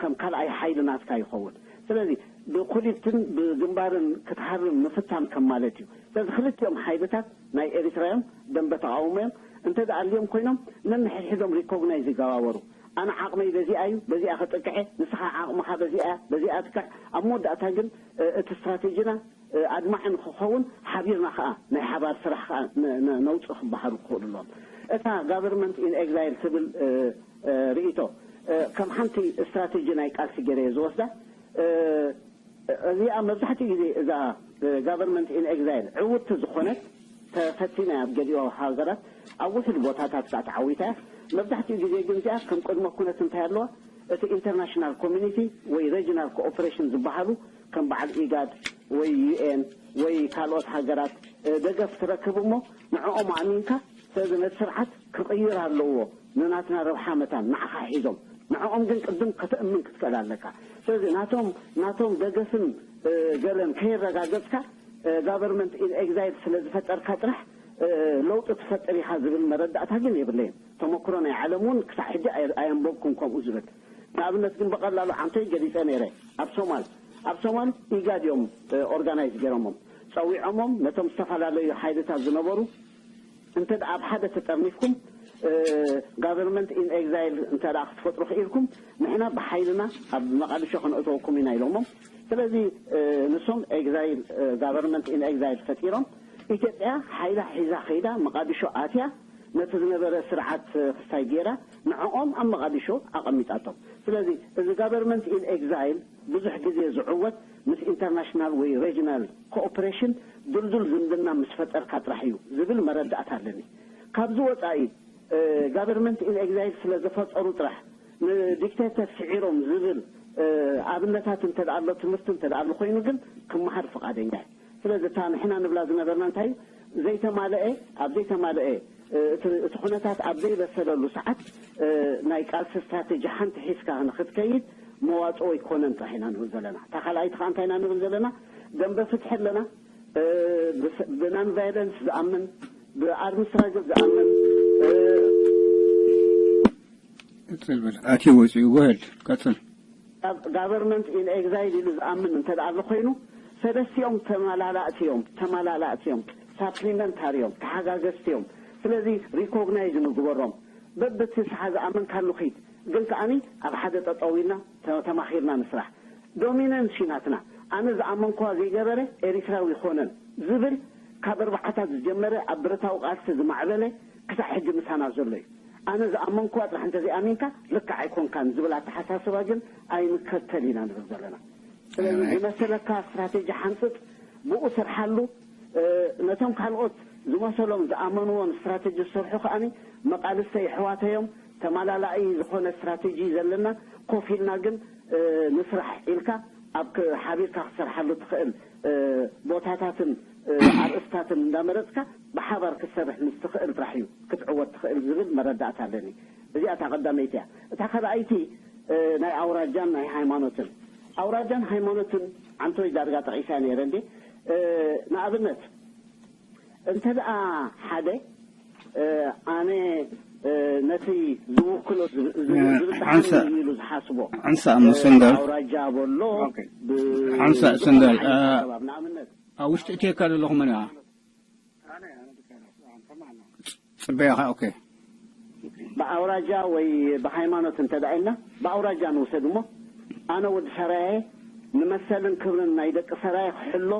ከም ካልኣይ ሓይሊ ናትካ ይኸውን። ስለዚ ብኩሊትን ብግንባርን ክትሃርም ምፍታን ከም ማለት እዩ። ስለዚ ክልቲኦም ሓይልታት ናይ ኤሪትራ እዮም፣ ደንበ ተቃውሞ እዮም። እንተ ደኣ ኣልዮም ኮይኖም ነንሕድሕዶም ሪኮግናይዝ ይገባበሩ። ኣነ ዓቕመይ በዚኣ እዩ፣ በዚኣ ከጥቅዐ፣ ንስኻ ዓቕምኻ በዚኣ እያ፣ በዚኣ ጥቅዕ። ኣብ መወዳእታ ግን እቲ ስትራቴጂና ኣድማዒ ንክኸውን ሓቢርና ከዓ ናይ ሓባር ስራሕ ከዓ ነውፅእ ክበሃሉ ክኽእሉ ኣለዎም። እታ ጋቨርንመንት ኢን ኤግዛይል ትብል ርእይቶ ከም ሓንቲ ስትራቴጂ ናይ ቃልሲ ገይረ እየ ዝወስዳ። እዚኣ መብዛሕትኡ ግዜ እዛ ጋቨርንመንት ኢን ኤግዛይል ዕውርቲ ዝኾነት ተፈቲና ኣብ ገሊኦ ሃገራት ኣብ ውሕድ ቦታታት ከዓ ተዓዊታ እያ። መብዛሕትኡ ግዜ ግን እዚኣ ከም ቅድመ ኩነት እንታይ ኣለዋ? እቲ ኢንተርናሽናል ኮሚኒቲ ወይ ሬጂናል ኮኦፕሬሽን ዝበሃሉ ከም በዓል ኢጋድ ወይ ዩኤን ወይ ካልኦት ሃገራት ደገፍ ትረክብ እሞ ንዕኦም ኣእሚንካ ስለዚ ነቲ ስርዓት ክቕይር ኣለዎ ንናትና ረብሓ መታን ንዓኻ ሒዞም ንዕኦም ግን ቅድም ከተእምን ክትክእል ኣለካ። ስለዚ ናቶም ናቶም ደገፍን ገለን ከይረጋገፅካ ጋቨርንመንት ኢን ኤግዛይል ስለ ዝፈጠርካ ጥራሕ ለውጢ ትፈጥር ኢኻ ዝብል መረዳእታ ግን የብለይን። ተመክሮ ናይ ዓለም እውን ክሳዕ ሕጂ ኣየንበብኩን ከምኡ ዝብል ንኣብነት ግን ብቐላሉ ዓንቶይ ገሊፀ ነይረ። ኣብ ሶማል ኣብ ሶማል ኢጋድ እዮም ኦርጋናይዝ ገይሮሞም ፀዊዖሞም ነቶም ዝተፈላለዩ ሓይልታት ዝነበሩ እንተ ኣብ ሓደ ተጠርኒፍኩም ጋቨርንመንት ኢን ኤግዛይል እንተ ክትፈጥሩ ክኢልኩም ንሕና ብሓይልና ኣብ መቃድሾ ከነእተወኩም ኢና ኢሎሞም። ስለዚ ንሶም ኤግዛይል ጋቨርንመንት ኢን ኤግዛይል ፈጢሮም ኢትዮጵያ ሓይላ ሒዛ ከይዳ መቃድሾ ኣትያ ነቲ ዝነበረ ስርዓት ክስታይ ገይራ ንዕኦም ኣብ መቃድሾ ኣቐሚጣቶም። ስለዚ እዚ ጋቨርንመንት ኢን ኤግዛይል ብዙሕ ግዜ ዝዕወት ምስ ኢንተርናሽናል ወይ ሬጂናል ኮኦፕሬሽን ድልዱል ዝምድና ምስ ፈጠርካ ጥራሕ እዩ ዝብል መረዳእታ ኣለኒ። ካብዚ ወፃኢ ጋቨርንመንት ኢን ኤግዛይል ስለ ዝፈጠሩ ጥራሕ ንዲክቴተር ስዒሮም ዝብል ኣብነታት እንተ ኣሎ ትምህርቲ እንተ ኣሎ ኮይኑ ግን ክመሃር ፍቓደኛ እዩ። ስለዚ እታ ንሕና ንብላ ዝነበርና እንታይ እዩ ዘይተማለአ ኣብ ዘይተማለአ እቲ ኩነታት ኣብ ዘይበሰለሉ ሰዓት ናይ ቃልሲ ስትራቴጂ ሓንቲ ሒዝካ ንክትከይድ መዋፅኦ ኣይኮነን ጥራሕ ኢና ንብል ዘለና። እታ ካልኣይቲ ከዓ እንታይ ኢና ንብል ዘለና? ደንበ ፍትሒ ኣለና፣ ብናን ቫይለንስ ዝኣምን ብኣርምስትራግል ዝኣምን ቀፅል በል ኣትዮ ወፂኡ ጎሄድ ቀፅል government in exile ኢሉ ዝኣምን እንተ ደኣ ኣሎ ኮይኑ፣ ሰለስቲኦም ተመላላእቲ እዮም፣ ተመላላእቲ እዮም፣ ሳፕሊመንታሪ እዮም፣ ተሓጋገዝቲ እዮም። ስለዚ ሪኮግናይዝ ንግበሮም። በብቲ ንስኻ ዝኣመንካሉ ኺድ፣ ግን ከኣኒ ኣብ ሓደ ጠጠው ኢልና ተ-፣ ተማኺርና ንስራሕ። ዶሚነንስ እዩ ናትና። ኣነ ዝኣመንኩዋ ዘይገበረ ኤሪትራዊ ይኾነን ዝብል ካብ ኣርባዓታት ዝጀመረ ኣብ ብረታዊ ቃልሲ ዝማዕበለ ክሳዕ ሕጂ ምሳና ዘሎ እዩ። ኣነ ዝኣመንኩዋ ጥራሕ እንተዘይኣሚንካ ልክዕ ኣይኮንካን ዝብል ኣተሓሳስባ ግን ኣይንከተል ኢና ንብል ዘለና። ስለዚ ዝመሰለካ ስትራቴጂ ሓንፅፅ፣ ብኡ ስርሓሉ። ነቶም ካልኦት ዝመሰሎም ዝኣመንዎን ስትራቴጂ ዝሰርሑ ከኣ መቃልስተ ይሕዋተዮም። ተማላላኢ ዝኾነ ስትራቴጂ ዘለና፣ ኮፍ ኢልና ግን ንስራሕ ኢልካ ኣብ ሓቢርካ ክትሰርሓሉ ትኽእል ቦታታትን ኣርእስታትን እንዳመረፅካ ብሓባር ክትሰርሕ ምስ ትኽእል ጥራሕ እዩ ክትዕወት ትኽእል ዝብል መረዳእታ ኣለኒ። እዚኣ እታ ቀዳመይቲ እያ። እታ ካልኣይቲ ናይ ኣውራጃን ናይ ሃይማኖትን፣ ኣውራጃን ሃይማኖትን ዓንቶይ ዳርጋ ጠቒሳ ነይረ እንዴ። ንኣብነት እንተ ደኣ ሓደ ኣነ ነቲ ዝውክሎ ዝብታሓንሳ ኢሉ ዝሓስቦ ሓንሳ ኣብ መሰንጋል ኣውራጃ በሎ ሓንሳ ሰንጋል ንኣብነት ኣብ ውሽጢ እትየካ ዘለኹ መን ኢኻ? ጽበያኻ ኦኬ። ብኣውራጃ ወይ ብሃይማኖት እንተ ደኣ ኢልና ብኣውራጃ ንውሰድ እሞ ኣነ ወዲ ሰራየ ንመሰልን ክብርን ናይ ደቂ ሰራየ ክሕሎ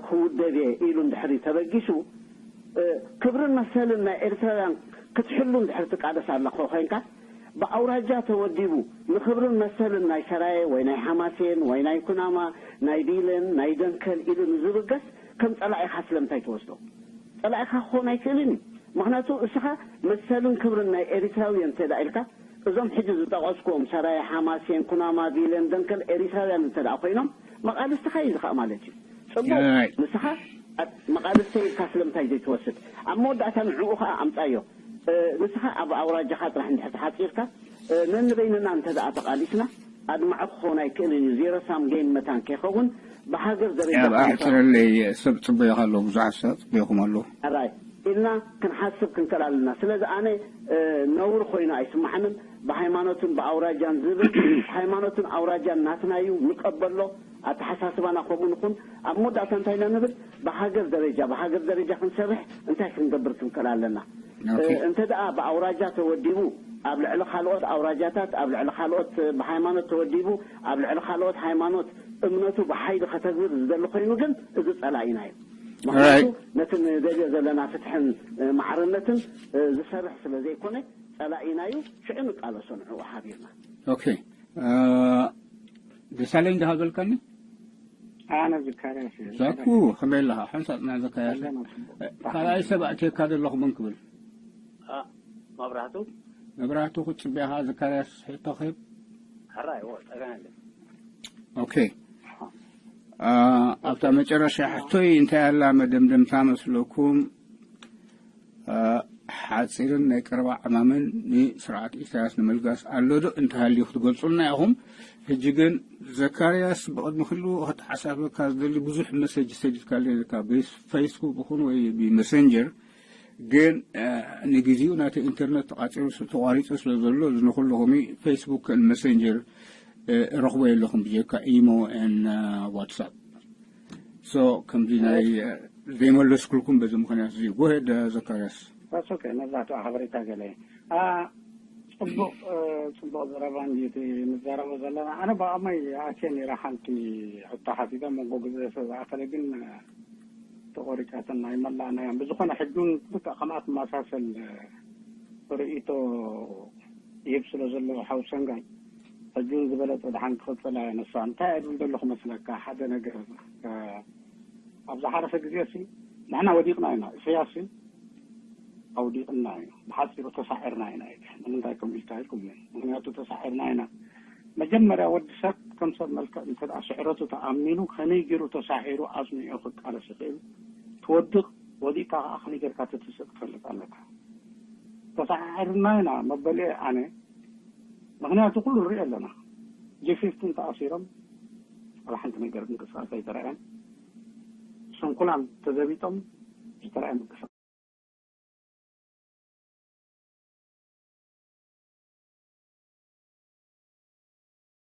ክውደብ እየ ኢሉ እንድሕሪ ተበጊሱ ክብርን መሰልን ናይ ኤርትራውያን ክትሕሉ እንድሕር ትቃለስ ኣለኻ ኮይንካ ብኣውራጃ ተወዲቡ ንክብርን መሰልን ናይ ሰራየ ወይ ናይ ሓማሴን ወይ ናይ ኩናማ ናይ ቢለን ናይ ደንከል ኢሉ ንዝብገስ ከም ጸላኢኻ ስለምንታይ ትወስዶ? ጸላኢኻ ክኾን ኣይክእልን እዩ። ምኽንያቱ እስኻ መሰልን ክብርን ናይ ኤሪትራዊ እየ እንተ ደኣ ኢልካ እዞም ሕጂ ዝጠቐስኩዎም ሰራየ ሓማሴን ኩናማ ቢለን ደንከል ኤሪትራውያን እንተ ደኣ ኮይኖም መቓልስትኻ እዩ ዝኸኣ ማለት እዩ። ጽቡቕ ንስኻ መቓልስተ ኢልካ ስለምንታይ ዘይትወስድ? ኣብ መወዳእታ ንዕኡ ኸኣ ኣምጻዮ። ንስኻ ኣብ ኣውራጃኻ ጥራሕ እንድሕር ተሓጺርካ ነንበይንና እንተ ደኣ ተቓሊስና ኣድማዒ ክኸውን ኣይክእልን እዩ። ዜሮ ሳም ጌም መታን ከይኸውን ብሃገር ደረጃ ኣብ ኣሕጽረለይ ሰብ ጽበዮ ኣሎ ብዙሓት ሰብ ጽበዮኹም ኣለዉ። ኣራይ ኢልና ክንሓስብ ክንክእል ኣለና። ስለዚ ኣነ ነውር ኮይኑ ኣይስማዓንን። ብሃይማኖትን ብኣውራጃን ዝብል ሃይማኖትን ኣውራጃን ናትና እዩ ንቀበሎ። ኣተሓሳስባና ከምኡ ንኹን። ኣብ መወዳእታ እንታይ ኢና ንብል? ብሃገር ደረጃ ብሃገር ደረጃ ክንሰርሕ እንታይ ክንገብር ክንክእል ኣለና? እንተ ደኣ ብኣውራጃ ተወዲቡ ኣብ ልዕሊ ካልኦት ኣውራጃታት ኣብ ልዕሊ ካልኦት ብሃይማኖት ተወዲቡ ኣብ ልዕሊ ካልኦት ሃይማኖት እምነቱ ብሓይሊ ከተግብር ዝደሊ ኮይኑ ግን እዚ ጸላኢና እዩ። ምክንያቱ ነቲ ንደልዮ ዘለና ፍትሕን ማዕርነትን ዝሰርሕ ስለ ዘይኮነ ጸላኢና እዩ። ሽዑ ንቃለሶ ንዕኡ ሓቢርና። ኦኬ ደሳለኝ ድኻ በልካኒ? ኣነ ዘካርያስ እየ። ዛኩ ከመይ ኣለኻ? ሓንሳብ ናይ ዘካርያስ ካልኣይ ሰብ ኣእትየካ ዘለኹ መን ክብል? መብራህቱ መብራህቱ ክጽበያ ከኣ ዘካርያስ ሕቶ ክህብ። ሕራይ እዎ ጸገም የለን። ኦኬ ኣብታ መጨረሻ ሕቶይ እንታይ ኣላ መደምደምታ መስለኩም? ሓጺርን ናይ ቀረባ ዕማምን ንስርዓት ኢሳያስ ንምልጋስ ኣሎ ዶ እንተሃልዩ ክትገልጹልና ኢኹም። ሕጂ ግን ዘካርያስ ብቕድሚ ኩሉ ከተሓሳስበካ ዝደሊ ብዙሕ መሰጅ ሰዲድካለይ ነካ ብፌስቡክ ይኹን ወይ ብመሰንጀር ግን ንግዜኡ ናተይ ኢንተርነት ተቋጺሩ ተቋሪጹ ስለ ዘሎ እዚ ንኹልኹም ፌስቡክ መሰንጀር ረኽቦ የለኹም ብጀካ ኢሞ ን ዋትሳፕ ሶ ከምዚ ናይ ዘይመለስኩልኩም በዚ ምኽንያት እዚ ጎሄድ ዘካርያስ። ኦኬ መብዛሕትኡ ሓበሬታ ገለ ጽቡቕ ጽቡቕ ዘረባ እንጂ እቲ ንዛረቦ ዘለና ኣነ ብኣመይ ኣትየ ነይረ ሓንቲ ሕቶ ሓቲተ መንጎ ግዜ ሰብ ዝኣኸለ ግን ተቖሪጻትን ኣይመላእናያን ብዝኾነ ሕጂ እውን ልክዕ ከምኣ ትመሳሰል ርእይቶ ይህብ ስለ ዘሎ ሓው ሰንጋል ሕጂ እውን ዝበለጸ ድሓን ክቕጽላ እያ ነሳ እንታይ እብል ዘለኹ መስለካ ሓደ ነገር ኣብዛ ሓለፈ ግዜ ሲ ንሕና ወዲቕና ኢና ኢሳያስ ሲ ኣውዲቕና እዩ ብሓፂሩ ተሳዒርና ኢና ኢለ ንምንታይ ከምኡ ኢልካ ኢልኩም ምክንያቱ ተሳዒርና ኢና መጀመርያ ወዲ ሰብ ከም ሰብ መልክዕ እንተ ስዕረቱ ተኣሚኑ ከመይ ገይሩ ተሳዒሩ ኣፅኒዑ ክቃለስ ይኽእል ትወድቕ ወዲቕካ ከዓ ከመይ ጌርካ ትትስእ ክትፈልጥ ኣለካ ተሳዒርና ኢና መበልኤ ኣነ ምክንያቱ ኩሉ ንሪኦ ኣለና ጂ ፊፍቲን ተኣሲሮም ኣብ ሓንቲ ነገር ምንቅስቃስ ኣይተረኣየን ስንኩላን ተዘቢጦም ዝተረኣየ ምንቅስቃስ